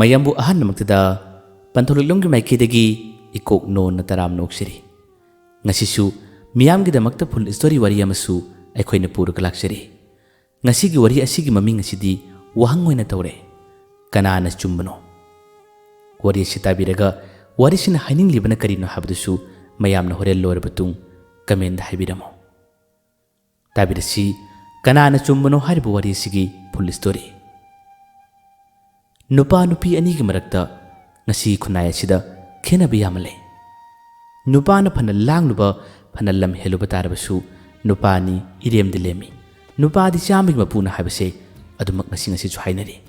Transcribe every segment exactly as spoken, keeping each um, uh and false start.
ꯃꯌꯥꯝꯕꯨ ꯑꯍꯥꯟꯕꯃꯛꯇꯗ ꯄꯟꯊꯧꯂꯤꯛꯂꯣꯝꯒꯤ ꯃꯥꯏꯀꯩꯗꯒꯤ ꯏꯀꯣꯛ ꯅꯣꯟꯅ ꯇꯔꯥꯝꯅ ꯑꯣꯛꯆꯔꯤ꯫ ꯉꯁꯤꯁꯨ ꯃꯤꯌꯥꯝꯒꯤꯗꯃꯛꯇ ꯐꯨꯜ ꯁ꯭ꯇꯣꯔꯤ ꯋꯥꯔꯤ ꯑꯃꯁꯨ ꯑꯩꯈꯣꯏꯅ ꯄꯨꯔꯒ ꯂꯥꯛꯆꯔꯤ꯫ ꯉꯁꯤꯒꯤ ꯋꯥꯔꯤ ꯑꯁꯤꯒꯤ ꯃꯃꯤꯡ ꯑꯁꯤꯗꯤ ꯋꯥꯍꯪ ꯑꯣꯏꯅ ꯇꯧꯔꯦ, "ꯀꯅꯥꯅ ꯆꯨꯝꯕꯅꯣ?" ꯋꯥꯔꯤ ꯑꯁꯤ ꯇꯥꯕꯤꯔꯒ ꯋꯥꯔꯤꯁꯤꯅ ꯍꯥꯏꯅꯤꯡꯂꯤꯕꯅ ꯀꯔꯤꯅꯣ ꯍꯥꯏꯕꯗꯨꯁꯨ ꯃꯌꯥꯝꯅ ꯍꯣꯔꯦꯟ ꯂꯣꯏꯔꯕ ꯇꯨꯡ ꯀꯃꯦꯟꯗ ꯍꯥꯏꯕꯤꯔꯝꯃꯨ꯫ ꯇꯥꯕꯤꯔꯁꯤ, "ꯀꯅꯥꯅ ꯆꯨꯝꯕꯅꯣ?" ꯍꯥꯏꯔꯤꯕ ꯋꯥꯔꯤ ꯑꯁꯤꯒꯤ ꯐꯨꯜ ꯁ꯭ꯇꯣꯔꯤ꯫ ꯅꯨꯄꯥ ꯅꯨꯄꯤ ꯑꯅꯤꯒꯤ ꯃꯔꯛꯇ ꯉꯁꯤ ꯈꯨꯟꯅꯥꯏ ꯑꯁꯤꯗ ꯈꯦꯠꯅꯕ ꯌꯥꯝꯅ ꯂꯩ꯫ ꯅꯨꯄꯥꯅ ꯐꯅ ꯂꯥꯡꯂꯨꯕ, ꯐꯅ ꯂꯝ ꯍꯦꯜꯂꯨꯕ ꯇꯥꯔꯕꯁꯨ, ꯅꯨꯄꯥ ꯑꯅꯤ ꯏꯔꯦꯝꯗꯤ ꯂꯦꯝꯃꯤ꯫ ꯅꯨꯄꯥꯗꯤ ꯆꯥꯝꯃꯒꯤ ꯃꯄꯨꯅ ꯍꯥꯏꯕꯁꯦ ꯑꯗꯨꯃꯛ ꯉꯁꯤ ꯉꯁꯤꯁꯨ ꯍꯥꯏꯅꯔꯤ꯫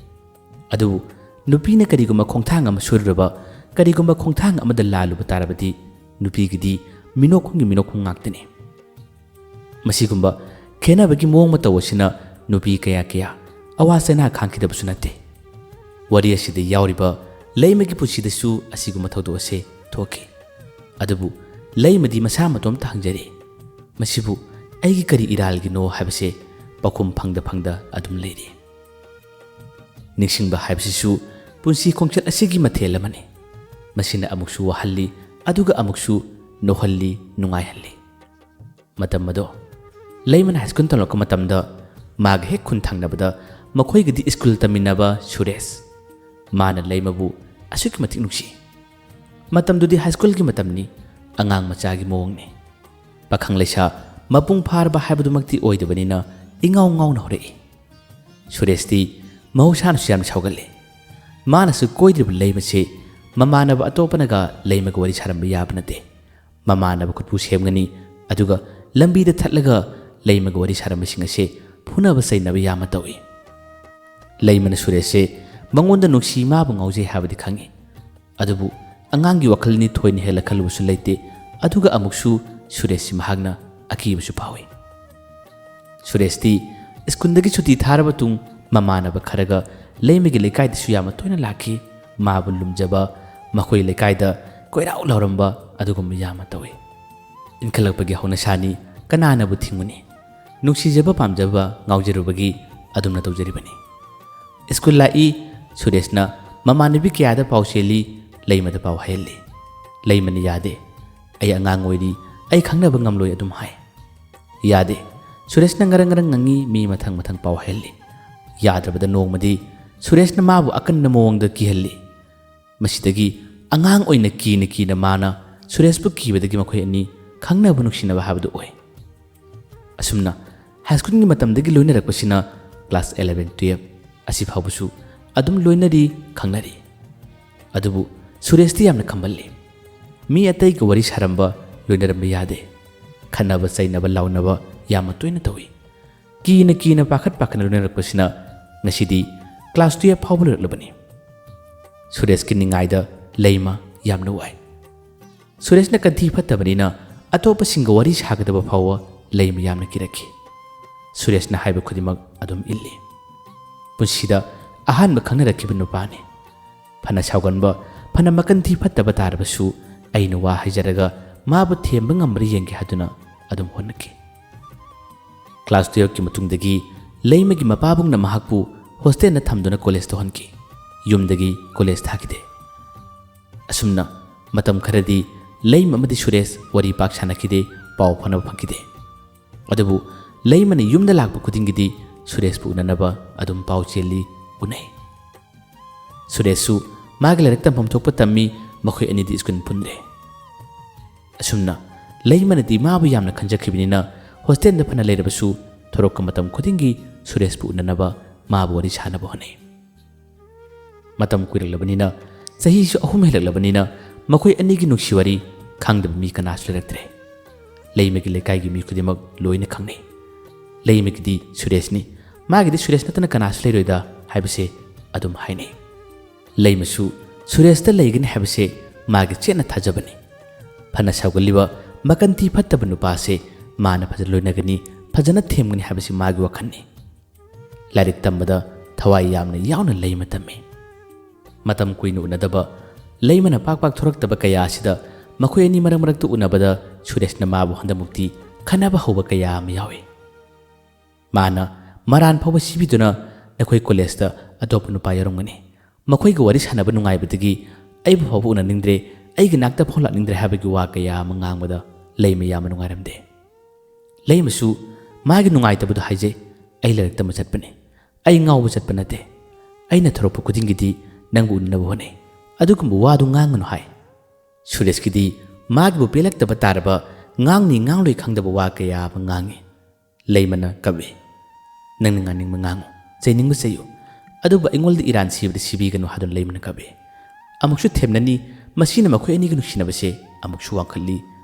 ꯑꯗꯨꯕꯨ ꯅꯨꯄꯤꯅ ꯀꯔꯤꯒꯨꯝꯕ ꯈꯣꯡꯊꯥꯡ ꯑꯃ ꯁꯣꯏꯔꯨꯔꯕ, ꯀꯔꯤꯒꯨꯝꯕ ꯈꯣꯡꯊꯥꯡ ꯑꯃꯗ ꯂꯥꯜꯂꯨꯕ ꯇꯥꯔꯕꯗꯤ, ꯅꯨꯄꯤꯒꯤꯗꯤ ꯃꯤꯅꯣꯛꯈꯨꯝꯒꯤ ꯃꯤꯅꯣꯛꯈꯨꯝ ꯉꯥꯛꯇꯅꯤ꯫ ꯃꯁꯤꯒꯨꯝꯕ ꯈꯦꯠꯅꯕꯒꯤ ꯃꯑꯣꯡ ꯃꯇꯧ ꯑꯁꯤꯅ ꯅꯨꯄꯤ ꯀꯌꯥ ꯀꯌꯥ ꯑꯋꯥ ꯆꯩꯅꯥ ꯈꯥꯡꯈꯤꯗꯕꯁꯨ ꯅꯠꯇꯦ꯫ ꯋꯥꯔꯤ ꯑꯁꯤꯗ ꯌꯥꯎꯔꯤꯕ ꯂꯩꯃꯒꯤ ꯄꯨꯟꯁꯤꯗꯁꯨ ꯑꯁꯤꯒꯨꯝꯕ ꯊꯧꯗꯣꯛ ꯑꯁꯦ ꯊꯣꯛꯈꯤ꯫ ꯑꯗꯨꯕꯨ ꯂꯩꯃꯗꯤ ꯃꯁꯥ ꯃꯇꯣꯝꯇ ꯍꯪꯖꯔꯤ, "ꯃꯁꯤꯕꯨ ꯑꯩꯒꯤ ꯀꯔꯤ ꯏꯔꯥꯜꯒꯤꯅꯣ?" ꯍꯥꯏꯕꯁꯦ ꯄꯥꯎꯈꯨꯝ ꯐꯪꯗ ꯐꯪꯗ ꯑꯗꯨꯝ ꯂꯩꯔꯤ꯫ ꯅꯤꯡꯁꯤꯡꯕ ꯍꯥꯏꯕꯁꯤꯁꯨ ꯄꯨꯟꯁꯤ ꯈꯣꯡꯆꯠ ꯑꯁꯤꯒꯤ ꯃꯊꯦꯜ ꯑꯃꯅꯤ꯫ ꯃꯁꯤꯅ ꯑꯃꯨꯛꯁꯨ ꯋꯥꯍꯜꯂꯤ, ꯑꯗꯨꯒ ꯑꯃꯨꯛꯁꯨ ꯅꯣꯛꯍꯜꯂꯤ, ꯅꯨꯡꯉꯥꯏꯍꯜꯂꯤ꯫ ꯃꯇꯝ ꯑꯗꯣ ꯂꯩꯃꯅ ꯍꯥꯏ ꯁ꯭ꯀꯨꯜ ꯇꯝꯂꯛꯄ ꯃꯇꯝꯗ, ꯃꯥꯒ ꯍꯦꯛ ꯈꯨꯟ ꯊꯪꯅꯕꯗ ꯃꯈꯣꯏꯒꯗꯤ ꯁ꯭ꯀꯨꯜ ꯇꯝꯃꯤꯟꯅꯕ ꯁꯨꯔꯦꯁ, ꯃꯥꯅ ꯂꯩꯃꯕꯨ ꯑꯁꯨꯛꯀꯤ ꯃꯇꯤꯛ ꯅꯨꯡꯁꯤ꯫ ꯃꯇꯝꯗꯨꯗꯤ ꯍꯥꯏ ꯁ꯭ꯀꯨꯜꯒꯤ ꯃꯇꯝꯅꯤ, ꯑꯉꯥꯡ ꯃꯆꯥꯒꯤ ꯃꯑꯣꯡꯅꯤ꯫ ꯄꯥꯈꯪ ꯂꯩꯁꯥ ꯃꯄꯨꯡ ꯐꯥꯔꯕ ꯍꯥꯏꯕꯗꯨꯃꯛꯇꯤ ꯑꯣꯏꯗꯕꯅꯤꯅ, ꯏꯉꯥꯎ ꯉꯥꯎꯅ ꯍꯧꯔꯛꯏ꯫ ꯁꯨꯔꯦꯁꯇꯤ ꯃꯍꯧꯁꯥꯅꯁꯨ ꯌꯥꯝꯅ ꯁꯥꯎꯒꯜꯂꯤ꯫ ꯃꯥꯅꯁꯨ ꯀꯣꯏꯗ꯭ꯔꯤꯕ ꯂꯩꯃꯁꯦ ꯃꯃꯥꯟꯅꯕ ꯑꯇꯣꯞꯄꯅꯒ ꯂꯩꯃꯒ ꯋꯥꯔꯤ ꯁꯥꯔꯝꯕ ꯌꯥꯕ ꯅꯠꯇꯦ꯫ ꯃꯃꯥꯟꯅꯕ ꯈꯨꯠꯄꯨ ꯁꯦꯝꯒꯅꯤ, ꯑꯗꯨꯒ ꯂꯝꯕꯤꯗ ꯊꯠꯂꯒ ꯂꯩꯃꯒ ꯋꯥꯔꯤ ꯁꯥꯔꯝꯕꯁꯤꯡ ꯑꯁꯦ ꯐꯨꯅꯕ ꯆꯩꯅꯕ ꯌꯥꯝꯅ ꯇꯧꯏ꯫ ꯂꯩꯃꯅ ꯁꯨꯔꯦꯁꯁꯦ ꯃꯉꯣꯟꯗ ꯅꯨꯡꯁꯤ, ꯃꯥꯕꯨ ꯉꯥꯎꯖꯩ ꯍꯥꯏꯕꯗꯤ ꯈꯪꯏ꯫ ꯑꯗꯨꯕꯨ ꯑꯉꯥꯡꯒꯤ ꯋꯥꯈꯜꯅꯤ, ꯊꯣꯏꯅ ꯍꯦꯜꯂ ꯈꯜꯂꯨꯕꯁꯨ ꯂꯩꯇꯦ꯫ ꯑꯗꯨꯒ ꯑꯃꯨꯛꯁꯨ ꯁꯨꯔꯦꯁꯁꯤ ꯃꯍꯥꯛꯅ ꯑꯀꯤꯕꯁꯨ ꯐꯥꯎꯏ꯫ ꯁꯨꯔꯦꯁꯇꯤ ꯁ꯭ꯀꯨꯜꯗꯒꯤ ꯁꯨꯇꯤ ꯊꯥꯔꯕ ꯇꯨꯡ ꯃꯃꯥꯟꯅꯕ ꯈꯔꯒ ꯂꯩꯃꯒꯤ ꯂꯩꯀꯥꯏꯗꯁꯨ ꯌꯥꯝꯅ ꯇꯣꯏꯅ ꯂꯥꯛꯈꯤ꯫ ꯃꯥꯕꯨ ꯂꯨꯝꯖꯕ, ꯃꯈꯣꯏ ꯂꯩꯀꯥꯏꯗ ꯀꯣꯏꯔꯥꯎ ꯂꯥꯎꯔꯝꯕ ꯑꯗꯨꯒꯨꯝꯕ ꯌꯥꯝꯅ ꯇꯧꯏ꯫ ꯏꯟꯈꯠꯂꯛꯄꯒꯤ ꯍꯧꯅꯁꯥꯅꯤ, ꯀꯅꯥꯅꯕꯨ ꯊꯤꯡꯉꯨꯅꯤ? ꯅꯨꯡꯁꯤꯖꯕ, ꯄꯥꯝꯖꯕ, ꯉꯥꯎꯖꯔꯨꯕꯒꯤ ꯑꯗꯨꯝꯅ ꯇꯧꯖꯔꯤꯕꯅꯤ꯫ ꯁ꯭ꯀꯨꯜ ꯂꯥꯛꯏ, ꯁꯨꯔꯦꯁꯅ ꯃꯃꯥꯟꯅꯕꯤ ꯀꯌꯥꯗ ꯄꯥꯎ ꯆꯦꯜꯂꯤ, ꯂꯩꯃꯗ ꯄꯥꯎ ꯍꯥꯏꯍꯜꯂꯤ꯫ ꯂꯩꯃꯅ ꯌꯥꯗꯦ, "ꯑꯩ ꯑꯉꯥꯡ ꯑꯣꯏꯔꯤ, ꯑꯩ ꯈꯪꯅꯕ ꯉꯝꯂꯣꯏ" ꯑꯗꯨꯝ ꯍꯥꯏ꯫ ꯌꯥꯗꯦ꯫ ꯁꯨꯔꯦꯁꯅ ꯉꯔꯪ ꯉꯔꯪ ꯉꯪꯉꯤ, ꯃꯤ ꯃꯊꯪ ꯃꯊꯪ ꯄꯥꯎ ꯍꯥꯏꯍꯜꯂꯤ꯫ ꯌꯥꯗ꯭ꯔꯕꯗ ꯅꯣꯡꯃꯗꯤ ꯁꯨꯔꯦꯁꯅ ꯃꯥꯕꯨ ꯑꯀꯟꯕ ꯃꯑꯣꯡꯗ ꯀꯤꯍꯜꯂꯤ꯫ ꯃꯁꯤꯗꯒꯤ ꯑꯉꯥꯡ ꯑꯣꯏꯅ ꯀꯤꯅ ꯀꯤꯅ ꯃꯥꯅ ꯁꯨꯔꯦꯁꯄꯨ ꯀꯤꯕꯗꯒꯤ ꯃꯈꯣꯏ ꯑꯅꯤ ꯈꯪꯅꯕ ꯅꯨꯡꯁꯤꯅꯕ ꯍꯥꯏꯕꯗꯨ ꯑꯣꯏ꯫ ꯑꯁꯨꯝꯅ ꯍꯥꯏ ꯁ꯭ꯀꯨꯜꯒꯤ ꯃꯇꯝꯗꯒꯤ ꯂꯣꯏꯅꯔꯛꯄꯁꯤꯅ ꯀ꯭ꯂꯥꯁ eleven, twelve ꯑꯁꯤ ꯐꯥꯎꯕꯁꯨ ꯑꯗꯨꯝ ꯂꯣꯏꯅꯔꯤ, ꯈꯪꯅꯔꯤ꯫ ꯑꯗꯨꯕꯨ ꯁꯨꯔꯦꯁꯇꯤ ꯌꯥꯝꯅ ꯈꯝꯕꯜꯂꯤ꯫ ꯃꯤ ꯑꯇꯩꯒ ꯋꯥꯔꯤ ꯁꯥꯔꯝꯕ, ꯂꯣꯏꯅꯔꯝꯕ ꯌꯥꯗꯦ꯫ ꯈꯠꯅꯕ ꯆꯩꯅꯕ ꯂꯥꯎꯅꯕ ꯌꯥꯝꯅ ꯇꯣꯏꯅ ꯇꯧꯏ꯫ ꯀꯤꯅ ꯀꯤꯅ ꯄꯥꯈꯠ ꯄꯥꯈꯠꯅ ꯂꯣꯏꯅꯔꯛꯄꯁꯤꯅ ꯉꯁꯤꯗꯤ ꯀ꯭ꯂꯥꯁ twelve ꯐꯥꯎꯕ ꯂꯣꯏꯔꯛꯂꯕꯅꯤ꯫ ꯁꯨꯔꯦꯁꯀꯤ ꯅꯤꯡꯉꯥꯏꯗ ꯂꯩꯃ ꯌꯥꯝꯅ ꯋꯥꯏ꯫ ꯁꯨꯔꯦꯁꯅ ꯀꯟꯊꯤ ꯐꯠꯇꯕꯅꯤꯅ ꯑꯇꯣꯞꯄꯁꯤꯡꯒ ꯋꯥꯔꯤ ꯁꯥꯒꯗꯕ ꯐꯥꯎꯕ ꯂꯩꯃ ꯌꯥꯝꯅ ꯀꯤꯔꯛꯈꯤ꯫ ꯁꯨꯔꯦꯁꯅ ꯍꯥꯏꯕ ꯈꯨꯗꯤꯡꯃꯛ ꯑꯗꯨꯝ ꯏꯜꯂꯤ꯫ ꯄꯨꯟꯁꯤꯗ ꯑꯍꯥꯟꯕ ꯈꯪꯅꯔꯛꯈꯤꯕ ꯅꯨꯄꯥꯅꯤ꯫ ꯐꯅ ꯁꯥꯎꯒꯟꯕ, ꯐꯅ ꯃꯀꯟꯊꯤ ꯐꯠꯇꯕ ꯇꯥꯔꯕꯁꯨ ꯑꯩꯅ ꯋꯥ ꯍꯥꯏꯖꯔꯒ ꯃꯥꯕꯨ ꯊꯦꯝꯕ ꯉꯝꯕ꯭ꯔꯥ ꯌꯦꯡꯒꯦ ꯍꯥꯏꯗꯨꯅ ꯑꯗꯨꯝ ꯍꯣꯠꯅꯈꯤ꯫ ꯀ꯭ꯂꯥꯁ twelveꯀꯤ ꯃꯇꯨꯡꯗꯒꯤ ꯂꯩꯃꯒꯤ ꯃꯄꯥꯕꯨꯡꯅ ꯃꯍꯥꯛꯄꯨ ꯍꯣꯁꯇꯦꯜꯗ ꯊꯝꯗꯨꯅ ꯀꯣꯂꯦꯖ ꯇꯧꯍꯟꯈꯤ꯫ ꯌꯨꯝꯗꯒꯤ ꯀꯣꯂꯦꯖ ꯊꯥꯈꯤꯗꯦ꯫ ꯑꯁꯨꯝꯅ ꯃꯇꯝ ꯈꯔꯗꯤ ꯂꯩꯃ ꯑꯃꯗꯤ ꯁꯨꯔꯦꯁ ꯋꯥꯔꯤ ꯄꯥꯛ ꯁꯥꯟꯅꯈꯤꯗꯦ, ꯄꯥꯎ ꯐꯥꯎꯅꯕ ꯐꯪꯈꯤꯗꯦ꯫ ꯑꯗꯨꯕꯨ ꯂꯩꯃꯅ ꯌꯨꯝꯗ ꯂꯥꯛꯄ ꯈꯨꯗꯤꯡꯒꯤꯗꯤ ꯁꯨꯔꯦꯁꯄꯨ ꯎꯅꯅꯕ ꯑꯗꯨꯝ ꯄꯥꯎ ꯆꯦꯜꯂꯤ, ꯎꯅꯩ꯫ ꯁꯨꯔꯦꯁꯁꯨ ꯃꯥꯒꯤ ꯂꯥꯏꯔꯤꯛ ꯇꯝꯐꯝ ꯊꯣꯛꯄ ꯇꯝꯃꯤ, ꯃꯈꯣꯏ ꯑꯅꯤꯗꯤ ꯁ꯭ꯀꯨꯜ ꯄꯨꯟꯗ꯭ꯔꯦ꯫ ꯑꯁꯨꯝꯅ ꯂꯩꯃꯅꯗꯤ ꯃꯥꯕꯨ ꯌꯥꯝꯅ ꯈꯟꯖꯈꯤꯕꯅꯤꯅ ꯍꯣꯁꯇꯦꯜꯗ ꯐꯅ ꯂꯩꯔꯕꯁꯨ ꯊꯣꯔꯛꯄ ꯃꯇꯝ ꯈꯨꯗꯤꯡꯒꯤ ꯁꯨꯔꯦꯁꯄꯨ ꯎꯅꯅꯕ, ꯃꯥꯕꯨ ꯋꯥꯔꯤ ꯁꯥꯅꯕ ꯍꯣꯠꯅꯩ꯫ ꯃꯇꯝ ꯀꯨꯏꯔꯛꯂꯕꯅꯤꯅ, ꯆꯍꯤꯁꯨ ꯑꯍꯨꯝ ꯍꯦꯜꯂꯛꯂꯕꯅꯤꯅ ꯃꯈꯣꯏ ꯑꯅꯤꯒꯤ ꯅꯨꯡꯁꯤ ꯋꯥꯔꯤ ꯈꯪꯗꯕ ꯃꯤ ꯀꯅꯥꯁꯨ ꯂꯩꯔꯛꯇ꯭ꯔꯦ꯫ ꯂꯩꯃꯒꯤ ꯂꯩꯀꯥꯏꯒꯤ ꯃꯤ ꯈꯨꯗꯤꯡꯃꯛ ꯂꯣꯏꯅ ꯈꯪꯅꯩ꯫ ꯂꯩꯃꯒꯤꯗꯤ ꯁꯨꯔꯦꯁꯅꯤ, ꯃꯥꯒꯤꯗꯤ ꯁꯨꯔꯦꯁ ꯅꯠꯇꯅ ꯀꯅꯥꯁꯨ ꯂꯩꯔꯣꯏꯗ ꯍꯥꯏꯕꯁꯦ ꯑꯗꯨꯝ ꯍꯥꯏꯅꯩ꯫ ꯂꯩꯃꯁꯨ ꯁꯨꯔꯦꯁꯇ ꯂꯩꯒꯅꯤ ꯍꯥꯏꯕꯁꯦ ꯃꯥꯒꯤ ꯆꯦꯠꯅ ꯊꯥꯖꯕꯅꯤ꯫ ꯐꯅ ꯁꯥꯎꯒꯜꯂꯤꯕ ꯃꯀꯟꯊꯤ ꯐꯠꯇꯕ ꯅꯨꯄꯥꯁꯦ ꯃꯥꯅ ꯐꯖꯅ ꯂꯣꯏꯅꯒꯅꯤ, ꯐꯖꯅ ꯊꯦꯝꯒꯅꯤ ꯍꯥꯏꯕꯁꯤ ꯃꯥꯒꯤ ꯋꯥꯈꯜꯅꯤ꯫ ꯂꯥꯏꯔꯤꯛ ꯇꯝꯕꯗ ꯊꯋꯥꯏ ꯌꯥꯝꯅ ꯌꯥꯎꯅ ꯂꯩꯃ ꯇꯝꯃꯤ꯫ ꯃꯇꯝ ꯀꯨꯏꯅ ꯎꯅꯗꯕ, ꯂꯩꯃꯅ ꯄꯥꯛ ꯄꯥꯛ ꯊꯣꯔꯛꯇꯕ ꯀꯌꯥ ꯑꯁꯤꯗ ꯃꯈꯣꯏ ꯑꯅꯤ ꯃꯔꯛ ꯃꯔꯛꯇ ꯎꯅꯕꯗ ꯁꯨꯔꯦꯁꯅ ꯃꯥꯕꯨ ꯍꯟꯗꯛꯃꯨꯛꯇꯤ ꯈꯟꯅꯕ ꯍꯧꯕ ꯀꯌꯥ ꯑꯃ ꯌꯥꯎꯏ꯫ ꯃꯥꯅ ꯃꯔꯥꯟ ꯐꯥꯎꯕ ꯁꯤꯕꯤꯗꯨꯅ, "ꯅꯈꯣꯏ ꯀꯣꯂꯦꯖꯇ ꯑꯇꯣꯞꯄ ꯅꯨꯄꯥ ꯌꯥꯎꯔꯝꯒꯅꯤ, ꯃꯈꯣꯏꯒ ꯋꯥꯔꯤ ꯁꯥꯟꯅꯕ ꯅꯨꯡꯉꯥꯏꯕꯗꯒꯤ ꯑꯩꯕꯨ ꯐꯥꯎꯕ ꯎꯅꯅꯤꯡꯗ꯭ꯔꯦ, ꯑꯩꯒꯤ ꯅꯥꯛꯇ ꯐꯥꯎ ꯂꯥꯛꯅꯤꯡꯗ꯭ꯔꯦ ꯍꯥꯏꯕꯒꯤ ꯋꯥ ꯀꯌꯥ ꯑꯃ ꯉꯥꯡꯕꯗ ꯂꯩꯃ ꯌꯥꯝꯅ ꯅꯨꯡꯉꯥꯏꯔꯝꯗꯦ꯫ ꯂꯩꯃꯁꯨ ꯃꯥꯒꯤ ꯅꯨꯡꯉꯥꯏꯇꯕꯗꯣ ꯍꯥꯏꯖꯩ꯫ "ꯑꯩ ꯂꯥꯏꯔꯤꯛ ꯇꯝꯕ ꯆꯠꯄꯅꯤ꯫ ꯑꯩ ꯉꯥꯎꯕ ꯆꯠꯄ ꯅꯠꯇꯦ꯫ ꯑꯩꯅ ꯊꯣꯔꯛꯄ ꯈꯨꯗꯤꯡꯒꯤꯗꯤ ꯅꯪꯕꯨ ꯎꯅꯅꯕ ꯍꯣꯠꯅꯩ꯫ ꯑꯗꯨꯒꯨꯝꯕ ꯋꯥꯗꯨ ꯉꯥꯡꯒꯅꯨ" ꯍꯥꯏ꯫ ꯁꯨꯔꯦꯁꯀꯤꯗꯤ ꯃꯥꯒꯤꯕꯨ ꯄꯦꯜꯂꯛꯇꯕ ꯇꯥꯔꯕ, ꯉꯥꯡꯅꯤ ꯉꯥꯡꯂꯣꯏ ꯈꯪꯗꯕ ꯋꯥ ꯀꯌꯥ ꯑꯃ ꯉꯥꯡꯉꯤ꯫ ꯂꯩꯃꯅ ꯀꯞꯏ꯫ "ꯅꯪꯅ ꯉꯥꯡꯅꯤꯡꯕ ꯉꯥꯡꯉꯨ, ꯆꯩꯅꯤꯡꯕ ꯆꯩꯌꯨ, ꯑꯗꯨꯕꯨ ꯑꯩꯉꯣꯟꯗ ꯏꯔꯥꯟ ꯁꯤꯕꯗꯤ ꯁꯤꯕꯤꯒꯅꯨ" ꯍꯥꯏꯗꯨꯅ ꯂꯩꯃꯅ ꯀꯞꯏ꯫ ꯑꯃꯨꯛꯁꯨ ꯊꯦꯝꯅꯅꯤ꯫ ꯃꯁꯤꯅ ꯃꯈꯣꯏ ꯑꯅꯤꯒꯤ ꯅꯨꯡꯁꯤꯅꯕꯁꯦ ꯑꯃꯨꯛꯁꯨ ꯋꯥꯡꯈꯠꯂꯤ,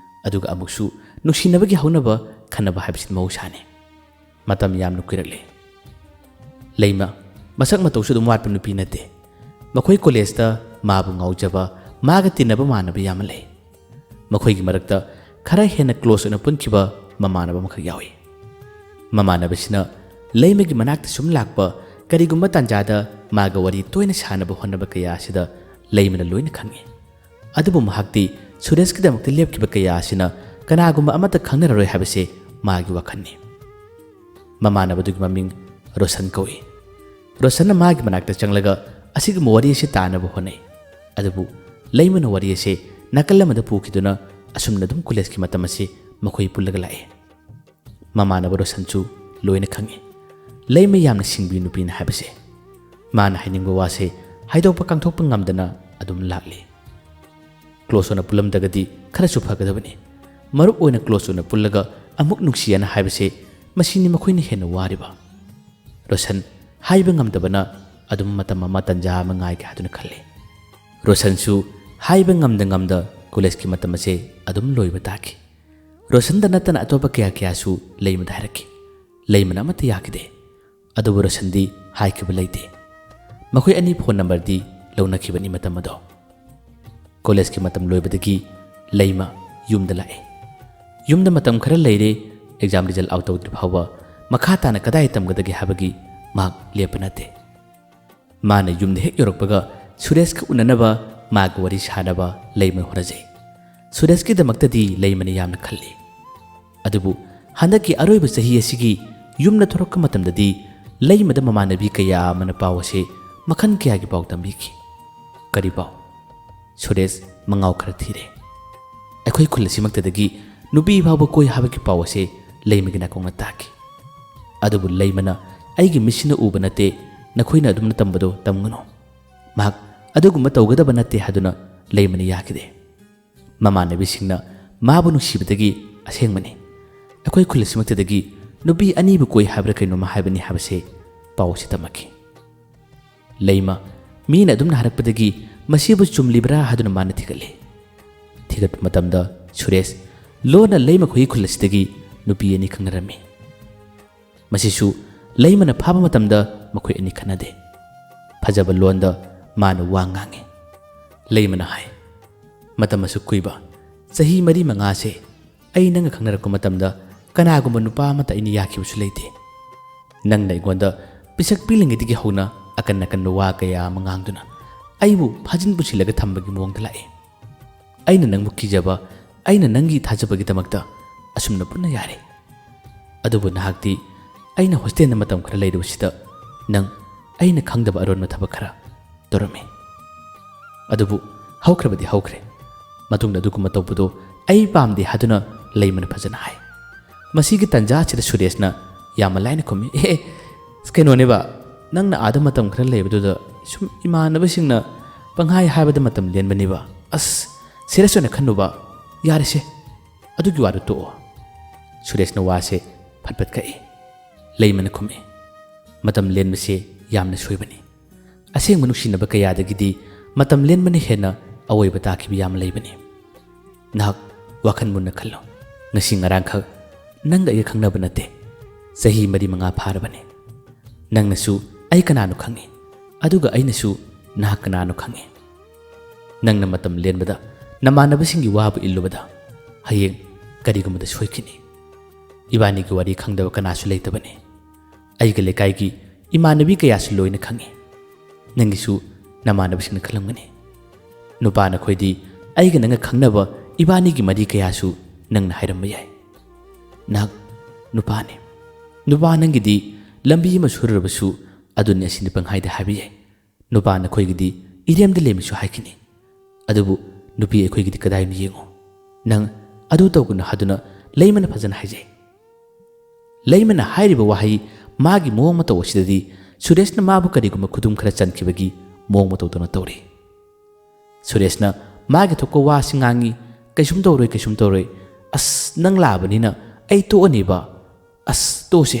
ꯑꯗꯨꯒ ꯑꯃꯨꯛꯁꯨ ꯅꯨꯡꯁꯤꯅꯕꯒꯤ ꯍꯧꯅꯕ ꯈꯟꯅꯕ ꯍꯥꯏꯕꯁꯤꯗꯤ ꯃꯍꯧꯁꯥꯅꯤ꯫ ꯃꯇꯝ ꯌꯥꯝꯅ ꯀꯨꯏꯔꯛꯂꯦ꯫ ꯂꯩꯃ ꯃꯁꯛ ꯃꯇꯧꯁꯨ ꯑꯗꯨꯝ ꯋꯥꯠꯄ ꯅꯨꯄꯤ ꯅꯠꯇꯦ꯫ ꯃꯈꯣꯏ ꯀꯣꯂꯦꯖꯇ ꯃꯥꯕꯨ ꯉꯥꯎꯖꯕ, ꯃꯥꯒ ꯇꯤꯟꯅꯕ ꯃꯥꯟꯅꯕ ꯌꯥꯝꯅ ꯂꯩ꯫ ꯃꯈꯣꯏꯒꯤ ꯃꯔꯛꯇ ꯈꯔ ꯍꯦꯟꯅ ꯀ꯭ꯂꯣꯁ ꯑꯣꯏꯅ ꯄꯨꯟꯈꯤꯕ ꯃꯃꯥꯟꯅꯕ ꯑꯃꯈꯛ ꯌꯥꯎꯏ꯫ ꯃꯃꯥꯟꯅꯕꯁꯤꯅ ꯂꯩꯃꯒꯤ ꯃꯅꯥꯛꯇ ꯁꯨꯝ ꯂꯥꯛꯄ, ꯀꯔꯤꯒꯨꯝꯕ ꯇꯥꯟꯖꯥꯗ ꯃꯥꯒ ꯋꯥꯔꯤ ꯇꯣꯏꯅ ꯁꯥꯟꯅꯕ ꯍꯣꯠꯅꯕ ꯀꯌꯥ ꯑꯁꯤꯗ ꯂꯩꯃꯅ ꯂꯣꯏꯅ ꯈꯪꯏ꯫ ꯑꯗꯨꯕꯨ ꯃꯍꯥꯛꯇꯤ ꯁꯨꯔꯦꯁꯀꯤꯗꯃꯛꯇ ꯂꯦꯞꯈꯤꯕ ꯀꯌꯥ ꯑꯁꯤꯅ ꯀꯅꯥꯒꯨꯝꯕ ꯑꯃꯠꯇ ꯈꯪꯅꯔꯔꯣꯏ ꯍꯥꯏꯕꯁꯦ ꯃꯥꯒꯤ ꯋꯥꯈꯜꯅꯤ꯫ ꯃꯃꯥꯟꯅꯕꯗꯨꯒꯤ ꯃꯃꯤꯡ ꯔꯣꯁꯟ ꯀꯧꯏ꯫ ꯔꯣꯁꯟꯅ ꯃꯥꯒꯤ ꯃꯅꯥꯛꯇ ꯆꯪꯂꯒ ꯑꯁꯤꯒꯨꯝꯕ ꯋꯥꯔꯤ ꯑꯁꯤ ꯇꯥꯅꯕ ꯍꯣꯠꯅꯩ꯫ ꯑꯗꯨꯕꯨ ꯂꯩꯃꯅ ꯋꯥꯔꯤ ꯑꯁꯤ ꯅꯥꯀꯜ ꯑꯃꯗ ꯄꯨꯈꯤꯗꯨꯅ ꯑꯁꯨꯝꯅ ꯑꯗꯨꯝ ꯀꯣꯂꯦꯖꯀꯤ ꯃꯇꯝ ꯑꯁꯤ ꯃꯈꯣꯏ ꯄꯨꯜꯂꯒ ꯂꯥꯛꯏ꯫ ꯃꯃꯥꯟꯅꯕ ꯔꯣꯁꯟꯁꯨ ꯂꯣꯏꯅ ꯈꯪꯏ꯫ ꯂꯩꯃ ꯌꯥꯝꯅ ꯁꯤꯡꯕꯤ ꯅꯨꯄꯤꯅꯤ ꯍꯥꯏꯕꯁꯦ꯫ ꯃꯥꯅ ꯍꯥꯏꯅꯤꯡꯕ ꯋꯥꯁꯦ ꯍꯥꯏꯗꯣꯛꯄ ꯀꯥꯡꯊꯣꯛꯄ ꯉꯝꯗꯅ ꯑꯗꯨꯝ ꯂꯥꯛꯂꯤ꯫ ꯀ꯭ꯂꯣꯁ ꯑꯣꯏꯅ ꯄꯨꯜꯂꯝꯗꯒꯗꯤ ꯈꯔꯁꯨ ꯐꯒꯗꯕꯅꯤ꯫ ꯃꯔꯨꯞ ꯑꯣꯏꯅ ꯀ꯭ꯂꯣꯁ ꯑꯣꯏꯅ ꯄꯨꯜꯂꯒ ꯑꯃꯨꯛ ꯅꯨꯡꯁꯤꯌꯦꯅ ꯍꯥꯏꯕꯁꯦ ꯃꯁꯤꯅꯤ ꯃꯈꯣꯏꯅ ꯍꯦꯟꯅ ꯋꯥꯔꯤꯕ꯫ ꯔꯣꯁꯟ ꯍꯥꯏꯕ ꯉꯝꯗꯕꯅ ꯑꯗꯨꯝ ꯃꯇꯝ ꯑꯃ ꯇꯟꯖꯥ ꯑꯃ ꯉꯥꯏꯒꯦ ꯍꯥꯏꯗꯨꯅ ꯈꯜꯂꯤ꯫ ꯔꯣꯁꯟꯁꯨ ꯍꯥꯏꯕ ꯉꯝꯗ ꯉꯝꯗ ꯀꯣꯂꯦꯖꯀꯤ ꯃꯇꯝ ꯑꯁꯦ ꯑꯗꯨꯝ ꯂꯣꯏꯕ ꯇꯥꯈꯤ꯫ ꯔꯣꯁꯟꯗ ꯅꯠꯇꯅ ꯑꯇꯣꯞꯄ ꯀꯌꯥ ꯀꯌꯥꯁꯨ ꯂꯩꯃꯗ ꯍꯥꯏꯔꯛꯈꯤ꯫ ꯂꯩꯃꯅ ꯑꯃꯠꯇ ꯌꯥꯈꯤꯗꯦ꯫ ꯑꯗꯨꯕꯨ ꯔꯣꯁꯟꯗꯤ ꯍꯥꯏꯈꯤꯕ ꯂꯩꯇꯦ꯫ ꯃꯈꯣꯏ ꯑꯅꯤ ꯐꯣꯟ ꯅꯝꯕꯔꯗꯤ ꯂꯧꯅꯈꯤꯕꯅꯤ ꯃꯇꯝ ꯑꯗꯣ꯫ ꯀꯣꯂꯦꯖꯀꯤ ꯃꯇꯝ ꯂꯣꯏꯕꯗꯒꯤ ꯂꯩꯃ ꯌꯨꯝꯗ ꯂꯥꯛꯑꯦ꯫ ꯌꯨꯝꯗ ꯃꯇꯝ ꯈꯔ ꯂꯩꯔꯦ꯫ ꯑꯦꯛꯖꯥꯝ ꯔꯤꯖꯜ ꯑꯥꯎꯠ ꯇꯧꯗ꯭ꯔꯤ ꯐꯥꯎꯕ ꯃꯈꯥ ꯇꯥꯅ ꯀꯗꯥꯏ ꯇꯝꯒꯗꯒꯦ ꯍꯥꯏꯕꯒꯤ ꯃꯍꯥꯛ ꯂꯦꯞꯄ ꯅꯠꯇꯦ꯫ ꯃꯥꯅ ꯌꯨꯝꯗ ꯍꯦꯛ ꯌꯧꯔꯛꯄꯒ ꯁꯨꯔꯦꯁꯀ ꯎꯅꯅꯕ, ꯃꯥꯒ ꯋꯥꯔꯤ ꯁꯥꯅꯕ ꯂꯩꯃ ꯍꯣꯠꯅꯖꯩ꯫ ꯁꯨꯔꯦꯁꯀꯤꯗꯃꯛꯇꯗꯤ ꯂꯩꯃꯅ ꯌꯥꯝꯅ ꯈꯜꯂꯤ꯫ ꯑꯗꯨꯕꯨ ꯍꯟꯗꯛꯀꯤ ꯑꯔꯣꯏꯕ ꯆꯍꯤ ꯑꯁꯤꯒꯤ ꯌꯨꯝꯗ ꯊꯣꯔꯛꯄ ꯃꯇꯝꯗꯗꯤ ꯂꯩꯃꯗ ꯃꯃꯥꯟꯅꯕꯤ ꯀꯌꯥ ꯑꯃꯅ ꯄꯥꯎ ꯑꯁꯤ ꯃꯈꯜ ꯀꯌꯥꯒꯤ ꯄꯥꯎ ꯇꯝꯕꯤꯈꯤ꯫ ꯀꯔꯤ ꯄꯥꯎ? ꯁꯨꯔꯦꯁ ꯃꯉꯥꯎ ꯈꯔ ꯊꯤꯔꯦ꯫ ꯑꯩꯈꯣꯏ ꯈꯨꯜ ꯑꯁꯤꯃꯛꯇꯗꯒꯤ ꯅꯨꯄꯤ ꯐꯥꯎꯕ ꯀꯣꯏ ꯍꯥꯏꯕꯒꯤ ꯄꯥꯎ ꯑꯁꯦ ꯂꯩꯃꯒꯤ ꯅꯥꯀꯣꯡꯅ ꯇꯥꯈꯤ꯫ ꯑꯗꯨꯕꯨ ꯂꯩꯃꯅ "ꯑꯩꯒꯤ ꯃꯤꯠꯁꯤꯅ ꯎꯕ ꯅꯠꯇꯦ, ꯅꯈꯣꯏꯅ ꯑꯗꯨꯝꯅ ꯇꯝꯕꯗꯣ ꯇꯝꯒꯅꯨ꯫ ꯃꯍꯥꯛ ꯑꯗꯨꯒꯨꯝꯕ ꯇꯧꯒꯗꯕ ꯅꯠꯇꯦ" ꯍꯥꯏꯗꯨꯅ ꯂꯩꯃꯅ ꯌꯥꯈꯤꯗꯦ꯫ ꯃꯃꯥꯟꯅꯕꯤꯁꯤꯡꯅ ꯃꯥꯕꯨ ꯅꯨꯡꯁꯤꯕꯗꯒꯤ, "ꯑꯁꯦꯡꯕꯅꯤ, ꯑꯩꯈꯣꯏ ꯈꯨꯜ ꯑꯁꯤꯃꯛꯇꯗꯒꯤ ꯅꯨꯄꯤ ꯑꯅꯤꯕꯨ ꯀꯣꯏ ꯍꯥꯏꯕ꯭ꯔꯥ ꯀꯩꯅꯣꯝꯃ ꯍꯥꯏꯕꯅꯤ" ꯍꯥꯏꯕꯁꯦ ꯄꯥꯎ ꯑꯁꯤ ꯇꯝꯃꯛꯈꯤ꯫ ꯂꯩꯃ ꯃꯤꯅ ꯑꯗꯨꯝꯅ ꯍꯥꯏꯔꯛꯄꯗꯒꯤ ꯃꯁꯤꯕꯨ ꯆꯨꯝꯂꯤꯕ꯭ꯔꯥ ꯍꯥꯏꯗꯨꯅ ꯃꯥꯅ ꯊꯤꯒꯠꯂꯤ꯫ ꯊꯤꯒꯠꯄ ꯃꯇꯝꯗ ꯁꯨꯔꯦꯁ ꯂꯣꯟꯅ ꯂꯩꯃꯈꯣꯏꯒꯤ ꯈꯨꯜ ꯑꯁꯤꯗꯒꯤ ꯅꯨꯄꯤ ꯑꯅꯤ ꯈꯪꯅꯔꯝꯃꯤ꯫ ꯃꯁꯤꯁꯨ ꯂꯩꯃꯅ ꯐꯥꯕ ꯃꯇꯝꯗ ꯃꯈꯣꯏ ꯑꯅꯤ ꯈꯠꯅꯗꯦ꯫ ꯐꯖꯕ ꯂꯣꯟꯗ ꯃꯥꯅ ꯋꯥ ꯉꯥꯡꯉꯤ꯫ ꯂꯩꯃꯅ ꯍꯥꯏ, "ꯃꯇꯝ ꯑꯁꯨꯛ ꯀꯨꯏꯕ, ꯆꯍꯤ ꯃꯔꯤ ꯃꯉꯥꯁꯦ ꯑꯩ ꯅꯪꯒ ꯈꯪꯅꯔꯛꯄ ꯃꯇꯝꯗ ꯀꯅꯥꯒꯨꯝꯕ ꯅꯨꯄꯥ ꯑꯃꯠꯇ ꯑꯩꯅ ꯌꯥꯈꯤꯕꯁꯨ ꯂꯩꯇꯦ꯫ ꯅꯪꯅ ꯑꯩꯉꯣꯟꯗ ꯄꯤꯁꯛ ꯄꯤꯛꯂꯤꯉꯩꯗꯒꯤ ꯍꯧꯅ ꯑꯀꯟ ꯑꯀꯟꯕ ꯋꯥ ꯀꯌꯥ ꯑꯃ ꯉꯥꯡꯗꯨꯅ ꯑꯩꯕꯨ ꯐꯥꯖꯤꯟ ꯄꯨꯁꯤꯜꯂꯒ ꯊꯝꯕꯒꯤ ꯃꯑꯣꯡꯗ ꯂꯥꯛꯏ꯫ ꯑꯩꯅ ꯅꯪꯕꯨ ꯀꯤꯖꯕ, ꯑꯩꯅ ꯅꯪꯒꯤ ꯊꯥꯖꯕꯒꯤꯗꯃꯛꯇ ꯑꯁꯨꯝꯅ ꯄꯨꯟꯅ ꯌꯥꯔꯦ꯫ ꯑꯗꯨꯕꯨ ꯅꯍꯥꯛꯇꯤ ꯑꯩꯅ ꯍꯣꯁꯇꯦꯜꯗ ꯃꯇꯝ ꯈꯔ ꯂꯩꯔꯨꯕꯁꯤꯗ ꯅꯪ ꯑꯩꯅ ꯈꯪꯗꯕ ꯑꯔꯣꯟꯕ ꯊꯕꯛ ꯈꯔ ꯇꯧꯔꯝꯃꯤ꯫ ꯑꯗꯨꯕꯨ ꯍꯧꯈ꯭ꯔꯕꯗꯤ ꯍꯧꯈ꯭ꯔꯦ꯫ ꯃꯇꯨꯡꯗ ꯑꯗꯨꯒꯨꯝꯕ ꯇꯧꯕꯗꯣ ꯑꯩ ꯄꯥꯝꯗꯦ" ꯍꯥꯏꯗꯨꯅ ꯂꯩꯃꯅ ꯐꯖꯅ ꯍꯥꯏ꯫ ꯃꯁꯤꯒꯤ ꯇꯟꯖꯥ ꯑꯁꯤꯗ ꯁꯨꯔꯦꯁꯅ ꯌꯥꯝꯅ ꯂꯥꯏꯅ ꯈꯨꯝꯃꯤ, "ꯑꯦ, ꯑꯦ, ꯀꯩꯅꯣꯅꯦꯕ, ꯅꯪꯅ ꯑꯥꯗ ꯃꯇꯝ ꯈꯔ ꯂꯩꯕꯗꯨꯗ ꯁꯨꯝ ꯏꯃꯥꯟꯅꯕꯁꯤꯡꯅ ꯄꯪꯍꯥꯏ ꯍꯥꯏꯕꯗ ꯃꯇꯝ ꯂꯦꯟꯕꯅꯦꯕ꯫ ꯑꯁ, ꯁꯦꯔꯤꯌꯁ ꯑꯣꯏꯅ ꯈꯟꯅꯨꯕ꯫ ꯌꯥꯔꯦꯁꯦ, ꯑꯗꯨꯒꯤ ꯋꯥꯗꯨ ꯇꯣꯛꯑꯣ꯫" ꯁꯨꯔꯦꯁꯅ ꯋꯥꯁꯦ ꯐꯠ ꯐꯠ ꯀꯛꯏ꯫ ꯂꯩꯃꯅ ꯈꯨꯝꯃꯤ, "ꯃꯇꯝ ꯂꯦꯟꯕꯁꯦ ꯌꯥꯝꯅ ꯁꯣꯏꯕꯅꯤ꯫ ꯑꯁꯦꯡꯕ ꯅꯨꯡꯁꯤꯅꯕ ꯀꯌꯥꯗꯒꯤꯗꯤ ꯃꯇꯝ ꯂꯦꯟꯕꯅ ꯍꯦꯟꯅ ꯑꯑꯣꯏꯕ ꯇꯥꯈꯤꯕ ꯌꯥꯝ ꯂꯩꯕꯅꯤ꯫ ꯅꯍꯥꯛ ꯋꯥꯈꯜ ꯃꯨꯟꯅ ꯈꯜꯂꯨ꯫ ꯉꯁꯤ ꯉꯔꯥꯡꯈꯛ ꯅꯪꯒ ꯑꯩꯒ ꯈꯪꯅꯕ ꯅꯠꯇꯦ꯫ ꯆꯍꯤ ꯃꯔꯤ ꯃꯉꯥ ꯐꯥꯔꯕꯅꯤ꯫ ꯅꯪꯅꯁꯨ ꯑꯩ ꯀꯅꯥꯅꯣ ꯈꯪꯉꯤ, ꯑꯗꯨꯒ ꯑꯩꯅꯁꯨ ꯅꯍꯥꯛ ꯀꯅꯥꯅꯣ ꯈꯪꯉꯤ꯫ ꯅꯪꯅ ꯃꯇꯝ ꯂꯦꯟꯕꯗ ꯅꯃꯥꯟꯅꯕꯁꯤꯡꯒꯤ ꯋꯥꯕꯨ ꯏꯜꯂꯨꯕꯗ ꯍꯌꯦꯡ ꯀꯔꯤꯒꯨꯝꯕꯗ ꯁꯣꯏꯈꯤꯅꯤ꯫ ꯏꯕꯥꯅꯤꯒꯤ ꯋꯥꯔꯤ ꯈꯪꯗꯕ ꯀꯅꯥꯁꯨ ꯂꯩꯇꯕꯅꯤ꯫ ꯑꯩꯒꯤ ꯂꯩꯀꯥꯏꯒꯤ ꯏꯃꯥꯟꯅꯕꯤ ꯀꯌꯥꯁꯨ ꯂꯣꯏꯅ ꯈꯪꯉꯤ꯫ ꯅꯪꯒꯤꯁꯨ ꯅꯃꯥꯟꯅꯕꯁꯤꯡꯅ ꯈꯜꯂꯝꯒꯅꯤ꯫ ꯅꯨꯄꯥ ꯅꯈꯣꯏꯗꯤ ꯑꯩꯒ ꯅꯪꯒ ꯈꯪꯅꯕ ꯏꯕꯥꯅꯤꯒꯤ ꯃꯔꯤ ꯀꯌꯥꯁꯨ ꯅꯪꯅ ꯍꯥꯏꯔꯝꯕ ꯌꯥꯏ꯫ ꯅꯍꯥꯛ ꯅꯨꯄꯥꯅꯤ꯫ ꯅꯨꯄꯥ ꯅꯪꯒꯤꯗꯤ ꯂꯝꯕꯤ ꯑꯃ ꯁꯣꯏꯔꯨꯔꯕꯁꯨ ꯑꯗꯨꯅꯤ ꯑꯁꯤꯅꯤ ꯄꯪꯍꯥꯏꯗ ꯍꯥꯏꯕ ꯌꯥꯏ꯫ ꯅꯨꯄꯥ ꯅꯈꯣꯏꯒꯤꯗꯤ ꯏꯔꯦꯝꯗ ꯂꯦꯝꯃꯤꯁꯨ ꯍꯥꯏꯈꯤꯅꯤ, ꯑꯗꯨꯕꯨ ꯅꯨꯄꯤ ꯑꯩꯈꯣꯏꯒꯤꯗꯤ ꯀꯗꯥꯏꯅꯣ ꯌꯦꯡꯉꯨ꯫ ꯅꯪ ꯑꯗꯨ ꯇꯧꯒꯅꯨ ꯍꯥꯏꯗꯨꯅ ꯂꯩꯃꯅ ꯐꯖꯅ ꯍꯥꯏꯖꯩ꯫ ꯂꯩꯃꯅ ꯍꯥꯏꯔꯤꯕ ꯋꯥꯍꯩ, ꯃꯥꯒꯤ ꯃꯑꯣꯡ ꯃꯇꯧ ꯑꯁꯤꯗꯗꯤ ꯁꯨꯔꯦꯁꯅ ꯃꯥꯕꯨ ꯀꯔꯤꯒꯨꯝꯕ ꯈꯨꯗꯨꯝ ꯈꯔ ꯆꯟꯈꯤꯕꯒꯤ ꯃꯑꯣꯡ ꯃꯇꯧꯗꯧꯅ ꯇꯧꯔꯤ꯫ ꯁꯨꯔꯦꯁꯅ ꯃꯥꯒꯤ ꯊꯣꯛꯄ ꯋꯥꯁꯤ ꯉꯥꯡꯉꯤ, "ꯀꯩꯁꯨꯝ ꯇꯧꯔꯣꯏ, ꯀꯩꯁꯨꯝ ꯇꯧꯔꯣꯏ, ꯑꯁ, ꯅꯪ ꯂꯥꯛꯑꯕꯅꯤꯅ ꯑꯩ ꯇꯣꯛꯑꯅꯤꯕ, ꯑꯁ, ꯇꯣꯛꯑꯁꯦ,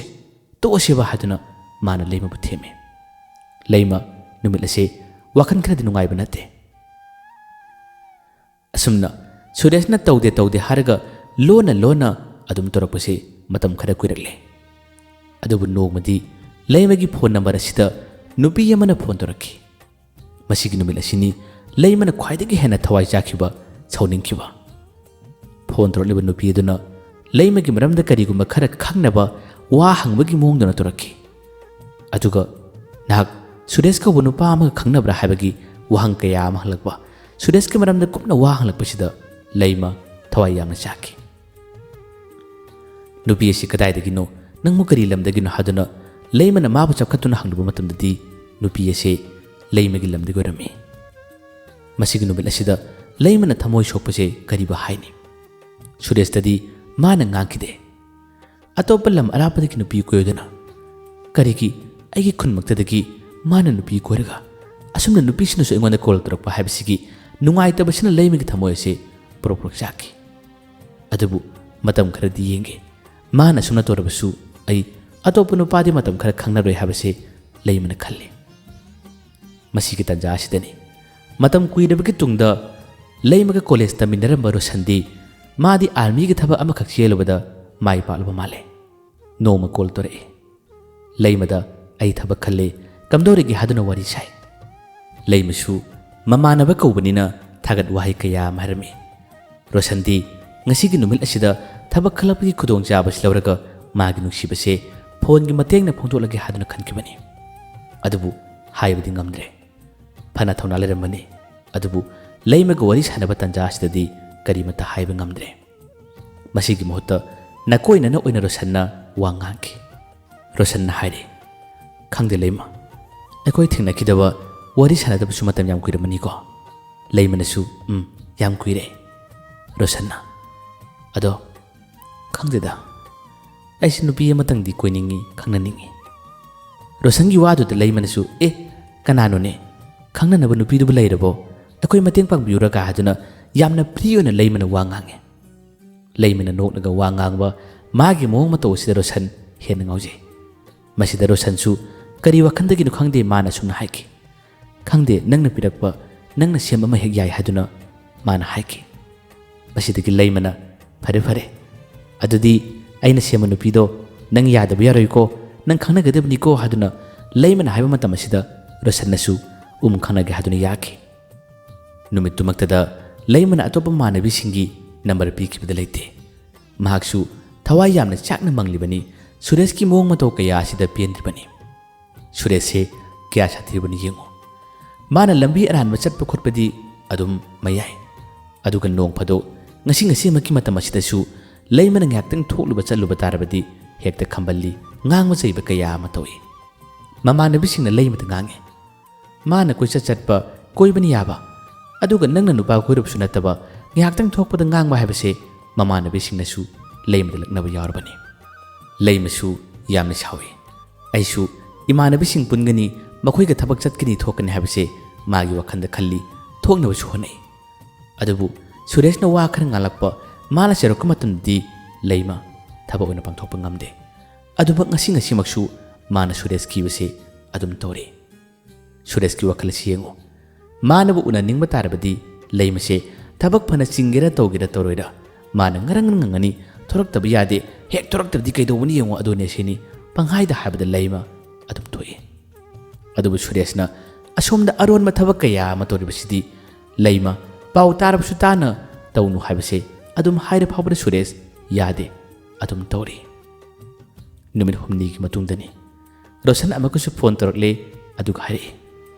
ꯇꯣꯛꯑꯁꯦꯕ" ꯍꯥꯏꯗꯨꯅ ꯃꯥꯅ ꯂꯩꯃꯕꯨ ꯊꯦꯝꯃꯤ꯫ ꯂꯩꯃ ꯅꯨꯃꯤꯠ ꯑꯁꯤ ꯋꯥꯈꯜ ꯈꯔꯗꯤ ꯅꯨꯡꯉꯥꯏꯕ ꯅꯠꯇꯦ꯫ ꯑꯁꯨꯝꯅ ꯁꯨꯔꯦꯁꯅ ꯇꯧꯗꯦ ꯇꯧꯗꯦ ꯍꯥꯏꯔꯒ ꯂꯣꯟꯅ ꯂꯣꯟꯅ ꯑꯗꯨꯝ ꯇꯧꯔꯛꯄꯁꯤ ꯃꯇꯝ ꯈꯔ ꯀꯨꯏꯔꯛꯂꯦ꯫ ꯑꯗꯨꯕꯨ ꯅꯣꯡꯃꯗꯤ ꯂꯩꯃꯒꯤ ꯐꯣꯟ ꯅꯝꯕꯔ ꯑꯁꯤꯗ ꯅꯨꯄꯤ ꯑꯃꯅ ꯐꯣꯟ ꯇꯧꯔꯛꯈꯤ꯫ ꯃꯁꯤꯒꯤ ꯅꯨꯃꯤꯠ ꯑꯁꯤꯅꯤ ꯂꯩꯃꯅ ꯈ꯭ꯋꯥꯏꯗꯒꯤ ꯍꯦꯟꯅ ꯊꯋꯥꯏ ꯆꯥꯈꯤꯕ, ꯁꯥꯎꯅꯤꯡꯈꯤꯕ꯫ ꯐꯣꯟ ꯇꯧꯔꯛꯂꯤꯕ ꯅꯨꯄꯤ ꯑꯗꯨꯅ ꯂꯩꯃꯒꯤ ꯃꯔꯝꯗ ꯀꯔꯤꯒꯨꯝꯕ ꯈꯔ ꯈꯪꯅꯕ ꯋꯥ ꯍꯪꯕꯒꯤ ꯃꯑꯣꯡꯗꯧꯅ ꯇꯧꯔꯛꯈꯤ꯫ ꯑꯗꯨꯒ ꯅꯍꯥꯛ ꯁꯨꯔꯦꯁ ꯀꯧꯕ ꯅꯨꯄꯥ ꯑꯃꯒ ꯈꯪꯅꯕ꯭ꯔꯥ ꯍꯥꯏꯕꯒꯤ ꯋꯥꯍꯪ ꯀꯌꯥ ꯑꯃ ꯍꯪꯂꯛꯄ, ꯁꯨꯔꯦꯁꯀꯤ ꯃꯔꯝꯗ ꯀꯨꯞꯅ ꯋꯥ ꯍꯪꯂꯛꯄꯁꯤꯗ ꯂꯩꯃ ꯊꯋꯥꯏ ꯌꯥꯝꯅ ꯆꯥꯈꯤ꯫ ꯅꯨꯄꯤ ꯑꯁꯤ ꯀꯗꯥꯏꯗꯒꯤꯅꯣ, ꯅꯪꯕꯨ ꯀꯔꯤ ꯂꯝꯗꯒꯤꯅꯣ ꯍꯥꯏꯗꯨꯅ ꯂꯩꯃꯅ ꯃꯥꯕꯨ ꯆꯞꯈꯠꯇꯨꯅ ꯍꯪꯂꯨꯕ ꯃꯇꯝꯗꯗꯤ ꯅꯨꯄꯤ ꯑꯁꯤ ꯂꯩꯃꯒꯤ ꯂꯝꯗꯒꯤ ꯑꯣꯏꯔꯝꯃꯤ꯫ ꯃꯁꯤꯒꯤ ꯅꯨꯃꯤꯠ ꯑꯁꯤꯗ ꯂꯩꯃꯅ ꯊꯃꯣꯏ ꯁꯣꯛꯄꯁꯦ ꯀꯔꯤꯕꯨ ꯍꯥꯏꯅꯤ? ꯁꯨꯔꯦꯁꯇꯗꯤ ꯃꯥꯅ ꯉꯥꯡꯈꯤꯗꯦ꯫ ꯑꯇꯣꯞꯄ ꯂꯝ ꯑꯔꯥꯞꯄꯗꯒꯤ ꯅꯨꯄꯤ ꯀꯣꯏꯗꯨꯅ ꯀꯔꯤꯒꯤ ꯑꯩꯒꯤ ꯈꯨꯟꯃꯛꯇꯗꯒꯤ ꯃꯥꯅ ꯅꯨꯄꯤ ꯀꯣꯏꯔꯒ ꯑꯁꯨꯝꯅ ꯅꯨꯄꯤꯁꯤꯅꯁꯨ ꯑꯩꯉꯣꯟꯗ ꯀꯣꯜ ꯇꯧꯔꯛꯄ ꯍꯥꯏꯕꯁꯤꯒꯤ ꯅꯨꯡꯉꯥꯏꯇꯕꯁꯤꯅ ꯂꯩꯃꯒꯤ ꯊꯃꯣꯏ ꯑꯁꯤ ꯄ꯭ꯔꯣꯛ ꯄ꯭ꯔꯣꯛ ꯆꯥꯛꯈꯤ꯫ ꯑꯗꯨꯕꯨ ꯃꯇꯝ ꯈꯔꯗꯤ ꯌꯦꯡꯒꯦ, ꯃꯥꯅ ꯑꯁꯨꯝꯅ ꯇꯧꯔꯕꯁꯨ ꯑꯩ ꯑꯇꯣꯞꯄ ꯅꯨꯄꯥꯗꯤ ꯃꯇꯝ ꯈꯔ ꯈꯪꯅꯔꯣꯏ ꯍꯥꯏꯕꯁꯤ ꯂꯩꯃꯅ ꯈꯜꯂꯤ꯫ ꯃꯁꯤꯒꯤ ꯇꯥꯟꯖꯥ ꯑꯁꯤꯗꯅꯤ ꯃꯇꯝ ꯀꯨꯏꯔꯕꯒꯤ ꯇꯨꯡꯗ ꯂꯩꯃꯒ ꯀꯣꯂꯦꯖ ꯇꯝꯃꯤꯟꯅꯔꯝꯕ ꯔꯣꯁꯟꯗꯤ ꯃꯥꯗꯤ ꯑꯥꯔꯃꯤꯒꯤ ꯊꯕꯛ ꯑꯃꯈꯛ ꯆꯦꯜꯂꯨꯕꯗ ꯃꯥꯏ ꯄꯥꯛꯂꯕ ꯃꯥꯜꯂꯦ꯫ ꯅꯣꯡꯃ ꯀꯣꯜ ꯇꯧꯔꯛꯏ꯫ ꯂꯩꯃꯗ ꯑꯩ ꯊꯕꯛ ꯈꯜꯂꯦ, ꯀꯝꯗꯧꯔꯤꯒꯦ ꯍꯥꯏꯗꯨꯅ ꯋꯥꯔꯤ ꯁꯥꯏ꯫ ꯂꯩꯃꯁꯨ ꯃꯃꯥꯟꯅꯕ ꯀꯧꯕꯅꯤꯅ ꯊꯥꯒꯠ ꯋꯥꯍꯩ ꯀꯌꯥ ꯑꯃ ꯍꯥꯏꯔꯝꯃꯤ꯫ ꯔꯣꯁꯟꯗꯤ ꯉꯁꯤꯒꯤ ꯅꯨꯃꯤꯠ ꯑꯁꯤꯗ ꯊꯕꯛ ꯈꯜꯂꯛꯄꯒꯤ ꯈꯨꯗꯣꯡꯆꯥꯕꯁꯤ ꯂꯧꯔꯒ ꯃꯥꯒꯤ ꯅꯨꯡꯁꯤꯕꯁꯦ ꯐꯣꯟꯒꯤ ꯃꯇꯦꯡꯅ ꯐꯣꯡꯗꯣꯛꯂꯒꯦ ꯍꯥꯏꯗꯨꯅ ꯈꯟꯈꯤꯕꯅꯤ꯫ ꯑꯗꯨꯕꯨ ꯍꯥꯏꯕꯗꯤ ꯉꯝꯗ꯭ꯔꯦ꯫ ꯐꯅ ꯊꯧꯅꯥ ꯂꯩꯔꯝꯕꯅꯤ, ꯑꯗꯨꯕꯨ ꯂꯩꯃꯒ ꯋꯥꯔꯤ ꯁꯥꯟꯅꯕ ꯇꯥꯟꯖꯥ ꯑꯁꯤꯗꯗꯤ ꯀꯔꯤꯃꯠꯇ ꯍꯥꯏꯕ ꯉꯝꯗ꯭ꯔꯦ꯫ ꯃꯁꯤꯒꯤ ꯃꯍꯨꯠꯇ ꯅꯀꯣꯏꯅꯅ ꯑꯣꯏꯅ ꯔꯣꯁꯟꯅ ꯋꯥ ꯉꯥꯡꯈꯤ꯫ ꯔꯣꯁꯟꯅ ꯍꯥꯏꯔꯤ, "ꯈꯪꯗꯦ ꯂꯩꯃ, ꯑꯩꯈꯣꯏ ꯊꯦꯡꯅꯈꯤꯗꯕ "ꯋꯥꯔꯤ ꯁꯥꯟꯅꯗꯕꯁꯨ ꯃꯇꯝ ꯌꯥꯝ ꯀꯨꯏꯔꯝꯃꯅꯤꯀꯣ?" ꯂꯩꯃꯅꯁꯨ, "ꯎꯝ, ꯌꯥꯝ ꯀꯨꯏꯔꯦ"꯫ ꯔꯣꯁꯟꯅ, "ꯑꯗꯣ, ꯈꯪꯗꯦꯗ, ꯑꯩꯁꯦ ꯅꯨꯄꯤ ꯑꯃꯇꯪꯗꯤ ꯀꯣꯏꯅꯤꯡꯉꯤ, ꯈꯪꯅꯅꯤꯡꯉꯤ"꯫ ꯔꯣꯁꯟꯒꯤ ꯋꯥꯗꯨꯗ ꯂꯩꯃꯅꯁꯨ, "ꯑꯦ, ꯀꯅꯥꯅꯣꯅꯦ? ꯈꯪꯅꯅꯕ ꯅꯨꯄꯤꯗꯨꯕꯨ ꯂꯩꯔꯕꯣ? ꯑꯩꯈꯣꯏ ꯃꯇꯦꯡ ꯄꯥꯡꯕꯤꯌꯨꯔꯒ?" ꯍꯥꯏꯗꯨꯅ ꯌꯥꯝꯅ ꯐ꯭ꯔꯤ ꯑꯣꯏꯅ ꯂꯩꯃꯅ ꯋꯥ ꯉꯥꯡꯉꯦ꯫ ꯂꯩꯃꯅ ꯅꯣꯛꯂꯒ ꯋꯥ ꯉꯥꯡꯕ ꯃꯥꯒꯤ ꯃꯑꯣꯡ ꯃꯇꯧ ꯑꯁꯤꯗ ꯔꯣꯁꯟ ꯍꯦꯟꯅ ꯉꯥꯎꯖꯩ꯫ ꯃꯁꯤꯗ ꯔꯣꯁꯟꯁꯨ ꯀꯔꯤ ꯋꯥꯈꯜꯗꯒꯤꯅꯣ ꯈꯪꯗꯦ, ꯃꯥꯅ ꯑꯁꯨꯝꯅ ꯍꯥꯏꯈꯤ, "ꯈꯪꯗꯦ, ꯅꯪꯅ ꯄꯤꯔꯛꯄ, ꯅꯪꯅ ꯁꯦꯝꯕ ꯑꯃ ꯍꯦꯛ ꯌꯥꯏ" ꯍꯥꯏꯗꯨꯅ ꯃꯥꯅ ꯍꯥꯏꯈꯤ꯫ ꯃꯁꯤꯗꯒꯤ ꯂꯩꯃꯅ, "ꯐꯔꯦ, ꯐꯔꯦ, ꯑꯗꯨꯗꯤ ꯑꯩꯅ ꯁꯦꯝꯕ ꯅꯨꯄꯤꯗꯣ ꯅꯪ ꯌꯥꯗꯕ ꯌꯥꯔꯣꯏꯀꯣ, ꯅꯪ ꯈꯪꯅꯒꯗꯕꯅꯤꯀꯣ" ꯍꯥꯏꯗꯨꯅ ꯂꯩꯃꯅ ꯍꯥꯏꯕ ꯃꯇꯝ ꯑꯁꯤꯗ ꯔꯣꯁꯟꯅꯁꯨ, "ꯎꯝ, ꯈꯪꯅꯒꯦ" ꯍꯥꯏꯗꯨꯅ ꯌꯥꯈꯤ꯫ ꯅꯨꯃꯤꯠꯇꯨꯃꯛꯇꯗ ꯂꯩꯃꯅ ꯑꯇꯣꯞꯄ ꯃꯃꯥꯟꯅꯕꯤꯁꯤꯡꯒꯤ ꯅꯝꯕꯔ ꯄꯤꯈꯤꯕꯗ ꯂꯩꯇꯦ꯫ ꯃꯍꯥꯛꯁꯨ ꯊꯋꯥꯏ ꯌꯥꯝꯅ ꯆꯥꯛꯅ ꯃꯪꯂꯤꯕꯅꯤ꯫ ꯁꯨꯔꯦꯁꯀꯤ ꯃꯑꯣꯡ ꯃꯇꯧ ꯀꯌꯥ ꯑꯁꯤꯗ ꯄꯦꯟꯗ꯭ꯔꯤꯕꯅꯤ꯫ ꯁꯨꯔꯦꯁꯁꯦ ꯀꯌꯥ ꯁꯥꯊꯤꯔꯕꯅꯤ ꯌꯦꯡꯉꯨ꯫ ꯃꯥꯅ ꯂꯝꯕꯤ ꯑꯔꯥꯟꯕ ꯆꯠꯄ ꯈꯣꯠꯄꯗꯤ ꯑꯗꯨꯝ ꯃꯌꯥꯏ, ꯑꯗꯨꯒ ꯅꯣꯡ ꯐꯥꯗꯣꯛ ꯉꯁꯤ ꯉꯁꯤꯃꯛꯀꯤ ꯃꯇꯝ ꯑꯁꯤꯗꯁꯨ ꯂꯩꯃꯅ ꯉꯥꯏꯍꯥꯛꯇꯪ ꯊꯣꯛꯂꯨꯕ ꯆꯠꯂꯨꯕ ꯇꯥꯔꯕꯗꯤ ꯍꯦꯛꯇ ꯈꯝꯕꯜꯂꯤ, ꯉꯥꯡꯕ ꯆꯩꯕ ꯀꯌꯥ ꯑꯃ ꯇꯧꯏ꯫ ꯃꯃꯥꯟꯅꯕꯤꯁꯤꯡꯅ ꯂꯩꯃꯗ ꯉꯥꯡꯉꯤ, "ꯃꯥꯅ ꯀꯣꯏꯆꯠ ꯆꯠꯄ ꯀꯣꯏꯕꯅꯤ ꯌꯥꯕ, ꯑꯗꯨꯒ ꯅꯪꯅ ꯅꯨꯄꯥ ꯀꯣꯏꯔꯨꯕꯁꯨ ꯅꯠꯇꯕ, ꯉꯥꯏꯍꯥꯛꯇꯪ ꯊꯣꯛꯄꯗ ꯉꯥꯡꯕ ꯍꯥꯏꯕꯁꯦ" ꯃꯃꯥꯟꯅꯕꯤꯁꯤꯡꯅꯁꯨ ꯂꯩꯃꯗ ꯂꯛꯅꯕ ꯌꯥꯎꯔꯕꯅꯤ꯫ ꯂꯩꯃꯁꯨ ꯌꯥꯝꯅ ꯁꯥꯎꯏ꯫ "ꯑꯩꯁꯨ ꯏꯃꯥꯟꯅꯕꯤꯁꯤꯡ ꯄꯨꯟꯒꯅꯤ, ꯃꯈꯣꯏꯒ ꯊꯕꯛ ꯆꯠꯀꯅꯤ ꯊꯣꯛꯀꯅꯤ ꯍꯥꯏꯕꯁꯦ ꯃꯥꯒꯤ ꯋꯥꯈꯜꯗ ꯈꯜꯂꯤ, ꯊꯣꯛꯅꯕꯁꯨ ꯍꯣꯠꯅꯩ꯫ ꯑꯗꯨꯕꯨ ꯁꯨꯔꯦꯁꯅ ꯋꯥ ꯈꯔ ꯉꯥꯡꯂꯛꯄ ꯃꯥꯅ ꯆꯩꯔꯛꯄ ꯃꯇꯝꯗꯗꯤ ꯂꯩꯃ ꯊꯕꯛ ꯑꯣꯏꯅ ꯄꯥꯡꯊꯣꯛꯄ ꯉꯝꯗꯦ꯫ ꯑꯗꯨꯃꯛ ꯉꯁꯤ ꯉꯁꯤꯃꯛꯁꯨ ꯃꯥꯅ ꯁꯨꯔꯦꯁ ꯀꯤꯕꯁꯦ ꯑꯗꯨꯝ ꯇꯧꯔꯤ꯫ ꯁꯨꯔꯦꯁꯀꯤ ꯋꯥꯈꯜ ꯑꯁꯤ ꯌꯦꯡꯉꯨ꯫ ꯃꯥꯅꯕꯨ ꯎꯅꯅꯤꯡꯕ ꯇꯥꯔꯕꯗꯤ ꯂꯩꯃꯁꯦ ꯊꯕꯛ ꯐꯅ ꯆꯤꯟꯒꯦꯔꯥ ꯇꯧꯒꯦꯔꯥ ꯇꯧꯔꯣꯏꯔꯥ, ꯃꯥꯅ ꯉꯔꯪ ꯉꯪꯉꯅꯤ, "ꯊꯣꯔꯛꯇꯕ ꯌꯥꯗꯦ, ꯍꯦꯛ ꯊꯣꯔꯛꯇꯕꯗꯤ ꯀꯩꯗꯧꯕꯅꯤ ꯌꯦꯡꯉꯨ, ꯑꯗꯨꯅꯦ ꯁꯤꯅꯤ", ꯄꯪꯍꯥꯏꯗ ꯍꯥꯏꯕꯗ ꯂꯩꯃ ꯑꯗꯨꯝ ꯊꯣꯛꯏ꯫ ꯑꯗꯨꯕꯨ ꯁꯨꯔꯦꯁꯅ ꯑꯁꯣꯝꯗ ꯑꯔꯣꯟꯕ ꯊꯕꯛ ꯀꯌꯥ ꯑꯃ ꯇꯧꯔꯤꯕꯁꯤꯗꯤ ꯂꯩꯃ ꯄꯥꯎ ꯇꯥꯔꯕꯁꯨ ꯇꯥꯅ ꯇꯧꯅꯨ ꯍꯥꯏꯕꯁꯦ ꯑꯗꯨꯝ ꯍꯥꯏꯔ ꯐꯥꯎꯕꯗ ꯁꯨꯔꯦꯁ ꯌꯥꯗꯦ, ꯑꯗꯨꯝ ꯇꯧꯔꯤ꯫ ꯅꯨꯃꯤꯠ ꯍꯨꯝꯅꯤꯒꯤ ꯃꯇꯨꯡꯗꯅꯤ꯫ ꯔꯣꯁꯟ ꯑꯃꯨꯛꯀꯁꯨ ꯐꯣꯟ ꯇꯧꯔꯛꯂꯦ, ꯑꯗꯨꯒ ꯍꯥꯏꯔꯛꯏ,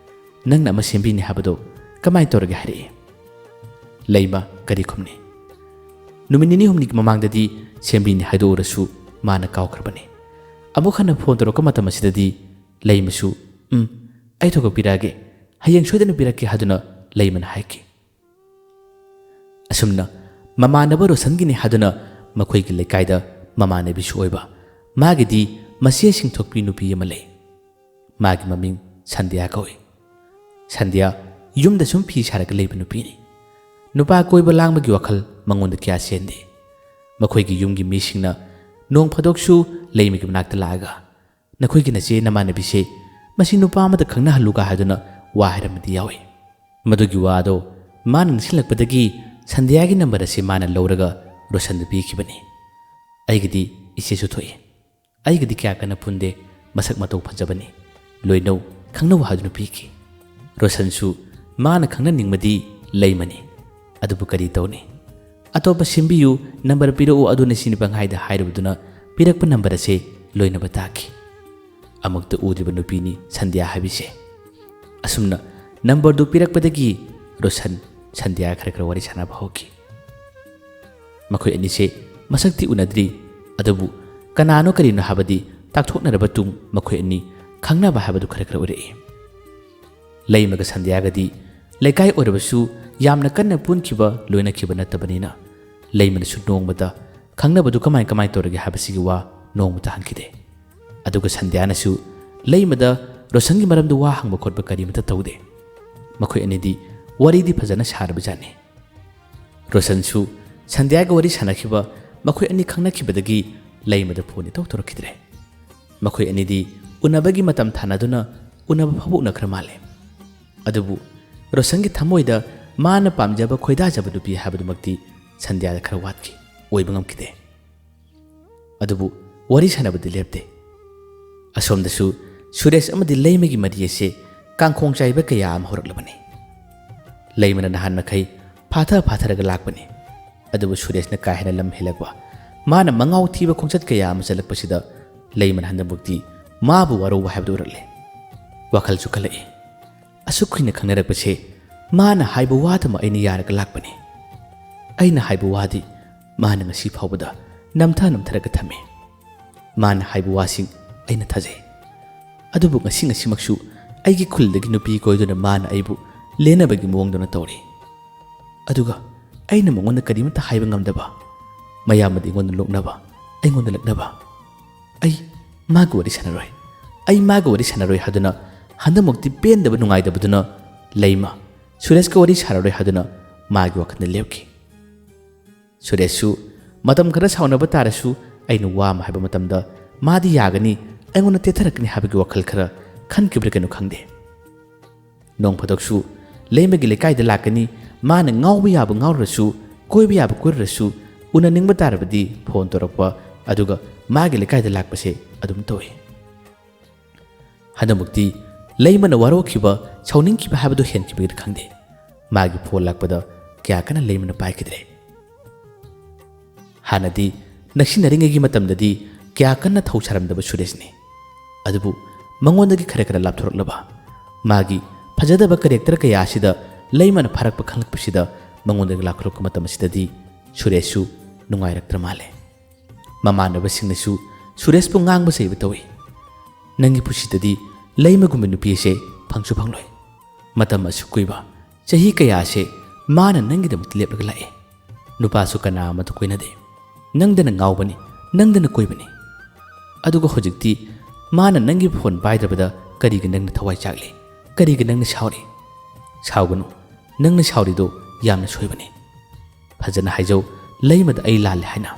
"ꯅꯪꯅ ꯑꯃ ꯁꯦꯝꯕꯤꯅꯤ ꯍꯥꯏꯕꯗꯣ ꯀꯃꯥꯏꯅ ꯇꯧꯔꯒꯦ?" ꯍꯥꯏꯔꯛꯏ꯫ ꯂꯩꯃ ꯀꯔꯤ ꯈꯨꯝꯅꯤ? ꯅꯨꯃꯤꯠ ꯅꯤꯅꯤ ꯍꯨꯝꯅꯤꯒꯤ ꯃꯃꯥꯡꯗꯗꯤ ꯁꯦꯝꯕꯤꯅꯤ ꯍꯥꯏꯗꯣꯛꯎꯔꯁꯨ ꯃꯥꯅ ꯀꯥꯎꯈ꯭ꯔꯕꯅꯤ꯫ ꯑꯃꯨꯛ ꯍꯟꯅ ꯐꯣꯟ ꯇꯧꯔꯛꯄ ꯃꯇꯝ ꯑꯁꯤꯗꯗꯤ ꯂꯩꯃꯁꯨ, "ꯎꯝ, ꯑꯩ ꯊꯣꯛꯂꯛꯄꯤꯔꯛꯑꯒꯦ, ꯍꯌꯦꯡ ꯁꯣꯏꯗꯅ ꯄꯤꯔꯛꯀꯦ" ꯍꯥꯏꯗꯨꯅ ꯂꯩꯃꯅ ꯍꯥꯏꯈꯤ꯫ ꯑꯁꯨꯝꯅ ꯃꯃꯥꯟꯅꯕ ꯔꯣꯁꯟꯒꯤꯅꯤ ꯍꯥꯏꯗꯨꯅ ꯃꯈꯣꯏꯒꯤ ꯂꯩꯀꯥꯏꯗ ꯃꯃꯥꯟꯅꯕꯤꯁꯨ ꯑꯣꯏꯕ ꯃꯥꯒꯤꯗꯤ ꯃꯆꯦ ꯁꯤꯡꯊꯣꯛꯄꯤ ꯅꯨꯄꯤ ꯑꯃ ꯂꯩ꯫ ꯃꯥꯒꯤ ꯃꯃꯤꯡ ꯁꯟꯙ꯭ꯌꯥ ꯀꯧꯏ꯫ ꯁꯟꯙ꯭ꯌꯥ ꯌꯨꯝꯗ ꯁꯨꯝ ꯐꯤ ꯁꯥꯔꯒ ꯂꯩꯕ ꯅꯨꯄꯤꯅꯤ꯫ ꯅꯨꯄꯥ ꯀꯣꯏꯕ ꯂꯥꯡꯕꯒꯤ ꯋꯥꯈꯜ ꯃꯉꯣꯟꯗ ꯀꯌꯥ ꯆꯦꯟꯗꯦ꯫ ꯃꯈꯣꯏꯒꯤ ꯌꯨꯝꯒꯤ ꯃꯤꯁꯤꯡꯅ ꯅꯣꯡ ꯐꯥꯗꯣꯛꯁꯨ ꯂꯩꯃꯒꯤ ꯃꯅꯥꯛꯇ ꯂꯥꯛꯑꯒ "ꯅꯈꯣꯏꯒꯤ ꯅꯆꯦ ꯅꯃꯥꯟꯅꯕꯤꯁꯦ ꯃꯁꯤ ꯅꯨꯄꯥ ꯑꯃꯗ ꯈꯪꯅꯍꯜꯂꯨꯒ" ꯍꯥꯏꯗꯨꯅ ꯋꯥ ꯍꯥꯏꯔꯝꯕꯗꯤ ꯌꯥꯎꯏ꯫ ꯃꯗꯨꯒꯤ ꯋꯥꯗꯣ ꯃꯥꯅ ꯅꯤꯡꯁꯤꯡꯂꯛꯄꯗꯒꯤ ꯁꯟꯙ꯭ꯌꯥꯒꯤ ꯅꯝꯕꯔ ꯑꯁꯤ ꯃꯥꯅ ꯂꯧꯔꯒ ꯔꯣꯁꯟꯗ ꯄꯤꯈꯤꯕꯅꯤ꯫ "ꯑꯩꯒꯤꯗꯤ ꯏꯆꯦꯁꯨ ꯊꯣꯛꯏ, ꯑꯩꯒꯗꯤ ꯀꯌꯥ ꯀꯟꯅ ꯄꯨꯟꯗꯦ, ꯃꯁꯛ ꯃꯇꯧ ꯐꯖꯕꯅꯤ, ꯂꯣꯏꯅꯧ, ꯈꯪꯅꯧ" ꯍꯥꯏꯗꯨꯅ ꯄꯤꯈꯤ꯫ ꯔꯣꯁꯟꯁꯨ ꯃꯥꯅ ꯈꯪꯅꯅꯤꯡꯕꯗꯤ ꯂꯩꯃꯅꯤ, ꯑꯗꯨꯕꯨ ꯀꯔꯤ ꯇꯧꯅꯤ? "ꯑꯇꯣꯞꯄ ꯁꯤꯟꯕꯤꯌꯨ, ꯅꯝꯕꯔ ꯄꯤꯔꯛꯎ, ꯑꯗꯨꯅ ꯁꯤꯅꯤ" ꯄꯪꯍꯥꯏꯗ ꯍꯥꯏꯔꯨꯕꯗꯨꯅ ꯄꯤꯔꯛꯄ ꯅꯝꯕꯔ ꯑꯁꯦ ꯂꯣꯏꯅꯕ ꯇꯥꯈꯤ꯫ ꯑꯃꯨꯛꯇ ꯎꯗ꯭ꯔꯤꯕ ꯅꯨꯄꯤꯅꯤ ꯁꯟꯙ꯭ꯌꯥ ꯍꯥꯏꯕꯤꯁꯦ꯫ ꯑꯁꯨꯝꯅ ꯅꯝꯕꯔꯗꯨ ꯄꯤꯔꯛꯄꯗꯒꯤ ꯔꯣꯁꯟ ꯁꯟꯙ꯭ꯌꯥ ꯈꯔ ꯈꯔ ꯋꯥꯔꯤ ꯁꯥꯟꯅꯕ ꯍꯧꯈꯤ꯫ ꯃꯈꯣꯏ ꯑꯅꯤꯁꯦ ꯃꯁꯛꯇꯤ ꯎꯅꯗ꯭ꯔꯤ, ꯑꯗꯨꯕꯨ ꯀꯅꯥꯅꯣ ꯀꯔꯤꯅꯣ ꯍꯥꯏꯕꯗꯤ ꯇꯥꯛꯊꯣꯛꯅꯔꯕ ꯇꯨꯡ ꯃꯈꯣꯏ ꯑꯅꯤ ꯈꯪꯅꯕ ꯍꯥꯏꯕꯗꯨ ꯈꯔ ꯈꯔ ꯑꯣꯏꯔꯛꯏ꯫ ꯂꯩꯃꯒ ꯁꯟꯙ꯭ꯌꯥꯒꯗꯤ ꯂꯩꯀꯥꯏ ꯑꯣꯏꯔꯕꯁꯨ ꯌꯥꯝꯅ ꯀꯟꯅ ꯄꯨꯟꯈꯤꯕ ꯂꯣꯏꯅꯈꯤꯕ ꯅꯠꯇꯕꯅꯤꯅ ꯂꯩꯃꯅꯁꯨ ꯅꯣꯡꯃꯇ ꯈꯪꯅꯕꯗꯨ ꯀꯃꯥꯏ ꯀꯃꯥꯏ ꯇꯧꯔꯒꯦ ꯍꯥꯏꯕꯁꯤꯒꯤ ꯋꯥ ꯅꯣꯡꯃꯇ ꯍꯪꯈꯤꯗꯦ꯫ ꯑꯗꯨꯒ ꯁꯟꯙ꯭ꯌꯥꯅꯁꯨ ꯂꯩꯃꯗ ꯔꯣꯁꯟꯒꯤ ꯃꯔꯝꯗ ꯋꯥ ꯍꯪꯕ ꯈꯣꯠꯄ ꯀꯔꯤꯃꯇ ꯇꯧꯗꯦ꯫ ꯃꯈꯣꯏ ꯑꯅꯤꯗꯤ ꯋꯥꯔꯤꯗꯤ ꯐꯖꯅ ꯁꯥꯔꯕꯖꯥꯠꯅꯤ꯫ ꯔꯣꯁꯟꯁꯨ ꯁꯟꯙ꯭ꯌꯥꯒ ꯋꯥꯔꯤ ꯁꯥꯟꯅꯈꯤꯕ ꯃꯈꯣꯏ ꯑꯅꯤ ꯈꯪꯅꯈꯤꯕꯗꯒꯤ ꯂꯩꯃꯗ ꯐꯣꯟ ꯏꯇꯧ ꯇꯧꯔꯛꯈꯤꯗ꯭ꯔꯦ꯫ ꯃꯈꯣꯏ ꯑꯅꯤꯗꯤ ꯎꯅꯕꯒꯤ ꯃꯇꯝ ꯊꯥꯅꯗꯨꯅ ꯎꯅꯕ ꯐꯥꯎꯕ ꯎꯅꯈ꯭ꯔ ꯃꯥꯜꯂꯦ꯫ ꯑꯗꯨꯕꯨ ꯔꯣꯁꯟꯒꯤ ꯊꯃꯣꯏꯗ ꯃꯥꯅ ꯄꯥꯝꯖꯕ ꯈꯣꯏꯗꯥꯖꯕ ꯅꯨꯄꯤ ꯍꯥꯏꯕꯗꯨꯃꯛꯇꯤ ꯁꯟꯙ꯭ꯌꯥꯗ ꯈꯔ ꯋꯥꯠꯈꯤ, ꯑꯣꯏꯕ ꯉꯝꯈꯤꯗꯦ꯫ ꯑꯗꯨꯕꯨ ꯋꯥꯔꯤ ꯁꯥꯟꯅꯕꯗꯤ ꯂꯦꯞꯇꯦ꯫ ꯑꯁꯣꯝꯗꯁꯨ ꯁꯨꯔꯦꯁ ꯑꯃꯗꯤ ꯂꯩꯃꯒꯤ ꯃꯔꯤ ꯑꯁꯤ ꯀꯥꯡꯈꯣꯡ ꯆꯥꯏꯕ ꯀꯌꯥ ꯑꯃ ꯍꯧꯔꯛꯂꯕꯅꯤ꯫ ꯂꯩꯃꯅ ꯅꯍꯥꯟ ꯃꯈꯩ ꯐꯥꯊ ꯐꯥꯊꯔꯒ ꯂꯥꯛꯄꯅꯤ꯫ ꯑꯗꯨꯕꯨ ꯁꯨꯔꯦꯁꯅ ꯀꯥ ꯍꯦꯟꯅ ꯂꯝ ꯍꯦꯜꯂꯛꯄ, ꯃꯥꯅ ꯃꯉꯥꯎ ꯊꯤꯕ ꯈꯣꯡꯆꯠ ꯀꯌꯥ ꯑꯃ ꯆꯠꯂꯛꯄꯁꯤꯗ ꯂꯩꯃꯅ ꯍꯟꯗꯛꯃꯛꯇꯤ ꯃꯥꯕꯨ ꯋꯥꯔꯧꯕ ꯍꯥꯏꯕꯗꯨ ꯎꯔꯛꯂꯦ꯫ ꯋꯥꯈꯜꯁꯨ ꯈꯜꯂꯛꯏ꯫ ꯑꯁꯨꯛ ꯀꯨꯏꯅ ꯈꯪꯅꯔꯛꯄꯁꯦ ꯃꯥꯅ ꯍꯥꯏꯕ ꯋꯥꯗꯃꯛ ꯑꯩꯅ ꯌꯥꯔꯒ ꯂꯥꯛꯄꯅꯤ꯫ ꯑꯩꯅ ꯍꯥꯏꯕ ꯋꯥꯗꯤ ꯃꯥꯅ ꯉꯁꯤ ꯐꯥꯎꯕꯗ ꯅꯝꯊ ꯅꯝꯊꯔꯒ ꯊꯝꯃꯤ꯫ ꯃꯥꯅ ꯍꯥꯏꯕ ꯋꯥꯁꯤꯡ ꯑꯩꯅ ꯊꯥꯖꯩ꯫ ꯑꯗꯨꯕꯨ ꯉꯁꯤ ꯉꯁꯤꯃꯛꯁꯨ ꯑꯩꯒꯤ ꯈꯨꯜꯗꯒꯤ ꯅꯨꯄꯤ ꯀꯣꯏꯗꯨꯅ ꯃꯥꯅ ꯑꯩꯕꯨ ꯂꯦꯟꯅꯕꯒꯤ ꯃꯑꯣꯡꯗꯧꯅ ꯇꯧꯔꯤ꯫ ꯑꯗꯨꯒ ꯑꯩꯅ ꯃꯉꯣꯟꯗ ꯀꯔꯤꯃꯠꯇ ꯍꯥꯏꯕ ꯉꯝꯗꯕ, ꯃꯌꯥꯝꯅꯗꯤ ꯑꯩꯉꯣꯟꯗ ꯂꯣꯛꯅꯕ, ꯑꯩꯉꯣꯟꯗ ꯂꯛꯅꯕ꯫ ꯑꯩ ꯃꯥꯒ ꯋꯥꯔꯤ ꯁꯥꯟꯅꯔꯣꯏ, ꯑꯩ ꯃꯥꯒ ꯋꯥꯔꯤ ꯁꯥꯟꯅꯔꯣꯏ ꯍꯥꯏꯗꯨꯅ ꯍꯟꯗꯛꯃꯛꯇꯤ ꯄꯦꯟꯗꯕ ꯅꯨꯡꯉꯥꯏꯇꯕꯗꯨꯅ ꯂꯩꯃ ꯁꯨꯔꯦꯁꯀ ꯋꯥꯔꯤ ꯁꯥꯟꯅꯔꯣꯏ ꯍꯥꯏꯗꯨꯅ ꯃꯥꯒꯤ ꯋꯥꯈꯜꯗ ꯂꯦꯞꯈꯤ꯫ ꯁꯨꯔꯦꯁꯁꯨ ꯃꯇꯝ ꯈꯔ ꯁꯥꯎꯅꯕ ꯇꯥꯔꯁꯨ ꯑꯩꯅ ꯋꯥ ꯑꯃ ꯍꯥꯏꯕ ꯃꯇꯝꯗ ꯃꯥꯗꯤ ꯌꯥꯒꯅꯤ, ꯑꯩꯉꯣꯟꯗ ꯇꯦꯊꯔꯛꯀꯅꯤ ꯍꯥꯏꯕꯒꯤ ꯋꯥꯈꯜ ꯈꯔ ꯈꯟꯈꯤꯕ꯭ꯔꯥ ꯀꯩꯅꯣ ꯈꯪꯗꯦ꯫ ꯅꯣꯡ ꯐꯥꯗꯣꯛꯁꯨ ꯂꯩꯃꯒꯤ ꯂꯩꯀꯥꯏꯗ ꯂꯥꯛꯀꯅꯤ, ꯃꯥꯅ ꯉꯥꯎꯕ ꯌꯥꯕ ꯉꯥꯎꯔꯨꯔꯁꯨ, ꯀꯣꯏꯕ ꯌꯥꯕ ꯀꯣꯏꯔꯨꯔꯁꯨ, ꯎꯅꯅꯤꯡꯕ ꯇꯥꯔꯕꯗꯤ ꯐꯣꯟ ꯇꯧꯔꯛꯄ, ꯑꯗꯨꯒ ꯃꯥꯒꯤ ꯂꯩꯀꯥꯏꯗ ꯂꯥꯛꯄꯁꯦ ꯑꯗꯨꯝ ꯇꯧꯏ꯫ ꯍꯟꯗꯛꯃꯨꯛꯇꯤ ꯂꯩꯃꯅ ꯋꯥꯔꯧꯈꯤꯕ, ꯁꯥꯎꯅꯤꯡꯈꯤꯕ ꯍꯥꯏꯕꯗꯨ ꯍꯦꯟꯈꯤꯕꯒꯤꯔ ꯈꯪꯗꯦ, ꯃꯥꯒꯤ ꯐꯣꯟ ꯂꯥꯛꯄꯗ ꯀꯌꯥ ꯀꯟꯅ ꯂꯩꯃꯅ ꯄꯥꯏꯈꯤꯗ꯭ꯔꯦ꯫ ꯍꯥꯟꯅꯗꯤ ꯅꯛꯁꯤꯟꯅꯔꯤꯉꯩꯒꯤ ꯃꯇꯝꯗꯗꯤ ꯀꯌꯥ ꯀꯟꯅ ꯊꯧ ꯁꯥꯔꯝꯗꯕ ꯁꯨꯔꯦꯁꯅꯤ꯫ ꯑꯗꯨꯕꯨ ꯃꯉꯣꯟꯗꯒꯤ ꯈꯔ ꯈꯔ ꯂꯥꯞꯊꯣꯔꯛꯂꯕ, ꯃꯥꯒꯤ ꯐꯖꯗꯕ ꯀꯦꯔꯦꯛꯇꯔ ꯀꯌꯥ ꯑꯁꯤꯗ ꯂꯩꯃꯅ ꯐꯥꯔꯛꯄ ꯈꯪꯂꯛꯄꯁꯤꯗ ꯃꯉꯣꯟꯗꯒꯤ ꯂꯥꯞꯊꯣꯔꯛꯄ ꯃꯇꯝ ꯑꯁꯤꯗꯗꯤ ꯁꯨꯔꯦꯁꯁꯨ ꯅꯨꯡꯉꯥꯏꯔꯛꯇ꯭ꯔ ꯃꯥꯜꯂꯦ꯫ ꯃꯃꯥꯟꯅꯕꯁꯤꯡꯅꯁꯨ ꯁꯨꯔꯦꯁꯄꯨ ꯉꯥꯡꯕ ꯆꯩꯕ ꯇꯧꯏ꯫ "ꯅꯪꯒꯤ ꯄꯨꯟꯁꯤꯗꯗꯤ ꯂꯩꯃꯒꯨꯝꯕ ꯅꯨꯄꯤ ꯑꯁꯦ ꯐꯪꯁꯨ ꯐꯪꯂꯣꯏ꯫ ꯃꯇꯝ ꯑꯁꯨꯛ ꯀꯨꯏꯕ, ꯆꯍꯤ ꯀꯌꯥꯁꯦ ꯃꯥꯅ ꯅꯪꯒꯤꯗꯃꯛꯇ ꯂꯦꯞꯂꯒ ꯂꯥꯛꯑꯦ꯫ ꯅꯨꯄꯥꯁꯨ ꯀꯅꯥ ꯑꯃꯠꯇ ꯀꯣꯏꯅꯗꯦ꯫ ꯅꯪꯗꯅ ꯉꯥꯎꯕꯅꯤ, ꯅꯪꯗꯅ ꯀꯣꯏꯕꯅꯤ꯫ ꯑꯗꯨꯒ ꯍꯧꯖꯤꯛꯇꯤ ꯃꯥꯅ ꯅꯪꯒꯤ ꯐꯣꯟ ꯄꯥꯏꯗ꯭ꯔꯕꯗ ꯀꯔꯤꯒꯤ ꯅꯪꯅ ꯊꯋꯥꯏ ꯆꯥꯛꯂꯤ? ꯀꯔꯤꯒꯤ ꯅꯪꯅ ꯁꯥꯎꯔꯤ? ꯁꯥꯎꯒꯅꯨ, ꯅꯪꯅ ꯁꯥꯎꯔꯤꯗꯣ ꯌꯥꯝꯅ ꯁꯣꯏꯕꯅꯤ꯫ ꯐꯖꯅ ꯍꯥꯏꯖꯧ, ꯂꯩꯃꯗ ꯑꯩ ꯂꯥꯜꯂꯦ ꯍꯥꯏꯅ꯫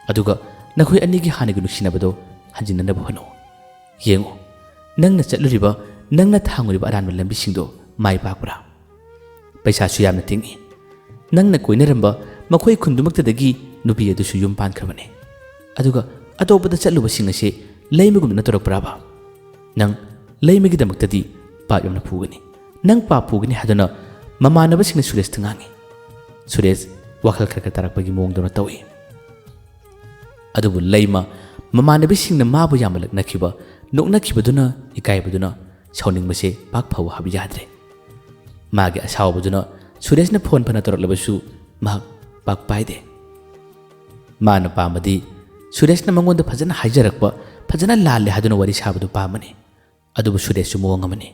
ꯑꯗꯨꯒ ꯅꯈꯣꯏ ꯑꯅꯤꯒꯤ ꯍꯥꯟꯅꯒꯤ ꯅꯨꯡꯁꯤꯅꯕꯗꯣ ꯍꯟꯖꯤꯟꯅꯅꯕ ꯍꯣꯠꯅꯧ꯫ ꯌꯦꯡꯉꯨ, ꯅꯪꯅ ꯆꯠꯂꯨꯔꯤꯕ, ꯅꯪꯅ ꯊꯥꯡꯉꯨꯔꯤꯕ ꯑꯔꯥꯟꯕ ꯂꯝꯕꯤꯁꯤꯡꯗꯣ ꯃꯥꯏ ꯄꯥꯛꯄ꯭ꯔꯥ? ꯄꯩꯁꯥꯁꯨ ꯌꯥꯝꯅ ꯇꯤꯡꯏ꯫ ꯅꯪꯅ ꯀꯣꯏꯅꯔꯝꯕ ꯃꯈꯣꯏ ꯈꯨꯟꯗꯨꯃꯛꯇꯗꯒꯤ ꯅꯨꯄꯤ ꯑꯗꯨꯁꯨ ꯌꯨꯝ ꯄꯥꯟꯈ꯭ꯔꯕꯅꯤ꯫ ꯑꯗꯨꯒ ꯑꯇꯣꯞꯄꯗ ꯆꯠꯂꯨꯕꯁꯤꯡ ꯑꯁꯤ ꯂꯩꯃꯒꯨꯝꯗꯅ ꯇꯧꯔꯛꯄ꯭ꯔꯥꯕ? ꯅꯪ ꯂꯩꯃꯒꯤꯗꯃꯛꯇꯗꯤ ꯄꯥꯞ ꯌꯥꯝꯅ ꯄꯨꯒꯅꯤ꯫ ꯅꯪ ꯄꯥꯞ ꯄꯨꯒꯅꯤ ꯍꯥꯏꯗꯨꯅ ꯃꯃꯥꯟꯅꯕꯁꯤꯡꯅ ꯁꯨꯔꯦꯁꯇ ꯉꯥꯡꯉꯤ꯫ ꯁꯨꯔꯦꯁ ꯋꯥꯈꯜ ꯈꯔ ꯈꯔ ꯇꯥꯔꯛꯄꯒꯤ ꯃꯑꯣꯡꯗꯧꯅ ꯇꯧꯏ꯫ ꯑꯗꯨꯕꯨ ꯂꯩꯃ ꯃꯃꯥꯟꯅꯕꯤꯁꯤꯡꯅ ꯃꯥꯕꯨ ꯌꯥꯝꯅ ꯂꯛꯅꯈꯤꯕ, ꯅꯣꯛꯅꯈꯤꯕꯗꯨꯅ, ꯏꯀꯥꯏꯕꯗꯨꯅ ꯁꯥꯎꯅꯤꯡꯕꯁꯦ ꯄꯥꯛ ꯐꯧ ꯍꯥꯏꯕ ꯌꯥꯗ꯭ꯔꯦ꯫ ꯃꯥꯒꯤ ꯑꯁꯥꯎꯕꯗꯨꯅ ꯁꯨꯔꯦꯁꯅ ꯐꯣꯟ ꯐꯅ ꯇꯧꯔꯛꯂꯕꯁꯨ ꯃꯍꯥꯛ ꯄꯥꯛ ꯄꯥꯏꯗꯦ꯫ ꯃꯥꯅ ꯄꯥꯝꯕꯗꯤ ꯁꯨꯔꯦꯁꯅ ꯃꯉꯣꯟꯗ ꯐꯖꯅ ꯍꯥꯏꯖꯔꯛꯄ, ꯐꯖꯅ ꯂꯥꯜꯂꯦ ꯍꯥꯏꯗꯨꯅ ꯋꯥꯔꯤ ꯁꯥꯕꯗꯨ ꯄꯥꯝꯕꯅꯤ꯫ ꯑꯗꯨꯕꯨ ꯁꯨꯔꯦꯁꯁꯨ ꯃꯑꯣꯡ ꯑꯃꯅꯤ꯫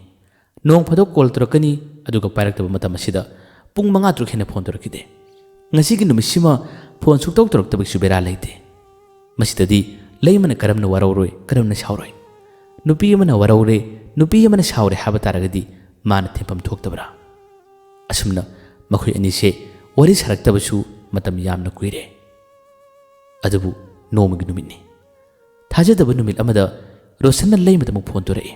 ꯅꯣꯡ ꯐꯥꯗꯣꯛ ꯀꯣꯜ ꯇꯧꯔꯛꯀꯅꯤ, ꯑꯗꯨꯒ ꯄꯥꯏꯔꯛꯇꯕ ꯃꯇꯝ ꯑꯁꯤꯗ ꯄꯨꯡ ꯃꯉꯥ ꯇꯔꯨꯛ ꯍꯦꯟꯅ ꯐꯣꯟ ꯇꯧꯔꯛꯈꯤꯗꯦ꯫ ꯉꯁꯤꯒꯤ ꯅꯨꯃꯤꯠꯁꯤꯃ ꯐꯣꯟ ꯁꯨꯛꯇꯧ ꯇꯧꯔꯛꯇꯕꯒꯤꯁꯨ ꯕꯦꯔꯥ ꯂꯩꯇꯦ꯫ ꯃꯁꯤꯗꯗꯤ ꯂꯩꯃꯅ ꯀꯔꯝꯅ ꯋꯥꯔꯧꯔꯣꯏ, ꯀꯔꯝꯅ ꯁꯥꯎꯔꯣꯏ? ꯅꯨꯄꯤ ꯑꯃꯅ ꯋꯥꯔꯧꯔꯦ, ꯅꯨꯄꯤ ꯑꯃꯅ ꯁꯥꯎꯔꯦ ꯍꯥꯏꯕ ꯇꯥꯔꯒꯗꯤ ꯃꯥꯅ ꯊꯦꯝꯐꯝ ꯊꯣꯛꯇꯕ꯭ꯔꯥ? ꯑꯁꯨꯝꯅ ꯃꯈꯣꯏ ꯑꯅꯤꯁꯦ ꯋꯥꯔꯤ ꯁꯥꯔꯛꯇꯕꯁꯨ ꯃꯇꯝ ꯌꯥꯝꯅ ꯀꯨꯏꯔꯦ꯫ ꯑꯗꯨꯕꯨ ꯅꯣꯡꯃꯒꯤ ꯅꯨꯃꯤꯠꯅꯤ꯫ ꯊꯥꯖꯗꯕ ꯅꯨꯃꯤꯠ ꯑꯃꯗ ꯔꯣꯁꯟꯅ ꯂꯩꯃꯗ ꯑꯃꯨꯛ ꯐꯣꯟ ꯇꯧꯔꯛꯏ꯫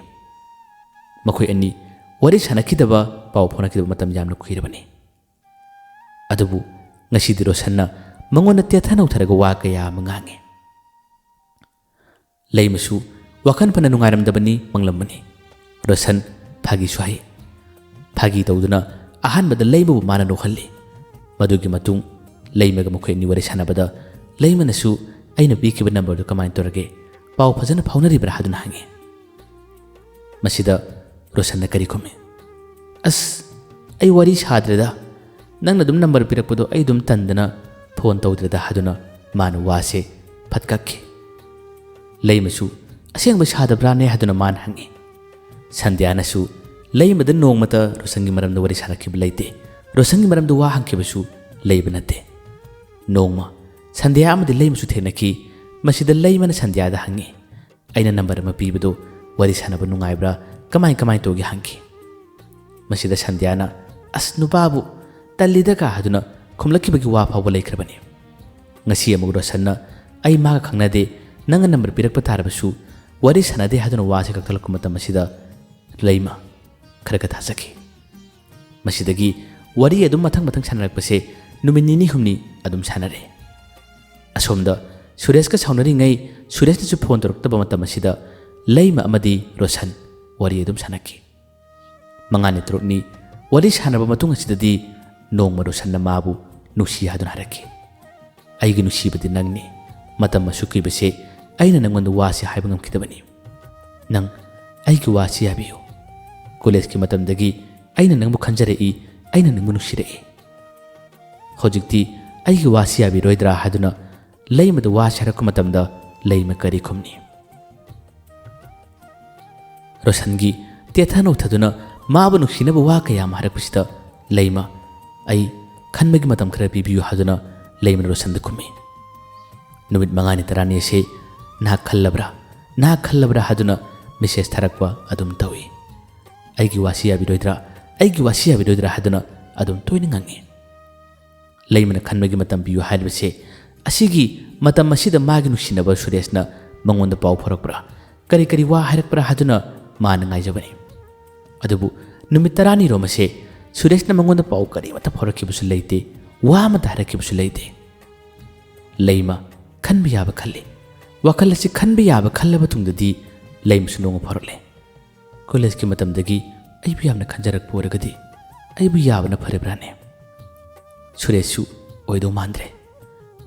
ꯃꯈꯣꯏ ꯑꯅꯤ ꯋꯥꯔꯤ ꯁꯥꯟꯅꯈꯤꯗꯕ, ꯄꯥꯎ ꯐꯥꯎꯅꯈꯤꯗꯕ ꯃꯇꯝ ꯌꯥꯝꯅ ꯀꯨꯏꯔꯕꯅꯤ꯫ ꯑꯗꯨꯕꯨ ꯉꯁꯤꯗꯤ ꯔꯣꯁꯟꯅ ꯃꯉꯣꯟꯗ ꯇꯦꯊ ꯅꯧꯊꯔꯒ ꯋꯥ ꯀꯌꯥ ꯑꯃ ꯉꯥꯡꯉꯤ꯫ ꯂꯩꯃꯁꯨ ꯋꯥꯈꯜ ꯐꯅ ꯅꯨꯡꯉꯥꯏꯔꯝꯗꯕꯅꯤ, ꯃꯪꯂꯝꯕꯅꯤ꯫ ꯔꯣꯁꯟ ꯐꯥꯒꯤꯁꯨ ꯍꯩ꯫ ꯐꯥꯒꯤ ꯇꯧꯗꯨꯅ ꯑꯍꯥꯟꯕꯗ ꯂꯩꯃꯕꯨ ꯃꯥꯅ ꯅꯣꯛꯍꯜꯂꯤ꯫ ꯃꯗꯨꯒꯤ ꯃꯇꯨꯡ ꯂꯩꯃꯒ ꯃꯈꯣꯏ ꯑꯅꯤ ꯋꯥꯔꯤ ꯁꯥꯟꯅꯕꯗ ꯂꯩꯃꯅꯁꯨ "ꯑꯩꯅ ꯄꯤꯈꯤꯕ ꯅꯝꯕꯔꯗꯨ ꯀꯃꯥꯏꯅ ꯇꯧꯔꯒꯦ? ꯄꯥꯎ ꯐꯖꯅ ꯐꯥꯎꯅꯔꯤꯕ꯭ꯔꯥ?" ꯍꯥꯏꯗꯨꯅ ꯍꯪꯉꯤ꯫ ꯃꯁꯤꯗ ꯔꯣꯁꯟꯅ ꯀꯔꯤ ꯈꯨꯝꯃꯤ? "ꯑꯁ, ꯑꯩ ꯋꯥꯔꯤ ꯁꯥꯗ꯭ꯔꯦꯗ꯫ ꯅꯪꯅ ꯑꯗꯨꯝ ꯅꯝꯕꯔ ꯄꯤꯔꯛꯄꯗꯣ ꯑꯩ ꯑꯗꯨꯝ ꯇꯟꯗꯅ ꯐꯣꯟ ꯇꯧꯗ꯭ꯔꯦꯗ" ꯍꯥꯏꯗꯨꯅ ꯃꯥꯅ ꯋꯥꯁꯦ ꯐꯠ ꯀꯛꯈꯤ꯫ ꯂꯩꯃꯁꯨ "ꯑꯁꯦꯡꯕ ꯁꯥꯗꯕ꯭ꯔꯥꯅꯦ?" ꯍꯥꯏꯗꯨꯅ ꯃꯥꯅ ꯍꯪꯉꯤ꯫ ꯁꯟꯙ꯭ꯌꯥꯅꯁꯨ ꯂꯩꯃꯗ ꯅꯣꯡꯃꯇ ꯔꯣꯁꯟꯒꯤ ꯃꯔꯝꯗ ꯋꯥꯔꯤ ꯁꯥꯔꯛꯈꯤꯕ ꯂꯩꯇꯦ꯫ ꯔꯣꯁꯟꯒꯤ ꯃꯔꯝꯗ ꯋꯥ ꯍꯪꯈꯤꯕꯁꯨ ꯂꯩꯕ ꯅꯠꯇꯦ꯫ ꯅꯣꯡꯃ ꯁꯟꯙ꯭ꯌꯥ ꯑꯃꯗꯤ ꯂꯩꯃꯁꯨ ꯊꯦꯡꯅꯈꯤ꯫ ꯃꯁꯤꯗ ꯂꯩꯃꯅ ꯁꯟꯙ꯭ꯌꯥꯗ ꯍꯪꯉꯤ, "ꯑꯩꯅ ꯅꯝꯕꯔ ꯑꯃ ꯄꯤꯕꯗꯨ ꯋꯥꯔꯤ ꯁꯥꯟꯅꯕ ꯅꯨꯡꯉꯥꯏꯕ꯭ꯔꯥ, ꯀꯃꯥꯏ ꯀꯃꯥꯏ ꯇꯧꯒꯦ?" ꯍꯪꯈꯤ꯫ ꯃꯁꯤꯗ ꯁꯟꯙ꯭ꯌꯥꯅ, "ꯑꯁ, ꯅꯨꯄꯥꯕꯨ ꯇꯜꯂꯤꯗ ꯀꯥ" ꯍꯥꯏꯗꯨꯅ ꯈꯨꯝꯂꯛꯈꯤꯕꯒꯤ ꯋꯥ ꯐꯥꯎꯕ ꯂꯩꯈ꯭ꯔꯕꯅꯤ꯫ ꯉꯁꯤ ꯑꯃꯨꯛ ꯔꯣꯁꯟꯅ "ꯑꯩ ꯃꯥꯒ ꯈꯪꯅꯗꯦ, ꯅꯪꯅ ꯅꯝꯕꯔ ꯄꯤꯔꯛꯄ ꯇꯥꯔꯕꯁꯨ ꯋꯥꯔꯤ ꯁꯥꯟꯅꯗꯦ" ꯍꯥꯏꯗꯨꯅ ꯋꯥꯁꯦ ꯀꯛꯊꯠꯂꯛꯄ ꯃꯇꯝ ꯑꯁꯤꯗ ꯂꯩꯃ ꯈꯔ ꯈꯔ ꯊꯥꯖꯈꯤ꯫ ꯃꯁꯤꯗꯒꯤ ꯋꯥꯔꯤ ꯑꯗꯨꯝ ꯃꯊꯪ ꯃꯊꯪ ꯁꯥꯟꯅꯔꯛꯄꯁꯦ ꯅꯨꯃꯤꯠ ꯅꯤꯅꯤ ꯍꯨꯝꯅꯤ ꯑꯗꯨꯝ ꯁꯥꯟꯅꯔꯦ꯫ ꯑꯁꯣꯝꯗ ꯁꯨꯔꯦꯁꯀ ꯁꯥꯎꯅꯔꯤꯉꯩ ꯁꯨꯔꯦꯁꯅꯁꯨ ꯐꯣꯟ ꯇꯧꯔꯛꯇꯕ ꯃꯇꯝ ꯑꯁꯤꯗ ꯂꯩꯃ ꯑꯃꯗꯤ ꯔꯣꯁꯟ ꯋꯥꯔꯤ ꯑꯗꯨꯝ ꯁꯥꯟꯅꯈꯤ꯫ ꯃꯉꯥꯅꯤ ꯇꯔꯨꯛꯅꯤ ꯋꯥꯔꯤ ꯁꯥꯟꯅꯔꯕ ꯃꯇꯨꯡ ꯑꯁꯤꯗꯗꯤ ꯅꯣꯡꯃ ꯔꯣꯁꯟꯅ ꯃꯥꯕꯨ ꯅꯨꯡꯁꯤ ꯍꯥꯏꯗꯨꯅ ꯍꯥꯏꯔꯛꯈꯤ꯫ "ꯑꯩꯒꯤ ꯅꯨꯡꯁꯤꯕꯗꯤ ꯅꯪꯅꯤ꯫ ꯃꯇꯝ ꯑꯁꯨꯛ ꯀꯨꯏꯕꯁꯦ ꯑꯩꯅ ꯅꯪꯉꯣꯟꯗ ꯋꯥꯁꯦ ꯍꯥꯏꯕ ꯉꯝꯈꯤꯗꯕꯅꯤ꯫ ꯅꯪ ꯑꯩꯒꯤ ꯋꯥꯁꯤ ꯌꯥꯕꯤꯌꯨ꯫ ꯀꯣꯂꯦꯖꯀꯤ ꯃꯇꯝꯗꯒꯤ ꯑꯩꯅ ꯅꯪꯕꯨ ꯈꯟꯖꯔꯛꯏ, ꯑꯩꯅ ꯅꯪꯕꯨ ꯅꯨꯡꯁꯤꯔꯛꯏ꯫ ꯍꯧꯖꯤꯛꯇꯤ ꯑꯩꯒꯤ ꯋꯥꯁꯤ ꯌꯥꯕꯤꯔꯣꯏꯗ꯭ꯔꯥ?" ꯍꯥꯏꯗꯨꯅ ꯂꯩꯃꯗ ꯋꯥꯁꯤ ꯍꯥꯏꯔꯛꯄ ꯃꯇꯝꯗ ꯂꯩꯃ ꯀꯔꯤ ꯈꯨꯝꯅꯤ? ꯔꯣꯁꯟꯒꯤ ꯇꯦꯊ ꯅꯧꯊꯗꯨꯅ ꯃꯥꯕꯨ ꯅꯨꯡꯁꯤꯅꯕ ꯋꯥ ꯀꯌꯥ ꯑꯃ ꯍꯥꯏꯔꯛꯄꯁꯤꯗ ꯂꯩꯃ, "ꯑꯩ ꯈꯟꯕꯒꯤ ꯃꯇꯝ ꯈꯔ ꯄꯤꯕꯤꯌꯨ" ꯍꯥꯏꯗꯨꯅ ꯂꯩꯃꯅ ꯔꯣꯁꯟꯗ ꯈꯨꯝꯃꯤ꯫ ꯅꯨꯃꯤꯠ ꯃꯉꯥꯅꯤ ꯇꯔꯥꯅꯤ ꯑꯁꯤ ꯅꯍꯥꯛ ꯈꯜꯂꯕ꯭ꯔꯥ, ꯅꯍꯥꯛ ꯈꯜꯂꯕ꯭ꯔꯥ ꯍꯥꯏꯗꯨꯅ ꯃꯦꯁꯦꯖ ꯊꯥꯔꯛꯄ ꯑꯗꯨꯝ ꯇꯧꯏ꯫ "ꯑꯩꯒꯤ ꯋꯥꯁꯤ ꯌꯥꯕꯤꯔꯣꯏꯗ꯭ꯔꯥ, ꯑꯩꯒꯤ ꯋꯥꯁꯤ ꯌꯥꯕꯤꯔꯣꯏꯗ꯭ꯔꯥ" ꯍꯥꯏꯗꯨꯅ ꯑꯗꯨꯝ ꯇꯣꯏꯅ ꯉꯥꯡꯉꯤ꯫ ꯂꯩꯃꯅ ꯈꯟꯕꯒꯤ ꯃꯇꯝ ꯄꯤꯌꯨ ꯍꯥꯏꯔꯤꯕꯁꯦ, ꯑꯁꯤꯒꯤ ꯃꯇꯝ ꯑꯁꯤꯗ ꯃꯥꯒꯤ ꯅꯨꯡꯁꯤꯅꯕ ꯁꯨꯔꯦꯁꯅ ꯃꯉꯣꯟꯗ ꯄꯥꯎ ꯐꯥꯎꯔꯛꯄ꯭ꯔꯥ, ꯀꯔꯤ ꯀꯔꯤ ꯋꯥ ꯍꯥꯏꯔꯛꯄ꯭ꯔꯥ ꯍꯥꯏꯗꯨꯅ ꯃꯥꯅ ꯉꯥꯏꯖꯕꯅꯤ꯫ ꯑꯗꯨꯕꯨ ꯅꯨꯃꯤꯠ ꯇꯔꯥꯅꯤꯔꯣꯝ ꯑꯁꯦ ꯁꯨꯔꯦꯁꯅ ꯃꯉꯣꯟꯗ ꯄꯥꯎ ꯀꯔꯤꯃꯠꯇ ꯐꯥꯎꯔꯛꯈꯤꯕꯁꯨ ꯂꯩꯇꯦ, ꯋꯥ ꯑꯃꯠꯇ ꯍꯥꯏꯔꯛꯈꯤꯕꯁꯨ ꯂꯩꯇꯦ꯫ ꯂꯩꯃ ꯈꯟꯕ ꯌꯥꯕ ꯈꯜꯂꯤ꯫ ꯋꯥꯈꯜ ꯑꯁꯤ ꯈꯟꯕ ꯌꯥꯕ ꯈꯜꯂꯕ ꯇꯨꯡꯗꯗꯤ ꯂꯩꯃꯁꯨ ꯅꯣꯡꯃ ꯐꯥꯎꯔꯛꯂꯦ꯫ "ꯀꯣꯂꯦꯖꯀꯤ ꯃꯇꯝꯗꯒꯤ ꯑꯩꯕꯨ ꯌꯥꯝꯅ ꯈꯟꯖꯔꯛꯄ ꯑꯣꯏꯔꯒꯗꯤ ꯑꯩꯕꯨ ꯌꯥꯕꯅ ꯐꯔꯤꯕ꯭ꯔꯥꯅꯦ?" ꯁꯨꯔꯦꯁꯁꯨ ꯑꯣꯏꯗꯧ ꯃꯥꯟꯗ꯭ꯔꯦ꯫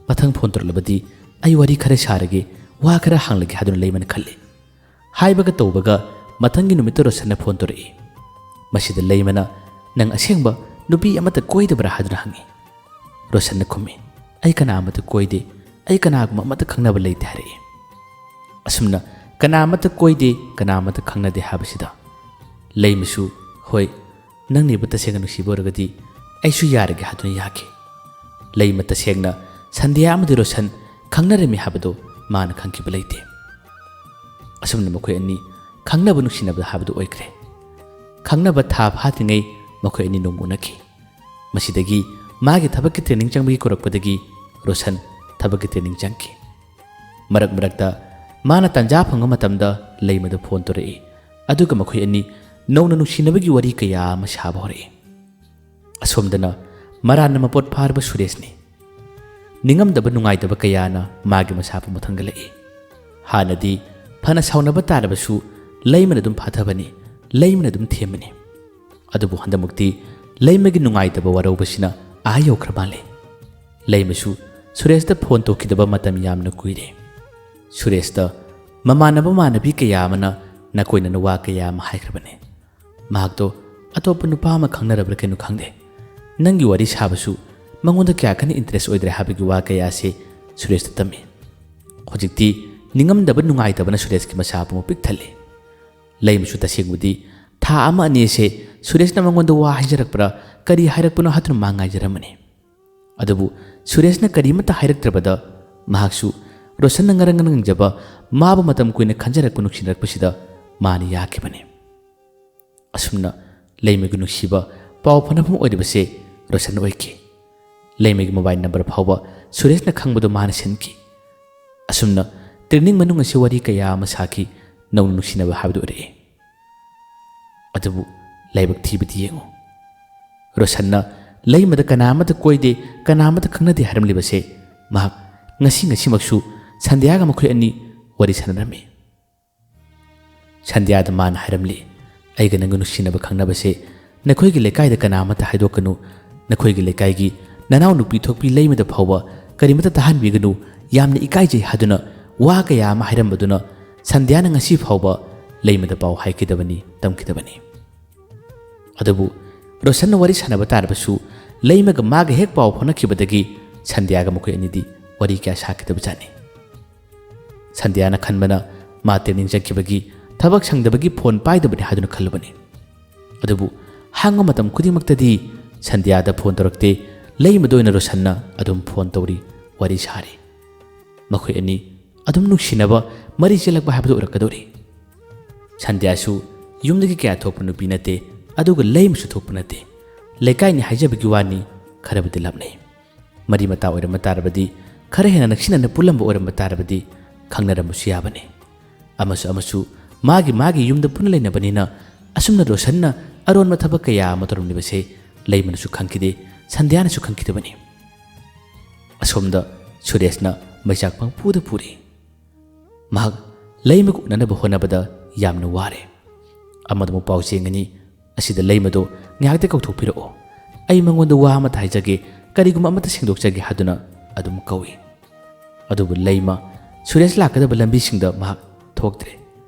ꯃꯊꯪ ꯐꯣꯟ ꯇꯧꯔꯛꯂꯕꯗꯤ ꯑꯩ ꯋꯥꯔꯤ ꯈꯔ ꯁꯥꯔꯒꯦ, ꯋꯥ ꯈꯔ ꯍꯥꯡꯂꯒꯦ ꯍꯥꯏꯗꯨꯅ ꯂꯩꯃꯅ ꯈꯜꯂꯤ꯫ ꯍꯥꯏꯕꯒ ꯇꯧꯕꯒ ꯃꯊꯪꯒꯤ ꯅꯨꯃꯤꯠꯇ ꯔꯣꯁꯟꯅ ꯐꯣꯟ ꯇꯧꯔꯛꯏ꯫ ꯃꯁꯤꯗ ꯂꯩꯃꯅ, "ꯅꯪ ꯑꯁꯦꯡꯕ ꯅꯨꯄꯤ ꯑꯃꯠꯇ ꯀꯣꯏꯗꯕ꯭ꯔꯥ?" ꯍꯥꯏꯗꯨꯅ ꯍꯪꯉꯤ꯫ ꯔꯣꯁꯟꯅ ꯈꯨꯝꯃꯤ, "ꯑꯩ ꯀꯅꯥ ꯑꯃꯠꯇ ꯀꯣꯏꯗꯦ, ꯑꯩ ꯀꯅꯥꯒꯨꯝꯕ ꯑꯃꯠꯇ ꯈꯪꯅꯕ ꯂꯩꯇꯦ" ꯍꯥꯏꯔꯛꯏ꯫ ꯑꯁꯨꯝꯅ ꯀꯅꯥ ꯑꯃꯠꯇ ꯀꯣꯏꯗꯦ, ꯀꯅꯥ ꯑꯃꯠꯇ ꯈꯪꯅꯗꯦ ꯍꯥꯏꯕꯁꯤꯗ ꯂꯩꯃꯁꯨ, "ꯍꯣꯏ, ꯅꯪꯅ ꯑꯩꯕꯨ ꯇꯁꯦꯡꯅ ꯅꯨꯡꯁꯤꯕ ꯑꯣꯏꯔꯒꯗꯤ ꯑꯩꯁꯨ ꯌꯥꯔꯒꯦ" ꯍꯥꯏꯗꯨꯅ ꯌꯥꯈꯤ꯫ ꯂꯩꯃ ꯇꯁꯦꯡꯅ ꯁꯟꯙ꯭ꯌꯥ ꯑꯃꯗꯤ ꯔꯣꯁꯟ ꯈꯪꯅꯔꯝꯃꯤ ꯍꯥꯏꯕꯗꯨ ꯃꯥꯅ ꯈꯪꯈꯤꯕ ꯂꯩꯇꯦ꯫ ꯑꯁꯨꯝꯅ ꯃꯈꯣꯏ ꯑꯅꯤ ꯈꯪꯅꯕ ꯅꯨꯡꯁꯤꯅꯕ ꯍꯥꯏꯕꯗꯨ ꯑꯣꯏꯈ꯭ꯔꯦ꯫ ꯈꯪꯅꯕ ꯊꯥ ꯐꯥꯗ꯭ꯔꯤꯉꯩ ꯃꯈꯣꯏ ꯑꯅꯤ ꯅꯣꯡꯃ ꯎꯅꯈꯤ꯫ ꯃꯁꯤꯗꯒꯤ ꯃꯥꯒꯤ ꯊꯕꯛꯀꯤ ꯇ꯭ꯔꯦꯅꯤꯡ ꯆꯪꯕꯒꯤ ꯀꯧꯔꯛꯄꯗꯒꯤ ꯔꯣꯁꯟ ꯊꯕꯛꯀꯤ ꯇ꯭ꯔꯦꯅꯤꯡ ꯆꯪꯈꯤ꯫ ꯃꯔꯛ ꯃꯔꯛꯇ ꯃꯥꯅ ꯇꯥꯟꯖꯥ ꯐꯪꯕ ꯃꯇꯝꯗ ꯂꯩꯃꯗ ꯐꯣꯟ ꯇꯧꯔꯛꯏ, ꯑꯗꯨꯒ ꯃꯈꯣꯏ ꯑꯅꯤ ꯅꯧꯅ ꯅꯨꯡꯁꯤꯅꯕꯒꯤ ꯋꯥꯔꯤ ꯀꯌꯥ ꯑꯃ ꯁꯥꯕ ꯍꯧꯔꯛꯏ꯫ ꯑꯁꯣꯝꯗꯅ ꯃꯔꯥꯟꯅ ꯃꯄꯣꯠ ꯐꯥꯔꯕ ꯁꯨꯔꯦꯁꯅꯤ꯫ ꯅꯤꯡꯉꯝꯗꯕ ꯅꯨꯡꯉꯥꯏꯇꯕ ꯀꯌꯥꯅ ꯃꯥꯒꯤ ꯃꯁꯥ ꯄꯨꯝꯕ ꯊꯥꯡꯒꯠꯂꯛꯏ꯫ ꯍꯥꯟꯅꯗꯤ ꯐꯅ ꯁꯥꯎꯅꯕ ꯇꯥꯔꯕꯁꯨ ꯂꯩꯃꯅ ꯑꯗꯨꯝ ꯐꯥꯊꯕꯅꯤ, ꯂꯩꯃꯅ ꯑꯗꯨꯝ ꯊꯦꯝꯕꯅꯤ꯫ ꯑꯗꯨꯕꯨ ꯍꯟꯗꯛꯃꯨꯛꯇꯤ ꯂꯩꯃꯒꯤ ꯅꯨꯡꯉꯥꯏꯇꯕ ꯋꯥꯔꯧꯕꯁꯤꯅ ꯑꯥ ꯌꯧꯈ꯭ꯔ ꯃꯥꯜꯂꯦ꯫ ꯂꯩꯃꯁꯨ ꯁꯨꯔꯦꯁꯇ ꯐꯣꯟ ꯇꯧꯈꯤꯗꯕ ꯃꯇꯝ ꯌꯥꯝꯅ ꯀꯨꯏꯔꯦ꯫ ꯁꯨꯔꯦꯁꯇ ꯃꯃꯥꯟꯅꯕ ꯃꯃꯥꯟꯅꯕꯤ ꯀꯌꯥ ꯑꯃꯅ ꯅꯥꯀꯣꯏꯅꯅ ꯋꯥ ꯀꯌꯥ ꯑꯃ ꯍꯥꯏꯈ꯭ꯔꯕꯅꯤ꯫ ꯃꯍꯥꯛꯇꯣ ꯑꯇꯣꯞꯄ ꯅꯨꯄꯥ ꯑꯃ ꯈꯪꯅꯔꯕ꯭ꯔꯥ ꯀꯩꯅꯣ ꯈꯪꯗꯦ꯫ ꯅꯪꯒꯤ ꯋꯥꯔꯤ ꯁꯥꯕꯁꯨ ꯃꯉꯣꯟꯗ ꯀꯌꯥ ꯀꯟꯅ ꯏꯟꯇꯔꯦꯁ ꯑꯣꯏꯗ꯭ꯔꯦ ꯍꯥꯏꯕꯒꯤ ꯋꯥ ꯀꯌꯥꯁꯦ ꯁꯨꯔꯦꯁꯇ ꯇꯝꯃꯤ꯫ ꯍꯧꯖꯤꯛꯇꯤ ꯅꯤꯡꯉꯝꯗꯕ ꯅꯨꯡꯉꯥꯏꯇꯕꯅ ꯁꯨꯔꯦꯁꯀꯤ ꯃꯁꯥ ꯄꯨꯝꯕ ꯄꯤꯛ ꯊꯜꯂꯤ꯫ ꯂꯩꯃꯁꯨ ꯇꯁꯦꯡꯕꯗꯤ ꯊꯥ ꯑꯃ ꯑꯅꯤ ꯑꯁꯦ ꯁꯨꯔꯦꯁꯅ ꯃꯉꯣꯟꯗ ꯋꯥ ꯍꯥꯏꯖꯔꯛꯄ꯭ꯔꯥ, ꯀꯔꯤ ꯍꯥꯏꯔꯛꯄꯅꯣ ꯍꯥꯏꯗꯨꯅ ꯃꯥ ꯉꯥꯏꯖꯔꯝꯕꯅꯤ꯫ ꯑꯗꯨꯕꯨ ꯁꯨꯔꯦꯁꯅ ꯀꯔꯤꯃꯠꯇ ꯍꯥꯏꯔꯛꯇ꯭ꯔꯕꯗ ꯃꯍꯥꯛꯁꯨ ꯔꯣꯁꯟꯅ ꯉꯔꯪ ꯉꯔꯪ ꯉꯪꯖꯕ, ꯃꯥꯕꯨ ꯃꯇꯝ ꯀꯨꯏꯅ ꯈꯟꯖꯔꯛꯄ ꯅꯨꯡꯁꯤꯅꯔꯛꯄꯁꯤꯗ ꯃꯥꯅ ꯌꯥꯈꯤꯕꯅꯤ꯫ ꯑꯁꯨꯝꯅ ꯂꯩꯃꯒꯤ ꯅꯨꯡꯁꯤꯕ ꯄꯥꯎ ꯐꯥꯎꯅꯐꯝ ꯑꯣꯏꯔꯤꯕꯁꯦ ꯔꯣꯁꯟ ꯑꯣꯏꯈꯤ꯫ ꯂꯩꯃꯒꯤ ꯃꯣꯕꯥꯏꯜ ꯅꯝꯕꯔ ꯐꯥꯎꯕ ꯁꯨꯔꯦꯁꯅ ꯈꯪꯕꯗꯣ ꯃꯥꯅ ꯁꯤꯟꯈꯤ꯫ ꯑꯁꯨꯝꯅ ꯇ꯭ꯔꯦꯅꯤꯡ ꯃꯅꯨꯡ ꯑꯁꯤ ꯋꯥꯔꯤ ꯀꯌꯥ ꯑꯃ ꯁꯥꯈꯤ, ꯅꯧꯅ ꯅꯨꯡꯁꯤꯅꯕ ꯍꯥꯏꯕꯗꯨ ꯑꯣꯏꯔꯛꯏ꯫ ꯑꯗꯨꯕꯨ ꯂꯥꯏꯕꯛ ꯊꯤꯕꯗꯤ ꯌꯦꯡꯉꯨ, ꯔꯣꯁꯟꯅ ꯂꯩꯃꯗ ꯀꯅꯥ ꯑꯃꯠꯇ ꯀꯣꯏꯗꯦ, ꯀꯅꯥ ꯑꯃꯠꯇ ꯈꯪꯅꯗꯦ ꯍꯥꯏꯔꯝꯂꯤꯕꯁꯦ ꯃꯍꯥꯛ ꯉꯁꯤ ꯉꯁꯤꯃꯛꯁꯨ ꯁꯟꯙ꯭ꯌꯥꯒ ꯃꯈꯣꯏ ꯑꯅꯤ ꯋꯥꯔꯤ ꯁꯥꯟꯅꯔꯝꯃꯤ꯫ ꯁꯟꯙ꯭ꯌꯥꯗ ꯃꯥꯅ ꯍꯥꯏꯔꯝꯂꯤ, "ꯑꯩꯒ ꯅꯪꯒ ꯅꯨꯡꯁꯤꯅꯕ ꯈꯪꯅꯕꯁꯦ ꯅꯈꯣꯏꯒꯤ ꯂꯩꯀꯥꯏꯗ ꯀꯅꯥ ꯑꯃꯠꯇ ꯍꯥꯏꯗꯣꯛꯀꯅꯨ, ꯅꯈꯣꯏꯒꯤ ꯂꯩꯀꯥꯏꯒꯤ ꯅꯅꯥꯎ ꯅꯨꯄꯤ ꯊꯣꯛꯄꯤ ꯂꯩꯃꯗ ꯐꯥꯎꯕ ꯀꯔꯤꯃꯠꯇ ꯇꯥꯍꯟꯕꯤꯒꯅꯨ, ꯌꯥꯝꯅ ꯏꯀꯥꯏꯖꯩ" ꯍꯥꯏꯗꯨꯅ ꯋꯥ ꯀꯌꯥ ꯑꯃ ꯍꯥꯏꯔꯝꯕꯗꯨꯅ ꯁꯟꯙ꯭ꯌꯥꯅ ꯉꯁꯤ ꯐꯥꯎꯕ ꯂꯩꯃꯗ ꯄꯥꯎ ꯍꯥꯏꯈꯤꯗꯕꯅꯤ, ꯇꯝꯈꯤꯗꯕꯅꯤ꯫ ꯑꯗꯨꯕꯨ ꯔꯣꯁꯟꯅ ꯋꯥꯔꯤ ꯁꯥꯟꯅꯕ ꯇꯥꯔꯕꯁꯨ ꯂꯩꯃꯒ ꯃꯥꯒ ꯍꯦꯛ ꯄꯥꯎ ꯐꯥꯎꯅꯈꯤꯕꯗꯒꯤ ꯁꯟꯙ꯭ꯌꯥꯒ ꯃꯈꯣꯏ ꯑꯅꯤꯗꯤ ꯋꯥꯔꯤ ꯀꯌꯥ ꯁꯥꯈꯤꯗꯕꯖꯥꯠꯅꯤ꯫ ꯁꯟꯙ꯭ꯌꯥꯅ ꯈꯟꯕꯅ ꯃꯥ ꯇ꯭ꯔꯦꯅꯤꯡ ꯆꯠꯈꯤꯕꯒꯤ, ꯊꯕꯛ ꯁꯪꯗꯕꯒꯤ ꯐꯣꯟ ꯄꯥꯏꯗꯕꯅꯤ ꯍꯥꯏꯗꯨꯅ ꯈꯜꯂꯨꯕꯅꯤ꯫ ꯑꯗꯨꯕꯨ ꯍꯥꯡꯕ ꯃꯇꯝ ꯈꯨꯗꯤꯡꯃꯛꯇꯗꯤ ꯁꯟꯙ꯭ꯌꯥꯗ ꯐꯣꯟ ꯇꯧꯔꯛꯇꯦ, ꯂꯩꯃꯗ ꯑꯣꯏꯅ ꯔꯣꯁꯟꯅ ꯑꯗꯨꯝ ꯐꯣꯟ ꯇꯧꯔꯤ, ꯋꯥꯔꯤ ꯁꯥꯔꯤ꯫ ꯃꯈꯣꯏ ꯑꯅꯤ ꯑꯗꯨꯝ ꯅꯨꯡꯁꯤꯅꯕ, ꯃꯔꯤ ꯆꯦꯜꯂꯛꯄ ꯍꯥꯏꯕꯗꯨ ꯑꯣꯏꯔꯛꯀꯗꯧꯔꯤ꯫ ꯁꯟꯙ꯭ꯌꯥꯁꯨ ꯌꯨꯝꯗꯒꯤ ꯀꯌꯥ ꯊꯣꯛꯄ ꯅꯨꯄꯤ ꯅꯠꯇꯦ, ꯑꯗꯨꯒ ꯂꯩꯃꯁꯨ ꯊꯣꯛꯄ ꯅꯠꯇꯦ꯫ ꯂꯩꯀꯥꯏꯅꯤ ꯍꯥꯏꯖꯕꯒꯤ ꯋꯥꯅꯤ, ꯈꯔꯕꯨꯗꯤ ꯂꯥꯞꯅꯩ꯫ ꯃꯔꯤ ꯃꯇꯥ ꯑꯣꯏꯔꯝꯕ ꯇꯥꯔꯕꯗꯤ, ꯈꯔ ꯍꯦꯟꯅ ꯅꯛꯁꯤꯟꯅꯅ ꯄꯨꯜꯂꯝꯕ ꯑꯣꯏꯔꯝꯕ ꯇꯥꯔꯕꯗꯤ ꯈꯪꯅꯔꯝꯕꯁꯨ ꯌꯥꯕꯅꯤ꯫ ꯑꯃꯁꯨ ꯑꯃꯁꯨ ꯃꯥꯒꯤ ꯃꯥꯒꯤ ꯌꯨꯝꯗ ꯄꯨꯟꯅ ꯂꯩꯅꯕꯅꯤꯅ ꯑꯁꯨꯝꯅ ꯔꯣꯁꯟꯅ ꯑꯔꯣꯟꯕ ꯊꯕꯛ ꯀꯌꯥ ꯑꯃ ꯇꯧꯔꯝꯂꯤꯕꯁꯦ ꯂꯩꯃꯅꯁꯨ ꯈꯪꯈꯤꯗꯦ, ꯁꯟꯙ꯭ꯌꯥꯅꯁꯨ ꯈꯪꯈꯤꯗꯕꯅꯤ꯫ ꯑꯁꯣꯝꯗ ꯁꯨꯔꯦꯁꯅ ꯃꯩꯆꯥꯛ ꯄꯪꯐꯨꯗ ꯐꯨꯔꯤ꯫ ꯃꯍꯥꯛ ꯂꯩꯃꯒ ꯎꯅꯅꯕ ꯍꯣꯠꯅꯕꯗ ꯌꯥꯝꯅ ꯋꯥꯔꯦ꯫ ꯑꯃꯗꯃꯨꯛ ꯄꯥꯎ ꯆꯦꯟꯒꯅꯤ, "ꯑꯁꯤꯗ ꯂꯩꯃꯗꯣ ꯉꯥꯏꯍꯥꯛꯇ ꯀꯧꯊꯣꯛꯄꯤꯔꯛꯑꯣ, ꯑꯩ ꯃꯉꯣꯟꯗ ꯋꯥ ꯑꯃꯇ ꯍꯥꯏꯖꯒꯦ, ꯀꯔꯤꯒꯨꯝꯕ ꯑꯃꯇ ꯁꯦꯡꯗꯣꯛꯆꯒꯦ" ꯍꯥꯏꯗꯨꯅ ꯑꯗꯨꯝ ꯀꯧꯏ꯫ ꯑꯗꯨꯕꯨ ꯂꯩꯃ ꯁꯨꯔꯦꯁ ꯂꯥꯛꯀꯗꯕ ꯂꯝꯕꯤꯁꯤꯡꯗ ꯃꯍꯥꯛ ꯊꯣꯛꯇ꯭ꯔꯦ꯫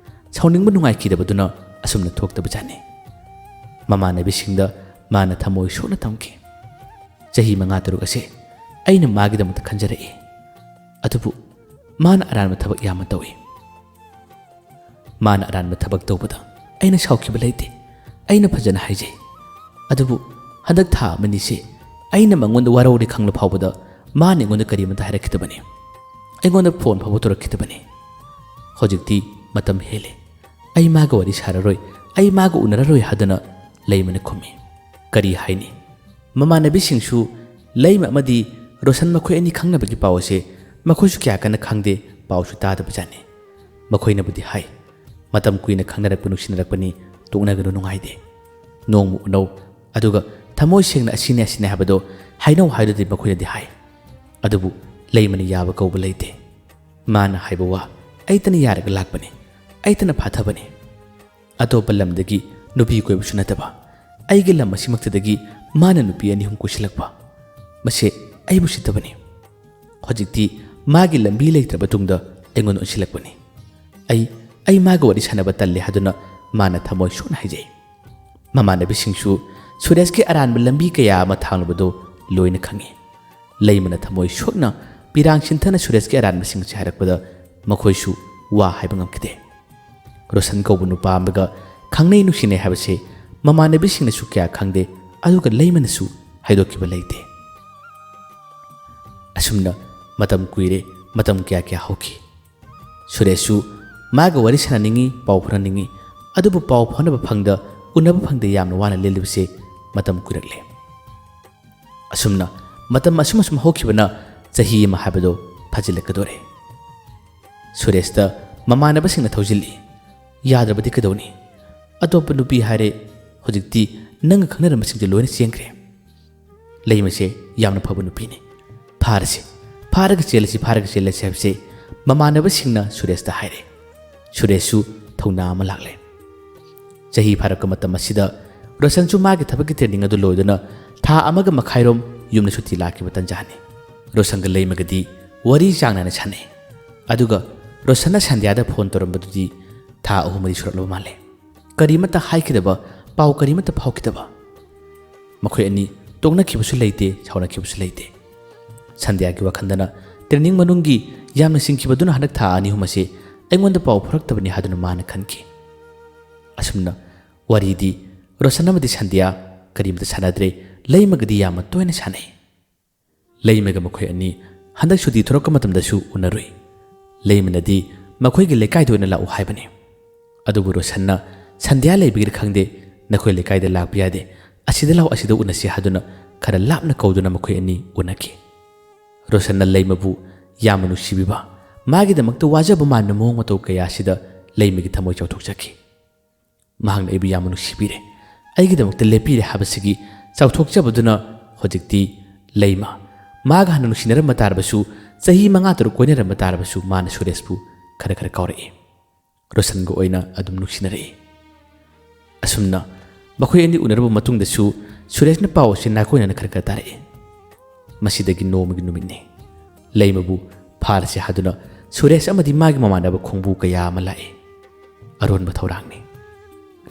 ꯁꯥꯎꯅꯤꯡꯕ ꯅꯨꯡꯉꯥꯏꯈꯤꯗꯕꯗꯨꯅ ꯑꯁꯨꯝꯅ ꯊꯣꯛꯇꯕꯖꯥꯠꯅꯤ꯫ ꯃꯃꯥꯟꯅꯕꯤꯁꯤꯡꯗ ꯃꯥꯅ ꯊꯃꯣꯏ ꯁꯣꯛꯅ ꯇꯝꯈꯤ꯫ ꯆꯍꯤ ꯃꯉꯥ ꯇꯔꯨꯛ ꯑꯁꯦ ꯑꯩꯅ ꯃꯥꯒꯤꯗꯃꯛꯇ ꯈꯟꯖꯔꯛꯏ꯫ ꯑꯗꯨꯕꯨ ꯃꯥꯅ ꯑꯔꯥꯟꯕ ꯊꯕꯛ ꯌꯥꯝꯅ ꯇꯧꯏ꯫ ꯃꯥꯅ ꯑꯔꯥꯟꯕ ꯊꯕꯛ ꯇꯧꯕꯗ ꯑꯩꯅ ꯁꯥꯎꯈꯤꯕ ꯂꯩꯇꯦ꯫ ꯑꯩꯅ ꯐꯖꯅ ꯍꯥꯏꯖꯩ꯫ ꯑꯗꯨꯕꯨ ꯍꯟꯗꯛ ꯊꯥ ꯑꯃꯅꯤꯁꯦ ꯑꯩꯅ ꯃꯉꯣꯟꯗ ꯋꯥꯔꯧꯔꯦ ꯈꯪꯂ ꯐꯥꯎꯕꯗ ꯃꯥꯅ ꯑꯩꯉꯣꯟꯗ ꯀꯔꯤꯃꯇ ꯍꯥꯏꯔꯛꯈꯤꯗꯕꯅꯤ꯫ ꯑꯩꯉꯣꯟꯗ ꯐꯣꯟ ꯐꯥꯎꯕ ꯇꯧꯔꯛꯈꯤꯗꯕꯅꯤ꯫ ꯍꯧꯖꯤꯛꯇꯤ ꯃꯇꯝ ꯍꯦꯜꯂꯦ꯫ ꯑꯩ ꯃꯥꯒ ꯋꯥꯔꯤ ꯁꯥꯔꯔꯣꯏ, ꯑꯩ ꯃꯥꯒ ꯎꯅꯔꯔꯣꯏ ꯍꯥꯏꯗꯨꯅ ꯂꯩꯃꯅ ꯈꯨꯝꯃꯤ꯫ ꯀꯔꯤ ꯍꯥꯏꯅꯤ? ꯃꯃꯥꯟꯅꯕꯤꯁꯤꯡꯁꯨ ꯂꯩꯃ ꯑꯃꯗꯤ ꯔꯣꯁꯟ ꯃꯈꯣꯏ ꯑꯅꯤ ꯈꯪꯅꯕꯒꯤ ꯄꯥꯎ ꯑꯁꯦ ꯃꯈꯣꯏꯁꯨ ꯀꯌꯥ ꯀꯟꯅ ꯈꯪꯗꯦ, ꯄꯥꯎꯁꯨ ꯇꯥꯗꯕꯖꯥꯠꯅꯤ꯫ ꯃꯈꯣꯏꯅꯕꯨꯗꯤ ꯍꯥꯏ, "ꯃꯇꯝ ꯀꯨꯏꯅ ꯈꯪꯅꯔꯛꯄ ꯅꯨꯡꯁꯤꯅꯔꯛꯄꯅꯤ, ꯇꯣꯛꯅꯒꯅꯨ, ꯅꯨꯡꯉꯥꯏꯗꯦ꯫ ꯅꯣꯡꯃ ꯎꯅꯧ, ꯑꯗꯨꯒ ꯊꯃꯣꯏ ꯁꯦꯡꯅ ꯑꯁꯤꯅꯤ ꯑꯁꯤꯅꯤ ꯍꯥꯏꯕꯗꯣ ꯍꯥꯏꯅꯧ" ꯍꯥꯏꯗꯨꯗꯤ ꯃꯈꯣꯏꯅꯗꯤ ꯍꯥꯏ꯫ ꯑꯗꯨꯕꯨ ꯂꯩꯃꯅ ꯌꯥꯕ ꯀꯧꯕ ꯂꯩꯇꯦ꯫ ꯃꯥꯅ ꯍꯥꯏꯕ ꯋꯥ ꯑꯩꯇꯅ ꯌꯥꯔꯒ ꯂꯥꯛꯄꯅꯤ, ꯑꯩꯇꯅ ꯐꯥꯊꯕꯅꯤ꯫ ꯑꯇꯣꯞꯄ ꯂꯝꯗꯒꯤ ꯅꯨꯄꯤ ꯀꯣꯏꯕꯁꯨ ꯅꯠꯇꯕ, ꯑꯩꯒꯤ ꯂꯝ ꯑꯁꯤꯃꯛꯇꯗꯒꯤ ꯃꯥꯅ ꯅꯨꯄꯤ ꯑꯅꯤ ꯑꯍꯨꯝ ꯀꯣꯏꯁꯤꯜꯂꯛꯄ, ꯃꯁꯦ ꯑꯩꯕꯨ ꯁꯤꯠꯇꯕꯅꯤ꯫ ꯍꯧꯖꯤꯛꯇꯤ ꯃꯥꯒꯤ ꯂꯝꯕꯤ ꯂꯩꯇ꯭ꯔꯕ ꯇꯨꯡꯗ ꯑꯩꯉꯣꯟꯗ ꯑꯣꯟꯁꯤꯜꯂꯛꯄꯅꯤ꯫ ꯑꯩ, ꯑꯩ ꯃꯥꯒ ꯋꯥꯔꯤ ꯁꯥꯟꯅꯕ ꯇꯜꯂꯦ ꯍꯥꯏꯗꯨꯅ ꯃꯥꯅ ꯊꯃꯣꯏ ꯁꯣꯛꯅ ꯍꯥꯏꯖꯩ꯫ ꯃꯃꯥꯟꯅꯕꯤꯁꯤꯡꯁꯨ ꯁꯨꯔꯦꯁꯀꯤ ꯑꯔꯥꯟꯕ ꯂꯝꯕꯤ ꯀꯌꯥ ꯑꯃ ꯊꯥꯡꯂꯨꯕꯗꯨ ꯂꯣꯏꯅ ꯈꯪꯏ꯫ ꯂꯩꯃꯅ ꯊꯃꯣꯏ ꯁꯣꯛꯅ ꯄꯤꯔꯥꯡ ꯁꯤꯟꯊꯅ ꯁꯨꯔꯦꯁꯀꯤ ꯑꯔꯥꯟꯕꯁꯤꯡ ꯑꯁꯤ ꯍꯥꯏꯔꯛꯄꯗ ꯃꯈꯣꯏꯁꯨ ꯋꯥ ꯍꯥꯏꯕ ꯉꯝꯈꯤꯗꯦ꯫ ꯔꯣꯁꯟ ꯀꯧꯕ ꯅꯨꯄꯥ ꯑꯃꯒ ꯈꯪꯅꯩ ꯅꯨꯡꯁꯤꯅꯩ ꯍꯥꯏꯕꯁꯦ ꯃꯃꯥꯟꯅꯕꯤꯁꯤꯡꯅꯁꯨ ꯀꯌꯥ ꯈꯪꯗꯦ, ꯑꯗꯨꯒ ꯂꯩꯃꯅꯁꯨ ꯍꯥꯏꯗꯣꯛꯈꯤꯕ ꯂꯩꯇꯦ꯫ ꯑꯁꯨꯝꯅ ꯃꯇꯝ ꯀꯨꯏꯔꯦ, ꯃꯇꯝ ꯀꯌꯥ ꯀꯌꯥ ꯍꯧꯈꯤ꯫ ꯁꯨꯔꯦꯁꯁꯨ ꯃꯥꯒ ꯋꯥꯔꯤ ꯁꯥꯟꯅꯅꯤꯡꯉꯤ, ꯄꯥꯎ ꯐꯥꯎꯅꯅꯤꯡꯉꯤ, ꯑꯗꯨꯕꯨ ꯄꯥꯎ ꯐꯥꯎꯅꯕ ꯐꯪꯗ, ꯎꯅꯕ ꯐꯪꯗ ꯌꯥꯝꯅ ꯋꯥꯅ ꯂꯦꯜꯂꯤꯕꯁꯦ ꯃꯇꯝ ꯀꯨꯏꯔꯛꯂꯦ꯫ ꯑꯁꯨꯝꯅ ꯃꯇꯝ ꯑꯁꯨꯝ ꯑꯁꯨꯝ ꯍꯧꯈꯤꯕꯅ ꯆꯍꯤ ꯑꯃ ꯍꯥꯏꯕꯗꯣ ꯐꯥꯖꯤꯜꯂꯛꯀꯗꯣꯔꯦ꯫ ꯁꯨꯔꯦꯁꯇ ꯃꯃꯥꯟꯅꯕꯁꯤꯡꯅ ꯊꯧꯖꯤꯜꯂꯤ꯫ "ꯌꯥꯗ꯭ꯔꯕꯗꯤ ꯀꯩꯗꯧꯅꯤ? ꯑꯇꯣꯞꯄ ꯅꯨꯄꯤ ꯍꯥꯏꯔꯦ, ꯍꯧꯖꯤꯛꯇꯤ ꯅꯪꯒ ꯈꯪꯅꯔꯝꯕꯁꯤꯡꯁꯦ ꯂꯣꯏꯅ ꯆꯦꯟꯈ꯭ꯔꯦ꯫ ꯂꯩꯃꯁꯦ ꯌꯥꯝꯅ ꯐꯕ ꯅꯨꯄꯤꯅꯤ꯫ ꯐꯥꯔꯁꯤ, ꯐꯥꯔꯒ ꯆꯦꯜꯂꯁꯤ, ꯐꯥꯔꯒ ꯆꯦꯜꯂꯁꯤ" ꯍꯥꯏꯕꯁꯦ ꯃꯃꯥꯟꯅꯕꯁꯤꯡꯅ ꯁꯨꯔꯦꯁꯇ ꯍꯥꯏꯔꯦ꯫ ꯁꯨꯔꯦꯁꯁꯨ ꯊꯧꯅꯥ ꯑꯃ ꯂꯥꯛꯂꯦ꯫ ꯆꯍꯤ ꯐꯥꯔꯛꯄ ꯃꯇꯝ ꯑꯁꯤꯗ ꯔꯣꯁꯟꯁꯨ ꯃꯥꯒꯤ ꯊꯕꯛꯀꯤ training ꯑꯗꯨ ꯂꯣꯏꯗꯨꯅ ꯊꯥ ꯑꯃꯒ ꯃꯈꯥꯏꯔꯣꯝ ꯌꯨꯝꯗ ꯁꯨꯇꯤ ꯂꯥꯛꯈꯤꯕ ꯇꯟꯖꯥꯅꯤ꯫ ꯔꯣꯁꯟꯒ ꯂꯩꯃꯒꯗꯤ ꯋꯥꯔꯤ ꯆꯥꯡ ꯅꯥꯏꯅ ꯁꯥꯟꯅꯩ꯫ ꯑꯗꯨꯒ ꯔꯣꯁꯟꯅ ꯁꯟꯙ꯭ꯌꯥꯗ ꯐꯣꯟ ꯇꯧꯔꯝꯕꯗꯨꯗꯤ ꯊꯥ ꯑꯍꯨꯝ ꯃꯔꯤ ꯁꯨꯔꯛꯂꯕ ꯃꯥꯜꯂꯦ꯫ ꯀꯔꯤꯃꯠꯇ ꯍꯥꯏꯈꯤꯗꯕ, ꯄꯥꯎ ꯀꯔꯤꯃꯠꯇ ꯐꯥꯎꯈꯤꯗꯕ꯫ ꯃꯈꯣꯏ ꯑꯅꯤ ꯇꯣꯛꯅꯈꯤꯕꯁꯨ ꯂꯩꯇꯦ, ꯁꯥꯎꯅꯈꯤꯕꯁꯨ ꯂꯩꯇꯦ꯫ ꯁꯟꯙ꯭ꯌꯥꯒꯤ ꯋꯥꯈꯜꯗꯅ training ꯃꯅꯨꯡꯒꯤ ꯌꯥꯝꯅ ꯆꯤꯡꯈꯤꯕꯗꯨꯅ ꯍꯟꯗꯛ ꯊꯥ ꯑꯅꯤ ꯑꯍꯨꯝ ꯑꯁꯤ ꯑꯩꯉꯣꯟꯗ ꯄꯥꯎ ꯐꯥꯎꯔꯛꯇꯕꯅꯤ ꯍꯥꯏꯗꯨꯅ ꯃꯥꯅ ꯈꯟꯈꯤ꯫ ꯑꯁꯨꯝꯅ ꯋꯥꯔꯤꯗꯤ ꯔꯣꯁꯟ ꯑꯃꯗꯤ ꯁꯟꯙ꯭ꯌꯥ ꯀꯔꯤꯝꯇ ꯁꯥꯟꯅꯗ꯭ꯔꯦ꯫ ꯂꯩꯃꯒꯗꯤ ꯌꯥꯝꯅ ꯇꯣꯏꯅ ꯁꯥꯟꯅꯩ꯫ ꯂꯩꯃꯒ ꯃꯈꯣꯏ ꯑꯅꯤ ꯍꯟꯗꯛ ꯁꯨꯇꯤ ꯊꯣꯔꯛꯄ ꯃꯇꯝꯗꯁꯨ ꯎꯅꯔꯨꯏ꯫ ꯂꯩꯃꯅꯗꯤ ꯃꯈꯣꯏꯒꯤ ꯂꯩꯀꯥꯏꯗ ꯑꯣꯏꯅ ꯂꯥꯛꯎ ꯍꯥꯏꯕꯅꯤ꯫ ꯑꯗꯨꯕꯨ ꯔꯣꯁꯟꯅ ꯁꯟꯙ꯭ꯌꯥ ꯂꯩꯕꯒꯤꯔ ꯈꯪꯗꯦ, "ꯅꯈꯣꯏ ꯂꯩꯀꯥꯏꯗ ꯂꯥꯛꯄ ꯌꯥꯗꯦ, ꯑꯁꯤꯗ ꯂꯥꯛꯑꯣ, ꯑꯁꯤꯗ ꯎꯅꯁꯤ" ꯍꯥꯏꯗꯨꯅ ꯈꯔ ꯂꯥꯞꯅ ꯀꯧꯗꯨꯅ ꯃꯈꯣꯏ ꯑꯅꯤ ꯎꯅꯈꯤ꯫ ꯔꯣꯁꯟꯅ ꯂꯩꯃꯕꯨ ꯌꯥꯝꯅ ꯅꯨꯡꯁꯤꯕꯤꯕ, ꯃꯥꯒꯤꯗꯃꯛꯇ ꯋꯥꯖꯕ ꯃꯥꯟꯕ ꯃꯑꯣꯡ ꯃꯇꯧ ꯀꯌꯥ ꯑꯁꯤꯗ ꯂꯩꯃꯒꯤ ꯊꯃꯣꯏ ꯆꯥꯎꯊꯣꯛꯆꯈꯤ꯫ ꯃꯍꯥꯛꯅ ꯑꯩꯕꯨ ꯌꯥꯝꯅ ꯅꯨꯡꯁꯤꯕꯤꯔꯦ, ꯑꯩꯒꯤꯗꯃꯛꯇ ꯂꯦꯞꯄꯤꯔꯦ ꯍꯥꯏꯕꯁꯤꯒꯤ ꯆꯥꯎꯊꯣꯛꯆꯕꯗꯨꯅ ꯍꯧꯖꯤꯛꯇꯤ ꯂꯩꯃ, ꯃꯥꯒ ꯍꯥꯟꯅ ꯅꯨꯡꯁꯤꯅꯔꯝꯕ ꯇꯥꯔꯕꯁꯨ, ꯆꯍꯤ ꯃꯉꯥ ꯇꯔꯨꯛ ꯀꯣꯏꯅꯔꯝꯕ ꯇꯥꯔꯕꯁꯨ, ꯃꯥꯅ ꯁꯨꯔꯦꯁꯄꯨ ꯈꯔ ꯈꯔ ꯀꯥꯎꯔꯛꯏ꯫ ꯔꯣꯁꯟꯒ ꯑꯣꯏꯅ ꯑꯗꯨꯝ ꯅꯨꯡꯁꯤꯅꯔꯛꯏ꯫ ꯑꯁꯨꯝꯅ ꯃꯈꯣꯏ ꯑꯅꯤ ꯎꯅꯔꯕ ꯃꯇꯨꯡꯗꯁꯨ ꯁꯨꯔꯦꯁꯅ ꯄꯥꯎ ꯑꯁꯤ ꯅꯥꯀꯣꯏꯅꯅ ꯈꯔ ꯈꯔ ꯇꯥꯔꯛꯏ꯫ ꯃꯁꯤꯗꯒꯤ ꯅꯣꯡꯃꯒꯤ ꯅꯨꯃꯤꯠꯅꯤ꯫ ꯂꯩꯃꯕꯨ ꯐꯥꯔꯁꯤ ꯍꯥꯏꯗꯨꯅ ꯁꯨꯔꯦꯁ ꯑꯃꯗꯤ ꯃꯥꯒꯤ ꯃꯃꯥꯟꯅꯕ ꯈꯣꯡꯕꯨ ꯀꯌꯥ ꯑꯃ ꯂꯥꯛꯏ꯫ ꯑꯔꯣꯟꯕ ꯊꯧꯔꯥꯡꯅꯤ꯫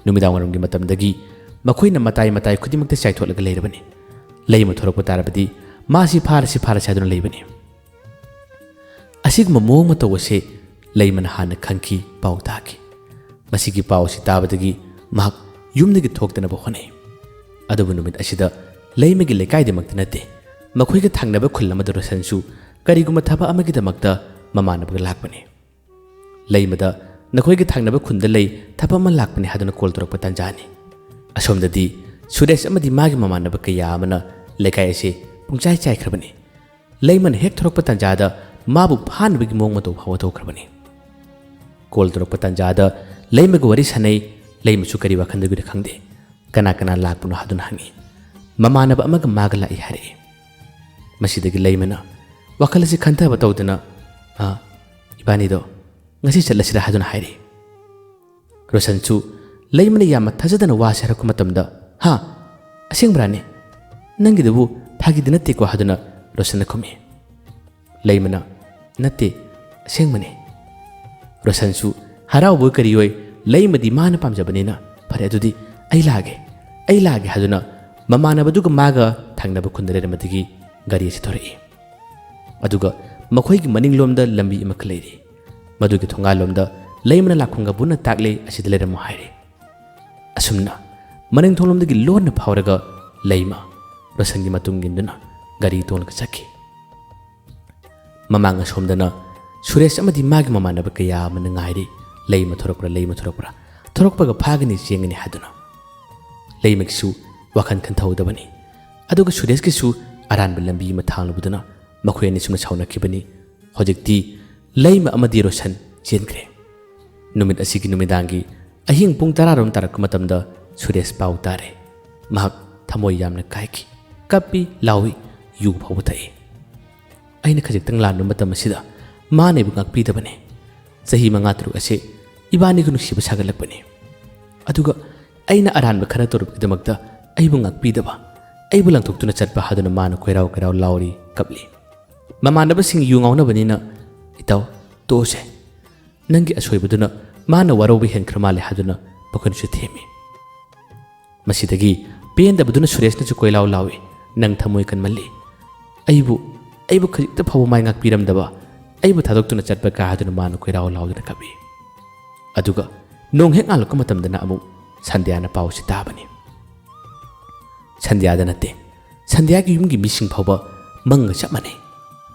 ꯅꯨꯃꯤꯗꯥꯡꯋꯥꯏꯔꯝꯒꯤ ꯃꯇꯝꯗꯒꯤ ꯃꯈꯣꯏꯅ ꯃꯇꯥꯏ ꯃꯇꯥꯏ ꯈꯨꯗꯤꯡꯃꯛꯇ ꯆꯥꯏꯊꯣꯛꯂꯒ ꯂꯩꯔꯕꯅꯤ꯫ ꯂꯩꯃ ꯊꯣꯔꯛꯄ ꯇꯥꯔꯕꯗꯤ ꯃꯥꯁꯤ ꯐꯥꯔꯁꯤ ꯐꯥꯔꯁꯤ ꯍꯥꯏꯗꯨꯅ ꯂꯩꯕꯅꯤ꯫ ꯑꯁꯤꯒꯨꯝꯕ ꯃꯑꯣꯡ ꯃꯇꯧ ꯑꯁꯤ ꯂꯩꯃꯅ ꯍꯥꯟꯅ ꯈꯪꯈꯤ, ꯄꯥꯎ ꯇꯥꯈꯤ꯫ ꯃꯁꯤꯒꯤ ꯄꯥꯎ ꯑꯁꯤ ꯇꯥꯕꯗꯒꯤ ꯃꯍꯥꯛ ꯌꯨꯝꯗꯒꯤ ꯊꯣꯛꯇꯅꯕ ꯍꯣꯠꯅꯩ꯫ ꯑꯗꯨꯕꯨ ꯅꯨꯃꯤꯠ ꯑꯁꯤꯗ ꯂꯩꯃꯒꯤ ꯂꯩꯀꯥꯏꯗꯃꯛꯇ ꯅꯠꯇꯦ, ꯃꯈꯣꯏꯒ ꯊꯪꯅꯕ ꯈꯨꯜ ꯑꯃꯗ ꯔꯣꯁꯟꯁꯨ ꯀꯔꯤꯒꯨꯝꯕ ꯊꯕꯛ ꯑꯃꯒꯤꯗꯃꯛꯇ ꯃꯃꯥꯟꯅꯕꯒ ꯂꯥꯛꯄꯅꯤ꯫ ꯂꯩꯃꯗ "ꯅꯈꯣꯏꯒꯤ ꯊꯪꯅꯕ ꯈꯨꯟꯗ ꯂꯩ, ꯊꯕꯛ ꯑꯃ ꯂꯥꯛꯄꯅꯤ" ꯍꯥꯏꯗꯨꯅ ꯀꯣꯜ ꯇꯧꯔꯛꯄ ꯇꯥꯟꯖꯥꯅꯤ꯫ ꯑꯁꯣꯝꯗꯗꯤ ꯁꯨꯔꯦꯁ ꯑꯃꯗꯤ ꯃꯥꯒꯤ ꯃꯃꯥꯟꯅꯕ ꯀꯌꯥ ꯑꯃꯅ ꯂꯩꯀꯥꯏ ꯑꯁꯤ ꯄꯨꯡꯆꯥꯏ ꯆꯥꯏꯈ꯭ꯔꯕꯅꯤ꯫ ꯂꯩꯃꯅ ꯍꯦꯛ ꯊꯣꯔꯛꯄ ꯇꯥꯟꯖꯥꯗ ꯃꯥꯕꯨ ꯐꯥꯅꯕꯒꯤ ꯃꯑꯣꯡ ꯃꯇꯧ ꯐꯥꯎꯕ ꯇꯧꯈ꯭ꯔꯕꯅꯤ꯫ ꯀꯣꯜ ꯇꯧꯔꯛꯄ ꯇꯥꯟꯖꯥꯗ ꯂꯩꯃꯒ ꯋꯥꯔꯤ ꯁꯥꯟꯅꯩ꯫ ꯂꯩꯃꯁꯨ ꯀꯔꯤ ꯋꯥꯈꯜꯗꯒꯤꯔ ꯈꯪꯗꯦ, ꯀꯅꯥ ꯀꯅꯥ ꯂꯥꯛꯄꯅꯣ ꯍꯥꯏꯗꯨꯅ ꯍꯪꯉꯤ꯫ "ꯃꯃꯥꯟꯅꯕ ꯑꯃꯒ ꯃꯥꯒ ꯂꯥꯛꯏ" ꯍꯥꯏꯔꯛꯏ꯫ ꯃꯁꯤꯗꯒꯤ ꯂꯩꯃꯅ ꯋꯥꯈꯜ ꯑꯁꯤ ꯈꯟꯊꯕ ꯇꯧꯗꯨꯅ, "ꯑꯥ, ꯏꯕꯥꯅꯤꯗꯣ ꯉꯁꯤ ꯆꯠꯂꯁꯤꯔꯥ?" ꯍꯥꯏꯗꯨꯅ ꯍꯥꯏꯔꯛꯏ꯫ ꯔꯣꯁꯟꯁꯨ ꯂꯩꯃꯅ ꯌꯥꯝꯅ ꯊꯥꯖꯗꯅ ꯋꯥꯁꯦ ꯍꯥꯏꯔꯛꯄ ꯃꯇꯝꯗ, "ꯍꯥ? ꯑꯁꯦꯡꯕ꯭ꯔꯥꯅꯦ? ꯅꯪꯒꯤꯗꯨꯕꯨ ꯐꯥꯒꯤꯗꯤ ꯅꯠꯇꯦꯀꯣ?" ꯍꯥꯏꯗꯨꯅ ꯔꯣꯁꯟꯅ ꯈꯨꯝꯃꯤ꯫ ꯂꯩꯃꯅ, "ꯅꯠꯇꯦ, ꯑꯁꯦꯡꯕꯅꯦ꯫" ꯔꯣꯁꯟꯁꯨ ꯍꯔꯥꯎꯕ ꯀꯔꯤ ꯑꯣꯏ, ꯂꯩꯃꯗꯤ ꯃꯥꯅ ꯄꯥꯝꯖꯕꯅꯤꯅ, "ꯐꯔꯦ, ꯑꯗꯨꯗꯤ ꯑꯩ ꯂꯥꯛꯑꯒꯦ, ꯑꯩ ꯂꯥꯛꯑꯒꯦ" ꯍꯥꯏꯗꯨꯅ ꯃꯃꯥꯟꯅꯕꯗꯨꯒ ꯃꯥꯒ ꯊꯪꯅꯕ ꯈꯨꯟꯗ ꯂꯩꯔꯝꯕꯗꯒꯤ ꯒꯥꯔꯤ ꯑꯁꯤ ꯊꯣꯔꯛꯏ꯫ ꯑꯗꯨꯒ ꯃꯈꯣꯏꯒꯤ ꯃꯅꯤꯡꯂꯣꯝꯗ ꯂꯝꯕꯤ ꯑꯃꯈꯛ ꯂꯩꯔꯤ꯫ ꯃꯗꯨꯒꯤ ꯊꯣꯡꯒꯥꯜꯂꯣꯝꯗ ꯂꯩꯃꯅ ꯂꯥꯛꯐꯝꯒ ꯄꯨꯟꯅ ꯇꯥꯛꯂꯦ, "ꯑꯁꯤꯗ ꯂꯩꯔꯝꯃꯣ" ꯍꯥꯏꯔꯦ꯫ ꯑꯁꯨꯝꯅ ꯃꯅꯤꯡ ꯊꯣꯡꯂꯣꯝꯗꯒꯤ ꯂꯣꯟꯅ ꯐꯥꯎꯔꯒ ꯂꯩꯃ ꯔꯣꯁꯟꯒꯤ ꯃꯇꯨꯡ ꯏꯟꯗꯨꯅ ꯒꯥꯔꯤ ꯇꯣꯡꯂꯒ ꯆꯠꯈꯤ꯫ ꯃꯃꯥꯡ ꯑꯁꯣꯝꯗꯅ ꯁꯨꯔꯦꯁ ꯑꯃꯗꯤ ꯃꯥꯒꯤ ꯃꯃꯥꯟꯅꯕ ꯀꯌꯥ ꯑꯃꯅ ꯉꯥꯏꯔꯤ, ꯂꯩꯃ ꯊꯣꯔꯛꯄ꯭ꯔꯥ, ꯂꯩꯃ ꯊꯣꯔꯛꯄ꯭ꯔꯥ, ꯊꯣꯔꯛꯄꯒ ꯐꯥꯒꯅꯤ, ꯆꯦꯟꯒꯅꯤ ꯍꯥꯏꯗꯨꯅ꯫ ꯂꯩꯃꯒꯤꯁꯨ ꯋꯥꯈꯜ ꯈꯟꯊꯍꯧꯗꯕꯅꯤ꯫ ꯑꯗꯨꯒ ꯁꯨꯔꯦꯁꯀꯤꯁꯨ ꯑꯔꯥꯟꯕ ꯂꯝꯕꯤ ꯑꯃ ꯊꯥꯡꯂꯨꯕꯗꯨꯅ ꯃꯈꯣꯏ ꯑꯅꯤ ꯁꯨꯝꯅ ꯁꯥꯎꯅꯈꯤꯕꯅꯤ꯫ ꯍꯧꯖꯤꯛꯇꯤ ꯂꯩꯃ ꯑꯃꯗꯤ ꯔꯣꯁꯟ ꯆꯦꯟꯈ꯭ꯔꯦ꯫ ꯅꯨꯃꯤꯠ ꯑꯁꯤꯒꯤ ꯅꯨꯃꯤꯗꯥꯡꯒꯤ ꯑꯍꯤꯡ ꯄꯨꯡ ꯇꯔꯥꯔꯣꯝ ꯇꯥꯔꯛꯄ ꯃꯇꯝꯗ ꯁꯨꯔꯦꯁ ꯄꯥꯎ ꯇꯥꯔꯦ꯫ ꯃꯍꯥꯛ ꯊꯃꯣꯏ ꯌꯥꯝꯅ ꯀꯥꯏꯈꯤ꯫ ꯀꯞꯄꯤ, ꯂꯥꯎꯏ, ꯌꯨ ꯐꯥꯎꯕ ꯊꯛꯏ꯫ ꯑꯩꯅ ꯈꯖꯤꯛꯇꯪ ꯂꯥꯟꯕ ꯃꯇꯝ ꯑꯁꯤꯗ ꯃꯥꯅ ꯑꯩꯕꯨ ꯉꯥꯛꯄꯤꯗꯕꯅꯤ꯫ ꯆꯍꯤ ꯃꯉꯥ ꯇꯔꯨꯛ ꯑꯁꯤ ꯏꯕꯥꯅꯤꯒꯤ ꯅꯨꯡꯁꯤꯕ ꯁꯥꯒꯠꯂꯛꯄꯅꯤ꯫ ꯑꯗꯨꯒ ꯑꯩꯅ ꯑꯔꯥꯟꯕ ꯈꯔ ꯇꯧꯔꯨꯕꯒꯤꯗꯃꯛꯇ ꯑꯩꯕꯨ ꯉꯥꯛꯄꯤꯗꯕ, ꯑꯩꯕꯨ ꯂꯪꯊꯣꯛꯇꯨꯅ ꯆꯠꯄ ꯍꯥꯏꯗꯨꯅ ꯃꯥꯅ ꯀꯣꯏꯔꯥꯎ ꯀꯣꯏꯔꯥꯎ ꯂꯥꯎꯔꯤ, ꯀꯞꯂꯤ꯫ ꯃꯃꯥꯟꯅꯕꯁꯤꯡ ꯌꯨ ꯉꯥꯎꯅꯕꯅꯤꯅ, "ꯏꯇꯥꯎ, ꯇꯣꯛꯑꯁꯦ꯫ ꯅꯪꯒꯤ ꯑꯁꯣꯏꯕꯗꯨꯅ ꯃꯥꯅ ꯋꯥꯔꯧꯕ ꯍꯦꯟꯈ꯭ꯔ ꯃꯥꯜꯂꯦ" ꯍꯥꯏꯗꯨꯅ ꯃꯈꯣꯏꯅꯁꯨ ꯊꯦꯝꯃꯤ꯫ ꯃꯁꯤꯗꯒꯤ ꯄꯦꯟꯗꯕꯗꯨꯅ ꯁꯨꯔꯦꯁꯅꯁꯨ ꯀꯣꯏꯂꯥꯎ ꯂꯥꯎꯏ, "ꯅꯪ ꯊꯃꯣꯏ ꯀꯟꯃꯜꯂꯤ꯫ ꯑꯩꯕꯨ, ꯑꯩꯕꯨ ꯈꯖꯤꯛꯇ ꯐꯥꯎꯕ ꯃꯥꯏ ꯉꯥꯛꯄꯤꯔꯝꯗꯕ, ꯑꯩꯕꯨ ꯊꯥꯗꯣꯛꯇꯨꯅ ꯆꯠꯄ ꯀꯥ" ꯍꯥꯏꯗꯨꯅ ꯃꯥꯅ ꯀꯣꯏꯔꯥꯎ ꯂꯥꯎꯗꯨꯅ ꯀꯞꯄꯤ꯫ ꯑꯗꯨꯒ ꯅꯣꯡ ꯍꯦꯛ ꯉꯥꯜꯂꯛꯄ ꯃꯇꯝꯗꯅ ꯑꯃꯨꯛ ꯁꯟꯙ꯭ꯌꯥꯅ ꯄꯥꯎꯁꯤ ꯇꯥꯕꯅꯤ꯫ ꯁꯟꯙ꯭ꯌꯥꯗ ꯅꯠꯇꯦ, ꯁꯟꯙ꯭ꯌꯥꯒꯤ ꯌꯨꯝꯒꯤ ꯃꯤꯁꯤꯡ ꯐꯥꯎꯕ ꯃꯪꯒ ꯆꯞ ꯃꯥꯟꯅꯩ꯫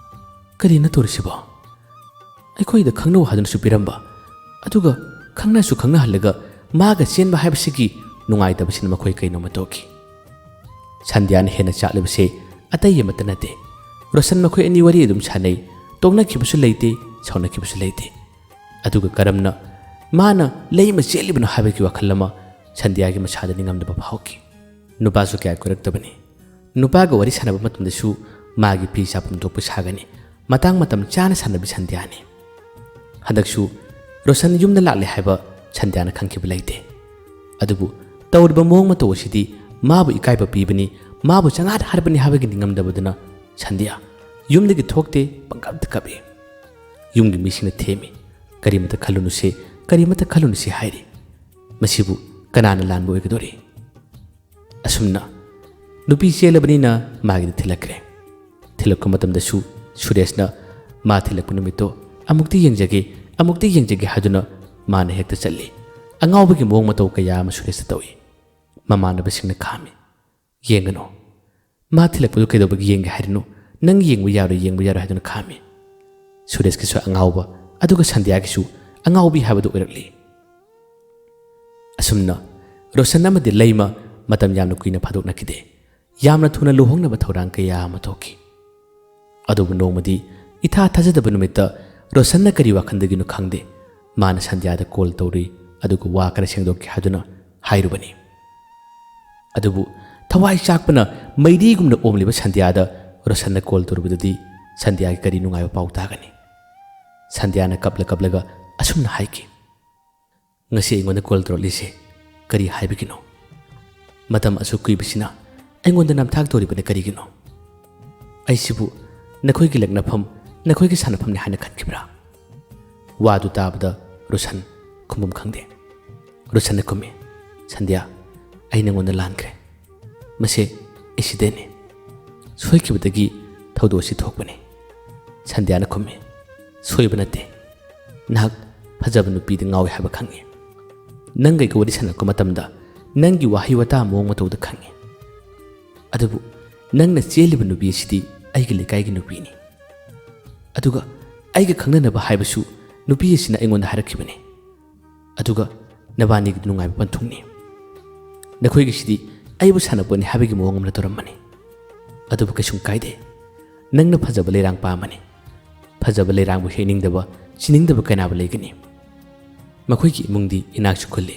"ꯀꯔꯤꯅꯣ ꯇꯧꯔꯤꯁꯤꯕꯣ? ꯑꯩꯈꯣꯏꯗ ꯈꯪꯅꯧ ꯍꯥꯏꯗꯨꯅꯁꯨ ꯄꯤꯔꯝꯕ, ꯑꯗꯨꯒ ꯈꯪꯅꯁꯨ ꯈꯪꯅꯍꯜꯂꯒ ꯃꯥꯒ ꯆꯦꯟꯕ ꯍꯥꯏꯕꯁꯤꯒꯤ ꯅꯨꯡꯉꯥꯏꯇꯕꯁꯤꯅ ꯃꯈꯣꯏ ꯀꯩꯅꯣꯝꯃ ꯇꯧꯈꯤ"꯫ ꯁꯟꯙ꯭ꯌꯥꯅ ꯍꯦꯟꯅ ꯆꯥꯛꯂꯤꯕꯁꯦ ꯑꯇꯩ ꯑꯃꯠꯇ ꯅꯠꯇꯦ꯫ ꯔꯣꯁꯟ ꯃꯈꯣꯏ ꯑꯅꯤ ꯋꯥꯔꯤ ꯑꯗꯨꯝ ꯁꯥꯟꯅꯩ, ꯇꯣꯛꯅꯈꯤꯕꯁꯨ ꯂꯩꯇꯦ, ꯁꯥꯎꯅꯈꯤꯕꯁꯨ ꯂꯩꯇꯦ꯫ ꯑꯗꯨꯒ ꯀꯔꯝꯅ ꯃꯥꯅ ꯂꯩꯃ ꯆꯦꯜꯂꯤꯕꯅꯣ ꯍꯥꯏꯕꯒꯤ ꯋꯥꯈꯜ ꯑꯃ ꯁꯟꯙ꯭ꯌꯥꯒꯤ ꯃꯁꯥꯗ ꯅꯤꯡꯉꯝꯗꯕ ꯐꯥꯎꯈꯤ꯫ ꯅꯨꯄꯥꯁꯨ ꯀꯌꯥ ꯀꯣꯏꯔꯛꯇꯕꯅꯤ꯫ ꯅꯨꯄꯥꯒ ꯋꯥꯔꯤ ꯁꯥꯟꯅꯕ ꯃꯇꯝꯗꯁꯨ ꯃꯥꯒꯤ ꯐꯤ ꯆꯥꯐꯝ ꯊꯣꯛꯄ ꯁꯥꯒꯅꯤ꯫ ꯃꯇꯥꯡ ꯃꯇꯝ ꯆꯥꯅ ꯁꯥꯟꯅꯕꯤ ꯁꯟꯙ꯭ꯌꯥꯅꯤ꯫ ꯍꯟꯗꯛꯁꯨ ꯔꯣꯁꯟ ꯌꯨꯝꯗ ꯂꯥꯛꯂꯦ ꯍꯥꯏꯕ ꯁꯟꯙ꯭ꯌꯥꯅ ꯈꯪꯈꯤꯕ ꯂꯩꯇꯦ꯫ ꯑꯗꯨꯕꯨ ꯇꯧꯔꯤꯕ ꯃꯑꯣꯡ ꯃꯇꯧ ꯑꯁꯤꯗꯤ ꯃꯥꯕꯨ ꯏꯀꯥꯏꯕ ꯄꯤꯕꯅꯤ, ꯃꯥꯕꯨ ꯆꯉꯥꯛ ꯍꯥꯠꯄꯅꯤ ꯍꯥꯏꯕꯒꯤ ꯅꯤꯡꯉꯝꯗꯕꯗꯨꯅ ꯁꯟꯙ꯭ꯌꯥ ꯌꯨꯝꯗꯒꯤ ꯊꯣꯛꯇꯦ, ꯄꯪꯀꯞꯇ ꯀꯞꯏ꯫ ꯌꯨꯝꯒꯤ ꯃꯤꯁꯤꯡꯅ ꯊꯦꯝꯃꯤ, "ꯀꯔꯤꯃꯇ ꯈꯜꯂꯨꯅꯨꯁꯦ, ꯀꯔꯤꯃꯇ ꯈꯜꯂꯨꯅꯨꯁꯦ" ꯍꯥꯏꯔꯤ꯫ ꯃꯁꯤꯕꯨ ꯀꯅꯥꯅ ꯂꯥꯟꯕ ꯑꯣꯏꯒꯗꯧꯔꯤ? ꯑꯁꯨꯝꯅ ꯅꯨꯄꯤ ꯆꯦꯜꯂꯕꯅꯤꯅ ꯃꯥꯒꯤꯗ ꯊꯤꯜꯂꯛꯈ꯭ꯔꯦ꯫ ꯊꯤꯜꯂꯛꯄ ꯃꯇꯝꯗꯁꯨ ꯁꯨꯔꯦꯁꯅ ꯃꯥ ꯊꯤꯜꯂꯛꯄ ꯅꯨꯃꯤꯠꯇꯣ ꯑꯃꯨꯛꯇꯤ ꯌꯦꯡꯖꯒꯦ, ꯑꯃꯨꯛꯇ ꯌꯦꯡꯖꯒꯦ ꯍꯥꯏꯗꯨꯅ ꯃꯥꯅ ꯍꯦꯛꯇ ꯆꯠꯂꯤ꯫ ꯑꯉꯥꯎꯕꯒꯤ ꯃꯑꯣꯡ ꯃꯇꯧ ꯀꯌꯥ ꯑꯃ ꯁꯨꯔꯦꯁꯇ ꯇꯧꯏ꯫ ꯃꯃꯥꯟꯅꯕꯁꯤꯡꯅ ꯈꯥꯝꯃꯤ꯫ "ꯌꯦꯡꯒꯅꯨ꯫ ꯃꯥ ꯊꯤꯜꯂꯛꯄꯗꯨ ꯀꯩꯗꯧꯕꯒꯤ ꯌꯦꯡꯒꯦ ꯍꯥꯏꯔꯤꯅꯣ? ꯅꯪ ꯌꯦꯡꯕ ꯌꯥꯔꯣꯏ, ꯌꯦꯡꯕ ꯌꯥꯔꯣꯏ" ꯍꯥꯏꯗꯨꯅ ꯈꯥꯝꯃꯤ꯫ ꯁꯨꯔꯦꯁꯀꯤꯁꯨ ꯑꯉꯥꯎꯕ, ꯑꯗꯨꯒ ꯁꯟꯙ꯭ꯌꯥꯒꯤꯁꯨ ꯑꯉꯥꯎꯕꯤ ꯍꯥꯏꯕꯗꯨ ꯑꯣꯏꯔꯛꯂꯤ꯫ ꯑꯁꯨꯝꯅ ꯔꯣꯁꯟ ꯑꯃꯗꯤ ꯂꯩꯃ ꯃꯇꯝ ꯌꯥꯝꯅ ꯀꯨꯏꯅ ꯐꯥꯗꯣꯛꯅꯈꯤꯗꯦ꯫ ꯌꯥꯝꯅ ꯊꯨꯅ ꯂꯨꯍꯣꯡꯅꯕ ꯊꯧꯔꯥꯡ ꯀꯌꯥ ꯑꯃ ꯊꯣꯛꯈꯤ꯫ ꯑꯗꯨꯕꯨ ꯅꯣꯡꯃꯗꯤ ꯏꯊꯥ ꯊꯥꯖꯗꯕ ꯅꯨꯃꯤꯠꯇ ꯔꯣꯁꯟꯅ ꯀꯔꯤ ꯋꯥꯈꯜꯗꯒꯤꯅꯣ ꯈꯪꯗꯦ, ꯃꯥꯅ ꯁꯟꯙ꯭ꯌꯥꯗ ꯀꯣꯜ ꯇꯧꯔꯤ, ꯑꯗꯨꯒ ꯋꯥ ꯈꯔ ꯁꯦꯡꯗꯣꯛꯀꯦ ꯍꯥꯏꯗꯨꯅ ꯍꯥꯏꯔꯨꯕꯅꯤ꯫ ꯑꯗꯨꯕꯨ ꯊꯋꯥꯏ ꯆꯥꯛꯄꯅ ꯃꯩꯔꯤꯒꯨꯝꯅ ꯑꯣꯝꯂꯤꯕ ꯁꯟꯙ꯭ꯌꯥꯗ ꯔꯣꯁꯟꯅ ꯀꯣꯜ ꯇꯧꯔꯨꯕꯗꯗꯤ ꯁꯟꯙ꯭ꯌꯥꯒꯤ ꯀꯔꯤ ꯅꯨꯡꯉꯥꯏꯕ ꯄꯥꯎ ꯇꯥꯒꯅꯤ? ꯁꯟꯙ꯭ꯌꯥꯅ ꯀꯞꯂ ꯀꯞꯂꯒ ꯑꯁꯨꯝꯅ ꯍꯥꯏꯈꯤ, "ꯉꯁꯤ ꯑꯩꯉꯣꯟꯗ ꯀꯣꯜ ꯇꯧꯔꯛꯂꯤꯁꯦ ꯀꯔꯤ ꯍꯥꯏꯕꯒꯤꯅꯣ? ꯃꯇꯝ ꯑꯁꯨꯛ ꯀꯨꯏꯕꯁꯤꯅ ꯑꯩꯉꯣꯟꯗ ꯅꯝꯊꯥꯛ ꯇꯧꯔꯤꯕꯅ ꯀꯔꯤꯒꯤꯅꯣ? ꯑꯩꯁꯤꯕꯨ ꯅꯈꯣꯏꯒꯤ ꯂꯛꯅꯐꯝ, ꯅꯈꯣꯏꯒꯤ ꯁꯥꯟꯅꯐꯝꯅꯤ ꯍꯥꯏꯅ ꯈꯟꯈꯤꯕ꯭ꯔꯥ?" ꯋꯥꯗꯨ ꯇꯥꯕꯗ ꯔꯣꯁꯟ ꯈꯨꯝꯐꯝ ꯈꯪꯗꯦ꯫ ꯔꯣꯁꯟꯅ ꯈꯨꯝꯃꯤ, "ꯁꯟꯙ꯭ꯌꯥ, ꯑꯩ ꯅꯉꯣꯟꯗ ꯂꯥꯟꯈ꯭ꯔꯦ꯫ ꯃꯁꯦ ꯑꯦꯛꯁꯤꯗꯦꯟꯅꯤ꯫ ꯁꯣꯏꯈꯤꯕꯗꯒꯤ ꯊꯧꯗꯣꯛ ꯑꯁꯤ ꯊꯣꯛꯄꯅꯤ꯫" ꯁꯟꯙ꯭ꯌꯥꯅ ꯈꯨꯝꯃꯤ, "ꯁꯣꯏꯕ ꯅꯠꯇꯦ꯫ ꯅꯍꯥꯛ ꯐꯖꯕ ꯅꯨꯄꯤꯗ ꯉꯥꯎꯏ ꯍꯥꯏꯕ ꯈꯪꯏ꯫ ꯅꯪꯒ ꯑꯩꯒ ꯋꯥꯔꯤ ꯁꯥꯟꯅꯔꯛꯄ ꯃꯇꯝꯗ ꯅꯪꯒꯤ ꯋꯥꯍꯩ ꯋꯥꯇꯥ ꯃꯑꯣꯡ ꯃꯇꯧꯗ ꯈꯪꯏ꯫ ꯑꯗꯨꯕꯨ ꯅꯪꯅ ꯆꯦꯜꯂꯤꯕ ꯅꯨꯄꯤ ꯑꯁꯤꯗꯤ ꯑꯩꯒꯤ ꯂꯩꯀꯥꯏꯒꯤ ꯅꯨꯄꯤꯅꯤ꯫ ꯑꯗꯨꯒ ꯑꯩꯒ ꯈꯪꯅꯅꯕ ꯍꯥꯏꯕꯁꯨ ꯅꯨꯄꯤ ꯑꯁꯤꯅ ꯑꯩꯉꯣꯟꯗ ꯍꯥꯏꯔꯛꯈꯤꯕꯅꯤ꯫ ꯑꯗꯨꯒ ꯅꯕꯥꯅꯤꯒꯤꯗꯤ ꯅꯨꯡꯉꯥꯏꯕ ꯄꯟꯊꯨꯡꯅꯤ꯫ ꯅꯈꯣꯏꯒꯤꯁꯤꯗꯤ ꯑꯩꯕꯨ ꯁꯥꯟꯅꯄꯣꯠꯅꯤ ꯍꯥꯏꯕꯒꯤ ꯃꯑꯣꯡ ꯑꯃꯅ ꯇꯧꯔꯝꯕꯅꯤ꯫ ꯑꯗꯨꯕꯨ ꯀꯩꯁꯨꯝ ꯀꯥꯏꯗꯦ꯫ ꯅꯪꯅ ꯐꯖꯕ ꯂꯩꯔꯥꯡ ꯄꯥꯝꯕꯅꯤ꯫ ꯐꯖꯕ ꯂꯩꯔꯥꯡꯕꯨ ꯍꯦꯛꯅꯤꯡꯗꯕ, ꯆꯤꯅꯤꯡꯗꯕ ꯀꯅꯥꯕꯨ ꯂꯩꯒꯅꯤ? ꯃꯈꯣꯏꯒꯤ ꯏꯃꯨꯡꯗꯤ ꯏꯅꯥꯛꯁꯨ ꯈꯨꯜꯂꯤ꯫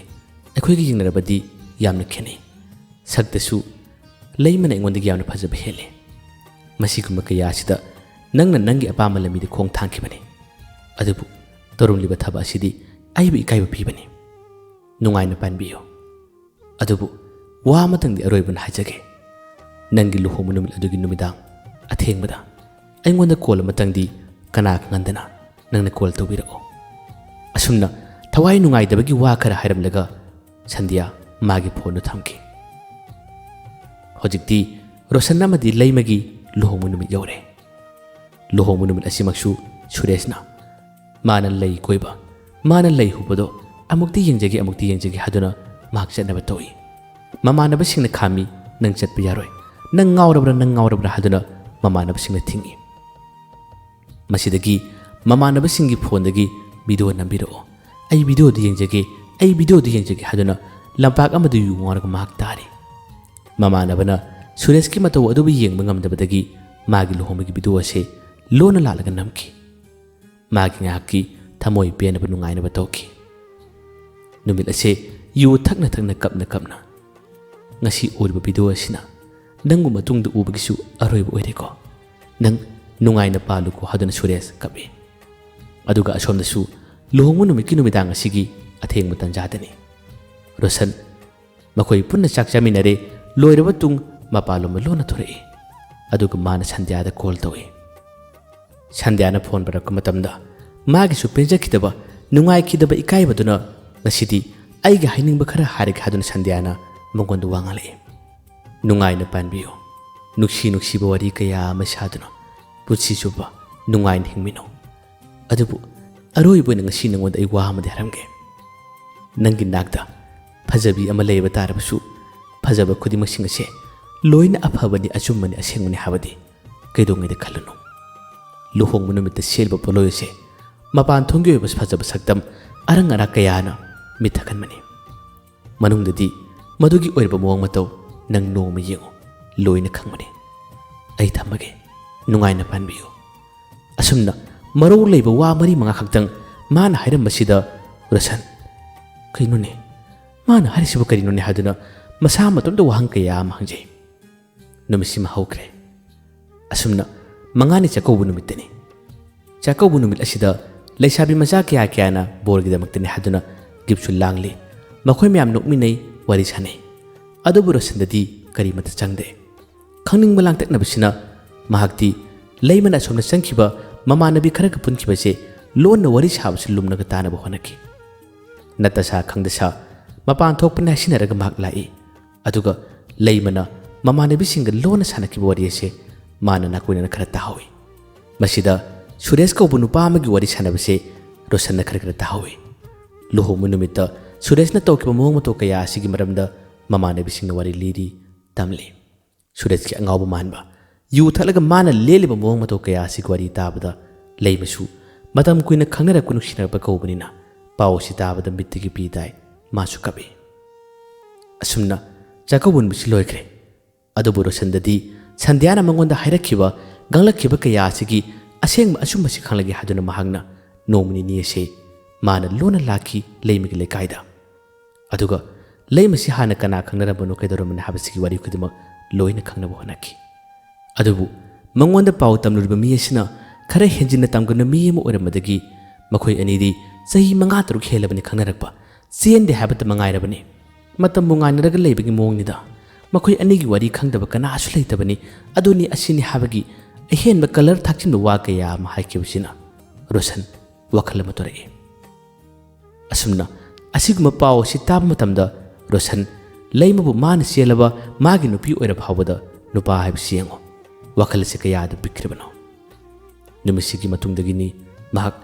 ꯑꯩꯈꯣꯏꯒ ꯌꯦꯡꯅꯔꯕꯗꯤ ꯌꯥꯝꯅ ꯈꯦꯠꯅꯩ꯫ ꯁꯛꯇꯁꯨ ꯂꯩꯃꯅ ꯑꯩꯉꯣꯟꯗꯒꯤ ꯌꯥꯝꯅ ꯐꯖꯕ ꯍꯦꯜꯂꯤ꯫ ꯃꯁꯤꯒꯨꯝꯕ ꯀꯌꯥ ꯑꯁꯤꯗ ꯅꯪꯅ ꯅꯪꯒꯤ ꯑꯄꯥꯝꯕ ꯂꯝꯕꯤꯗ ꯈꯣꯡ ꯊꯥꯡꯈꯤꯕꯅꯤ꯫ ꯑꯗꯨꯕꯨ ꯇꯧꯔꯝꯂꯤꯕ ꯊꯕꯛ ꯑꯁꯤꯗꯤ ꯑꯩꯕꯨ ꯏꯀꯥꯏꯕ ꯄꯤꯕꯅꯤ꯫ ꯅꯨꯡꯉꯥꯏꯅ ꯄꯥꯟꯕꯤꯌꯨ꯫ ꯑꯗꯨꯕꯨ ꯋꯥ ꯑꯃꯇꯪꯗꯤ ꯑꯔꯣꯏꯕꯅ ꯍꯥꯏꯖꯒꯦ꯫ ꯅꯪꯒꯤ ꯂꯨꯍꯣꯡꯕ ꯅꯨꯃꯤꯠ ꯑꯗꯨꯒꯤ ꯅꯨꯃꯤꯗꯥꯡ ꯑꯊꯦꯡꯕꯗ ꯑꯩꯉꯣꯟꯗ ꯀꯣꯜ ꯑꯃꯇꯪꯗꯤ ꯀꯅꯥ ꯈꯪꯍꯟꯗꯅ ꯅꯪꯅ ꯀꯣꯜ ꯇꯧꯕꯤꯔꯛꯑꯣ꯫" ꯑꯁꯨꯝꯅ ꯊꯋꯥꯏ ꯅꯨꯡꯉꯥꯏꯇꯕꯒꯤ ꯋꯥ ꯈꯔ ꯍꯥꯏꯔꯝꯂꯒ ꯁꯟꯙ꯭ꯌꯥ ꯃꯥꯒꯤ ꯐꯣꯟꯗꯨ ꯊꯝꯈꯤ꯫ ꯍꯧꯖꯤꯛꯇꯤ ꯔꯣꯁꯟ ꯑꯃꯗꯤ ꯂꯩꯃꯒꯤ ꯂꯨꯍꯣꯡꯕ ꯅꯨꯃꯤꯠ ꯌꯧꯔꯦ꯫ ꯂꯨꯍꯣꯡꯕ ꯅꯨꯃꯤꯠ ꯑꯁꯤꯃꯛꯁꯨ ꯁꯨꯔꯦꯁꯅ ꯃꯥꯅ ꯂꯩ ꯀꯣꯏꯕ, ꯃꯥꯅ ꯂꯩ ꯍꯨꯕꯗꯣ ꯑꯃꯨꯛꯇꯤ ꯌꯦꯡꯖꯒꯦ, ꯑꯃꯨꯛꯇꯤ ꯌꯦꯡꯖꯒꯦ ꯍꯥꯏꯗꯨꯅ ꯃꯍꯥꯛ ꯆꯠꯅꯕ ꯇꯧꯏ꯫ ꯃꯃꯥꯟꯅꯕꯁꯤꯡꯅ ꯈꯥꯝꯃꯤ, "ꯅꯪ ꯆꯠꯄ ꯌꯥꯔꯣꯏ, ꯅꯪ ꯉꯥꯎꯔꯕ꯭ꯔꯥ, ꯅꯪ ꯉꯥꯎꯔꯕ꯭ꯔꯥ" ꯍꯥꯏꯗꯨꯅ ꯃꯃꯥꯟꯅꯕꯁꯤꯡꯅ ꯊꯤꯡꯏ꯫ ꯃꯁꯤꯗꯒꯤ ꯃꯃꯥꯟꯅꯕꯁꯤꯡꯒꯤ ꯐꯣꯟꯗꯒꯤ "ꯚꯤꯗꯤꯑꯣ ꯅꯝꯕꯤꯔꯛꯑꯣ, ꯑꯩ ꯚꯤꯗꯤꯑꯣꯗꯨ ꯌꯦꯡꯖꯒꯦ, ꯑꯩ ꯚꯤꯗꯤꯑꯣꯗꯨ ꯌꯦꯡꯖꯒꯦ" ꯍꯥꯏꯗꯨꯅ ꯂꯝꯄꯥꯛ ꯑꯃꯗ ꯌꯨ ꯉꯥꯎꯔꯒ ꯃꯍꯥꯛ ꯇꯥꯔꯤ꯫ ꯃꯃꯥꯟꯅꯕꯅ ꯁꯨꯔꯦꯁꯀꯤ ꯃꯇꯧ ꯑꯗꯨꯕꯨ ꯌꯦꯡꯕ ꯉꯝꯗꯕꯗꯒꯤ ꯃꯥꯒꯤ ꯂꯨꯍꯣꯡꯕꯒꯤ ꯚꯤꯗꯤꯑꯣ ꯑꯁꯦ ꯂꯣꯟꯅ ꯂꯥꯜꯂꯒ ꯅꯝꯈꯤ꯫ ꯃꯥꯒꯤ ꯉꯥꯏꯍꯥꯛꯀꯤ ꯊꯃꯣꯏ ꯄꯦꯟꯅꯕ ꯅꯨꯡꯉꯥꯏꯅꯕ ꯇꯧꯈꯤ꯫ ꯅꯨꯃꯤꯠ ꯑꯁꯦ ꯌꯨ ꯊꯛꯅ ꯊꯛꯅ, ꯀꯞꯅ ꯀꯞꯅ, "ꯉꯁꯤ ꯎꯔꯤꯕ ꯚꯤꯗꯤꯑꯣ ꯑꯁꯤꯅ ꯅꯪꯕꯨ ꯃꯇꯨꯡꯗ ꯎꯕꯒꯤꯁꯨ ꯑꯔꯣꯏꯕ ꯑꯣꯏꯔꯦꯀꯣ꯫ ꯅꯪ ꯅꯨꯡꯉꯥꯏꯅ ꯄꯥꯜꯂꯨꯀꯣ" ꯍꯥꯏꯗꯨꯅ ꯁꯨꯔꯦꯁ ꯀꯞꯏ꯫ ꯑꯗꯨꯒ ꯑꯁꯣꯝꯗꯁꯨ ꯂꯨꯍꯣꯡꯕ ꯅꯨꯃꯤꯠꯀꯤ ꯅꯨꯃꯤꯗꯥꯡ ꯑꯁꯤꯒꯤ ꯑꯊꯦꯡꯕ ꯇꯥꯟꯖꯥꯗꯅꯤ꯫ ꯔꯣꯁꯟ ꯃꯈꯣꯏ ꯄꯨꯟꯅ ꯆꯥꯛ ꯆꯥꯃꯤꯟꯅꯔꯦ꯫ ꯂꯣꯏꯔꯕ ꯇꯨꯡ ꯃꯄꯥꯟꯂꯣꯝꯗ ꯂꯣꯟꯅ ꯊꯣꯔꯛꯏ꯫ ꯑꯗꯨꯒ ꯃꯥꯅ ꯁꯟꯙ꯭ꯌꯥꯗ ꯀꯣꯜ ꯇꯧꯏ꯫ ꯁꯟꯙ꯭ꯌꯥꯅ ꯐꯣꯟ ꯄꯥꯏꯔꯛꯄ ꯃꯇꯝꯗ ꯃꯥꯒꯤꯁꯨ ꯄꯦꯟꯖꯈꯤꯗꯕ, ꯅꯨꯡꯉꯥꯏꯈꯤꯗꯕ, ꯏꯀꯥꯏꯕꯗꯨꯅ "ꯉꯁꯤꯗꯤ ꯑꯩꯒꯤ ꯍꯥꯏꯅꯤꯡꯕ ꯈꯔ ꯍꯥꯏꯔꯒꯦ" ꯍꯥꯏꯗꯨꯅ ꯁꯟꯙ꯭ꯌꯥꯅ ꯃꯉꯣꯟꯗ ꯋꯥ ꯉꯥꯡꯂꯛꯏ꯫ "ꯅꯨꯡꯉꯥꯏꯅ ꯄꯥꯟꯕꯤꯌꯨ, ꯅꯨꯡꯁꯤ ꯅꯨꯡꯁꯤꯕ ꯋꯥꯔꯤ ꯀꯌꯥ ꯑꯃ ꯁꯥꯗꯨꯅ ꯄꯨꯟꯁꯤ ꯆꯨꯞꯄ ꯅꯨꯡꯉꯥꯏꯅ ꯍꯤꯡꯃꯤꯟꯅꯧ꯫ ꯑꯗꯨꯕꯨ ꯑꯔꯣꯏꯕ ꯑꯣꯏꯅ ꯉꯁꯤ ꯅꯉꯣꯟꯗ ꯑꯩ ꯋꯥ ꯑꯃꯗꯤ ꯍꯥꯏꯔꯝꯒꯦ꯫ ꯅꯪꯒꯤ ꯅꯥꯛꯇ ꯐꯖꯕꯤ ꯑꯃ ꯂꯩꯕ ꯇꯥꯔꯕꯁꯨ, ꯐꯖꯕ ꯈꯨꯗꯤꯡꯃꯛꯁꯤꯡ ꯑꯁꯦ ꯂꯣꯏꯅ ꯑꯐꯕꯅꯤ, ꯑꯆꯨꯝꯕꯅꯤ, ꯑꯁꯦꯡꯕꯅꯤ ꯍꯥꯏꯕꯗꯤ ꯀꯩꯗꯧꯉꯩꯗ ꯈꯜꯂꯨꯅꯨ꯫ ꯂꯨꯍꯣꯡꯕ ꯅꯨꯃꯤꯠꯇ ꯁꯦꯠꯂꯤꯕ ꯄꯣꯠꯂꯣꯏ ꯑꯁꯦ ꯃꯄꯥꯟ ꯊꯣꯡꯒꯤ ꯑꯣꯏꯕ ꯐꯖꯕ ꯁꯛꯇꯝ ꯑꯔꯪ ꯑꯔꯥꯛ ꯀꯌꯥꯅ ꯃꯤꯠ ꯊꯛꯍꯟꯕꯅꯤ꯫ ꯃꯅꯨꯡꯗꯗꯤ ꯃꯗꯨꯒꯤ ꯑꯣꯏꯔꯕ ꯃꯑꯣꯡ ꯃꯇꯧ ꯅꯪ ꯅꯣꯡꯃ ꯌꯦꯡꯉꯨ, ꯂꯣꯏꯅ ꯈꯪꯕꯅꯤ꯫ ꯑꯩ ꯊꯝꯃꯒꯦ, ꯅꯨꯡꯉꯥꯏꯅ ꯄꯥꯟꯕꯤꯌꯨ"꯫ ꯑꯁꯨꯝꯅ ꯃꯔꯧ ꯂꯩꯕ ꯋꯥ ꯃꯔꯤ ꯃꯉꯥ ꯈꯛꯇꯪ ꯃꯥꯅ ꯍꯥꯏꯔꯝꯕꯁꯤꯗ ꯔꯣꯁꯟ, "ꯀꯩꯅꯣꯅꯦ? ꯃꯥꯅ ꯍꯥꯏꯔꯤꯁꯤꯕꯨ ꯀꯔꯤꯅꯣꯅꯦ?" ꯍꯥꯏꯗꯨꯅ ꯃꯁꯥ ꯃꯇꯣꯝꯇ ꯋꯥꯍꯪ ꯀꯌꯥ ꯑꯃ ꯍꯪꯖꯩ꯫ ꯅꯨꯃꯤꯠꯁꯤꯃ ꯍꯧꯈ꯭ꯔꯦ꯫ ꯑꯁꯨꯝꯅ ꯃꯉꯥꯅꯤ ꯆꯥꯛꯀꯧꯕ ꯅꯨꯃꯤꯠꯇꯅꯤ꯫ ꯆꯥꯛꯀꯧꯕ ꯅꯨꯃꯤꯠ ꯑꯁꯤꯗ ꯂꯩꯁꯥꯕꯤ ꯃꯆꯥ ꯀꯌꯥ ꯀꯌꯥꯅ ꯕꯣꯔꯒꯤꯗꯃꯛꯇꯅꯤ ꯍꯥꯏꯗꯨꯅ ꯒꯤꯐꯁꯨ ꯂꯥꯡꯂꯤ꯫ ꯃꯈꯣꯏ ꯃꯌꯥꯝ ꯅꯣꯛꯃꯤꯟꯅꯩ, ꯋꯥꯔꯤ ꯁꯥꯟꯅꯩ꯫ ꯑꯗꯨꯕꯨ ꯔꯣꯁꯟꯗꯗꯤ ꯀꯔꯤꯃꯠꯇ ꯆꯪꯗꯦ꯫ ꯈꯪꯅꯤꯡꯕ ꯂꯥꯡꯇꯛꯅꯕꯁꯤꯅ ꯃꯍꯥꯛꯇꯤ ꯂꯩꯃꯅ ꯑꯁꯣꯝꯗ ꯆꯪꯈꯤꯕ ꯃꯃꯥꯟꯅꯕꯤ ꯈꯔꯒ ꯄꯨꯟꯈꯤꯕꯁꯦ ꯂꯣꯟꯅ ꯋꯥꯔꯤ ꯁꯥꯕꯁꯨ ꯂꯨꯝꯅꯒ ꯇꯥꯅꯕ ꯍꯣꯠꯅꯈꯤ꯫ ꯅꯠꯇꯁꯥ ꯈꯪꯗꯁꯥ ꯃꯄꯥꯟ ꯊꯣꯛꯄꯅꯤ ꯍꯥꯏꯁꯤꯟꯅꯔꯒ ꯃꯍꯥꯛ ꯂꯥꯛꯏ꯫ ꯑꯗꯨꯒ ꯂꯩꯃꯅ ꯃꯃꯥꯟꯅꯕꯤꯁꯤꯡꯒ ꯂꯣꯟꯅ ꯁꯥꯟꯅꯈꯤꯕ ꯋꯥꯔꯤ ꯑꯁꯦ ꯃꯥꯅ ꯅꯥꯀꯣꯏꯅꯅ ꯈꯔ ꯇꯥꯍꯧꯏ꯫ ꯃꯁꯤꯗ ꯁꯨꯔꯦꯁ ꯀꯧꯕ ꯅꯨꯄꯥ ꯑꯃꯒꯤ ꯋꯥꯔꯤ ꯁꯥꯟꯅꯕꯁꯦ ꯔꯣꯁꯟꯅ ꯈꯔ ꯈꯔ ꯇꯥꯍꯧꯏ꯫ ꯂꯨꯍꯣꯡꯕ ꯅꯨꯃꯤꯠꯇ ꯁꯨꯔꯦꯁꯅ ꯇꯧꯈꯤꯕ ꯃꯑꯣꯡ ꯃꯇꯧ ꯀꯌꯥ ꯑꯁꯤꯒꯤ ꯃꯔꯝꯗ ꯃꯃꯥꯟꯅꯕꯤꯁꯤꯡꯅ ꯋꯥꯔꯤ ꯂꯤꯔꯤ, ꯇꯝꯂꯤ꯫ ꯁꯨꯔꯦꯁꯀꯤ ꯑꯉꯥꯎꯕ ꯃꯥꯟꯕ, ꯌꯨ ꯊꯛꯂꯒ ꯃꯥꯅ ꯂꯦꯜꯂꯤꯕ ꯃꯑꯣꯡ ꯃꯇꯧ ꯀꯌꯥ ꯑꯁꯤꯒꯤ ꯋꯥꯔꯤ ꯇꯥꯕꯗ ꯂꯩꯃꯁꯨ ꯃꯇꯝ ꯀꯨꯏꯅ ꯈꯪꯅꯔꯛꯄ ꯅꯨꯡꯁꯤꯅꯔꯛꯄ ꯀꯧꯕꯅꯤꯅ ꯄꯥꯎ ꯑꯁꯤ ꯇꯥꯕꯗ ꯃꯤꯠꯇꯒꯤ ꯄꯤ ꯇꯥꯏ꯫ ꯃꯥꯁꯨ ꯀꯞꯏ꯫ ꯑꯁꯨꯝꯅ ꯆꯥꯛꯀꯧꯕ ꯅꯨꯃꯤꯠꯁꯤ ꯂꯣꯏꯈ꯭ꯔꯦ꯫ ꯑꯗꯨꯕꯨ ꯔꯣꯁꯟꯗꯗꯤ ꯁꯟꯙ꯭ꯌꯥꯅ ꯃꯉꯣꯟꯗ ꯍꯥꯏꯔꯛꯈꯤꯕ, ꯉꯥꯡꯂꯛꯈꯤꯕ ꯀꯌꯥ ꯑꯁꯤꯒꯤ ꯑꯁꯦꯡꯕ ꯑꯆꯨꯝꯕꯁꯤ ꯈꯪꯂꯒꯦ ꯍꯥꯏꯗꯨꯅ ꯃꯍꯥꯛꯅ ꯅꯣꯡꯃ ꯅꯤꯅꯤ ꯑꯁꯤ ꯃꯥꯅ ꯂꯣꯟꯅ ꯂꯥꯛꯈꯤ ꯂꯩꯃꯒꯤ ꯂꯩꯀꯥꯏꯗ꯫ ꯑꯗꯨꯒ ꯂꯩꯃꯁꯤ ꯍꯥꯟꯅ ꯀꯅꯥ ꯈꯪꯅꯔꯝꯕꯅꯣ, ꯀꯩꯗꯧꯔꯝꯕꯅꯣ ꯍꯥꯏꯕꯁꯤꯒꯤ ꯋꯥꯔꯤ ꯈꯨꯗꯤꯡꯃꯛ ꯂꯣꯏꯅ ꯈꯪꯅꯕ ꯍꯣꯠꯅꯈꯤ꯫ ꯑꯗꯨꯕꯨ ꯃꯉꯣꯟꯗ ꯄꯥꯎ ꯇꯝꯂꯨꯔꯤꯕ ꯃꯤ ꯑꯁꯤꯅ ꯈꯔ ꯍꯦꯟꯖꯤꯟꯅ ꯇꯝꯒꯟꯕ ꯃꯤ ꯑꯃ ꯑꯣꯏꯔꯝꯕꯗꯒꯤ ꯃꯈꯣꯏ ꯑꯅꯤꯗꯤ ꯆꯍꯤ ꯃꯉꯥ ꯇꯔꯨꯛ ꯍꯦꯜꯂꯕꯅꯤ ꯈꯪꯅꯔꯛꯄ, ꯆꯦꯟꯗꯦ ꯍꯥꯏꯕꯇ ꯃꯉꯥꯏꯔꯕꯅꯤ꯫ ꯃꯇꯝꯕꯨ ꯉꯥꯏꯅꯔꯒ ꯂꯩꯕꯒꯤ ꯃꯑꯣꯡꯅꯤꯗ꯫ ꯃꯈꯣꯏ ꯑꯅꯤꯒꯤ ꯋꯥꯔꯤ ꯈꯪꯗꯕ ꯀꯅꯥꯁꯨ ꯂꯩꯇꯕꯅꯤ, ꯑꯗꯨꯅꯤ ꯑꯁꯤꯅꯤ ꯍꯥꯏꯕꯒꯤ ꯑꯍꯦꯟꯕ ꯀꯂꯔ ꯊꯥꯛꯆꯤꯟꯕ ꯋꯥ ꯀꯌꯥ ꯑꯃ ꯍꯥꯏꯈꯤꯕꯁꯤꯅ ꯔꯣꯁꯟ ꯋꯥꯈꯜ ꯑꯃ ꯇꯧꯔꯛꯏ꯫ ꯑꯁꯨꯝꯅ ꯑꯁꯤꯒꯨꯝꯕ ꯄꯥꯎ ꯑꯁꯤ ꯇꯥꯕ ꯃꯇꯝꯗ ꯔꯣꯁꯟ ꯂꯩꯃꯕꯨ ꯃꯥꯅ ꯆꯦꯜꯂꯕ ꯃꯥꯒꯤ ꯅꯨꯄꯤ ꯑꯣꯏꯔ ꯐꯥꯎꯕꯗ ꯅꯨꯄꯥ ꯍꯥꯏꯕꯁꯤ ꯌꯦꯡꯉꯨ, ꯋꯥꯈꯜ ꯑꯁꯤ ꯀꯌꯥꯗ ꯄꯤꯛꯈ꯭ꯔꯤꯕꯅꯣ꯫ ꯅꯨꯃꯤꯠꯁꯤꯒꯤ ꯃꯇꯨꯡꯗꯒꯤꯅꯤ ꯃꯍꯥꯛ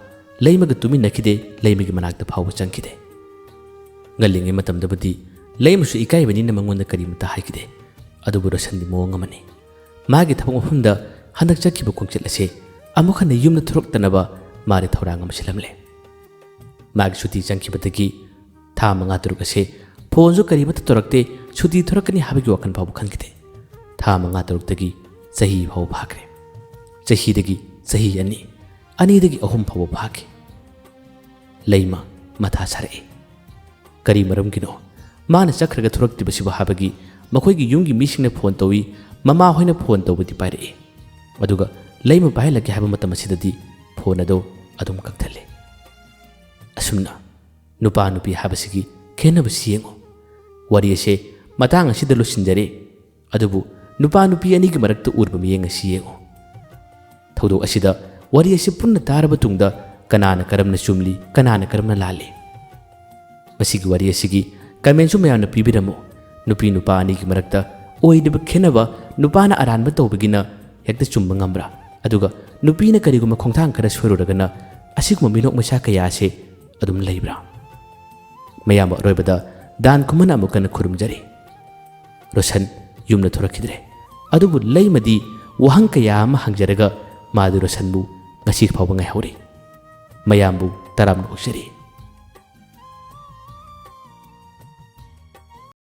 ꯂꯩꯃꯒ ꯇꯨꯃꯤꯟꯅꯈꯤꯗꯦ, ꯂꯩꯃꯒꯤ ꯃꯅꯥꯛꯇ ꯐꯥꯎꯕ ꯆꯪꯈꯤꯗꯦ꯫ ꯉꯜꯂꯤꯉꯩ ꯃꯇꯝꯗꯕꯨꯗꯤ ꯂꯩꯃꯁꯨ ꯏꯀꯥꯏꯕꯅꯤꯅ ꯃꯉꯣꯟꯗ ꯀꯔꯤꯃꯇ ꯍꯥꯏꯈꯤꯗꯦ꯫ ꯑꯗꯨꯕꯨ ꯔꯣꯁꯟꯗꯤ ꯃꯑꯣꯡ ꯑꯃꯅꯤ꯫ ꯃꯥꯒꯤ ꯊꯕꯛ ꯃꯐꯝꯗ ꯍꯟꯗꯛ ꯆꯠꯈꯤꯕ ꯈꯣꯡꯆꯠ ꯑꯁꯦ ꯑꯃꯨꯛ ꯍꯟꯅ ꯌꯨꯝꯗ ꯊꯣꯔꯛꯇꯅꯕ ꯃꯥꯗꯤ ꯊꯧꯔꯥꯡ ꯑꯃ ꯁꯤꯜꯂꯝꯂꯦ꯫ ꯃꯥꯒꯤ ꯁꯨꯇꯤ ꯆꯪꯈꯤꯕꯗꯒꯤ ꯊꯥ ꯃꯉꯥ ꯇꯔꯨꯛ ꯑꯁꯦ ꯐꯣꯟꯁꯨ ꯀꯔꯤꯃꯠꯇ ꯇꯧꯔꯛꯇꯦ, ꯁꯨꯇꯤ ꯊꯣꯔꯛꯀꯅꯤ ꯍꯥꯏꯕꯒꯤ ꯋꯥꯈꯜ ꯐꯥꯎꯕ ꯈꯟꯈꯤꯗꯦ꯫ ꯊꯥ ꯃꯉꯥ ꯇꯔꯨꯛꯇꯒꯤ ꯆꯍꯤ ꯐꯥꯎꯕ ꯐꯥꯈ꯭ꯔꯦ꯫ ꯆꯍꯤꯗꯒꯤ ꯆꯍꯤ ꯑꯅꯤ, ꯑꯅꯤꯗꯒꯤ ꯑꯍꯨꯝ ꯐꯥꯎꯕ ꯐꯥꯈꯤ꯫ ꯂꯩꯃ ꯃꯊꯥ ꯁꯥꯔꯛꯏ꯫ ꯀꯔꯤ ꯃꯔꯝꯒꯤꯅꯣ? ꯃꯥꯅ ꯆꯠꯈ꯭ꯔꯒ ꯊꯣꯔꯛꯇ꯭ꯔꯤꯕꯁꯤꯕꯨ ꯍꯥꯏꯕꯒꯤ ꯃꯈꯣꯏꯒꯤ ꯌꯨꯝꯒꯤ ꯃꯤꯁꯤꯡꯅ ꯐꯣꯟ ꯇꯧꯏ, ꯃꯃꯥ ꯍꯣꯏꯅ ꯐꯣꯟ ꯇꯧꯕꯗꯤ ꯄꯥꯏꯔꯛꯏ꯫ ꯑꯗꯨꯒ ꯂꯩꯃ ꯄꯥꯏꯍꯜꯂꯛꯀꯦ ꯍꯥꯏꯕ ꯃꯇꯝ ꯑꯁꯤꯗꯗꯤ ꯐꯣꯟ ꯑꯗꯨ ꯑꯗꯨꯝ ꯀꯛꯊꯠꯂꯤ꯫ ꯑꯁꯨꯝꯅ ꯅꯨꯄꯥ ꯅꯨꯄꯤ ꯍꯥꯏꯕꯁꯤꯒꯤ ꯈꯦꯠꯅꯕꯁꯤ ꯌꯦꯡꯉꯨ꯫ ꯋꯥꯔꯤ ꯑꯁꯦ ꯃꯇꯥꯡ ꯑꯁꯤꯗ ꯂꯣꯏꯁꯤꯟꯖꯔꯦ꯫ ꯑꯗꯨꯕꯨ ꯅꯨꯄꯥ ꯅꯨꯄꯤ ꯑꯅꯤꯒꯤ ꯃꯔꯛꯇ ꯎꯔꯕ ꯃꯤꯠꯌꯦꯡ ꯑꯁꯤ ꯌꯦꯡꯉꯨ꯫ ꯊꯧꯗꯣꯛ ꯑꯁꯤꯗ ꯋꯥꯔꯤ ꯑꯁꯤ ꯄꯨꯟꯅ ꯇꯥꯔꯕ ꯇꯨꯡꯗ ꯀꯅꯥꯅ ꯀꯔꯝꯅ ꯆꯨꯝꯂꯤ, ꯀꯅꯥꯅ ꯀꯔꯝꯅ ꯂꯥꯜꯂꯤ? ꯃꯁꯤꯒꯤ ꯋꯥꯔꯤ ꯑꯁꯤꯒꯤ ꯀꯃꯦꯟꯁꯨ ꯃꯌꯥꯝꯅ ꯄꯤꯕꯤꯔꯝꯃꯨ꯫ ꯅꯨꯄꯤ ꯅꯨꯄꯥ ꯑꯅꯤꯒꯤ ꯃꯔꯛꯇ ꯑꯣꯏꯔꯤꯕ ꯈꯦꯠꯅꯕ, ꯅꯨꯄꯥꯅ ꯑꯔꯥꯟꯕ ꯇꯧꯕꯒꯤꯅ ꯍꯦꯛꯇ ꯆꯨꯝꯕ ꯉꯝꯕ꯭ꯔꯥ? ꯑꯗꯨꯒ ꯅꯨꯄꯤꯅ ꯀꯔꯤꯒꯨꯝꯕ ꯈꯣꯡꯊꯥꯡ ꯈꯔ ꯁꯣꯏꯔꯨꯔꯒꯅ ꯑꯁꯤꯒꯨꯝꯕ ꯃꯤꯅꯣꯛ ꯃꯩꯁꯥ ꯀꯌꯥ ꯑꯁꯤ ꯑꯗꯨꯝ ꯂꯩꯕ꯭ꯔꯥ? ꯃꯌꯥꯝꯕ ꯑꯔꯣꯏꯕꯗ ꯗꯥꯟ ꯈꯨꯃꯟ ꯑꯃꯨꯛ ꯍꯟꯅ ꯈꯨꯔꯨꯝꯖꯔꯤ꯫ ꯔꯣꯁꯟ ꯌꯨꯝꯗ ꯊꯣꯔꯛꯈꯤꯗ꯭ꯔꯦ꯫ ꯑꯗꯨꯕꯨ ꯂꯩꯃꯗꯤ ꯋꯥꯍꯪ ꯀꯌꯥ ꯑꯃ ꯍꯪꯖꯔꯒ ꯃꯥꯗꯤ ꯔꯣꯁꯟꯕꯨ ꯉꯁꯤ ꯐꯥꯎꯕ ꯉꯥꯏꯍꯧꯔꯤ꯫ ꯃꯌꯥꯝꯕꯨ ꯇꯔꯥꯝꯅ ꯑꯣꯛꯆꯔꯤ꯫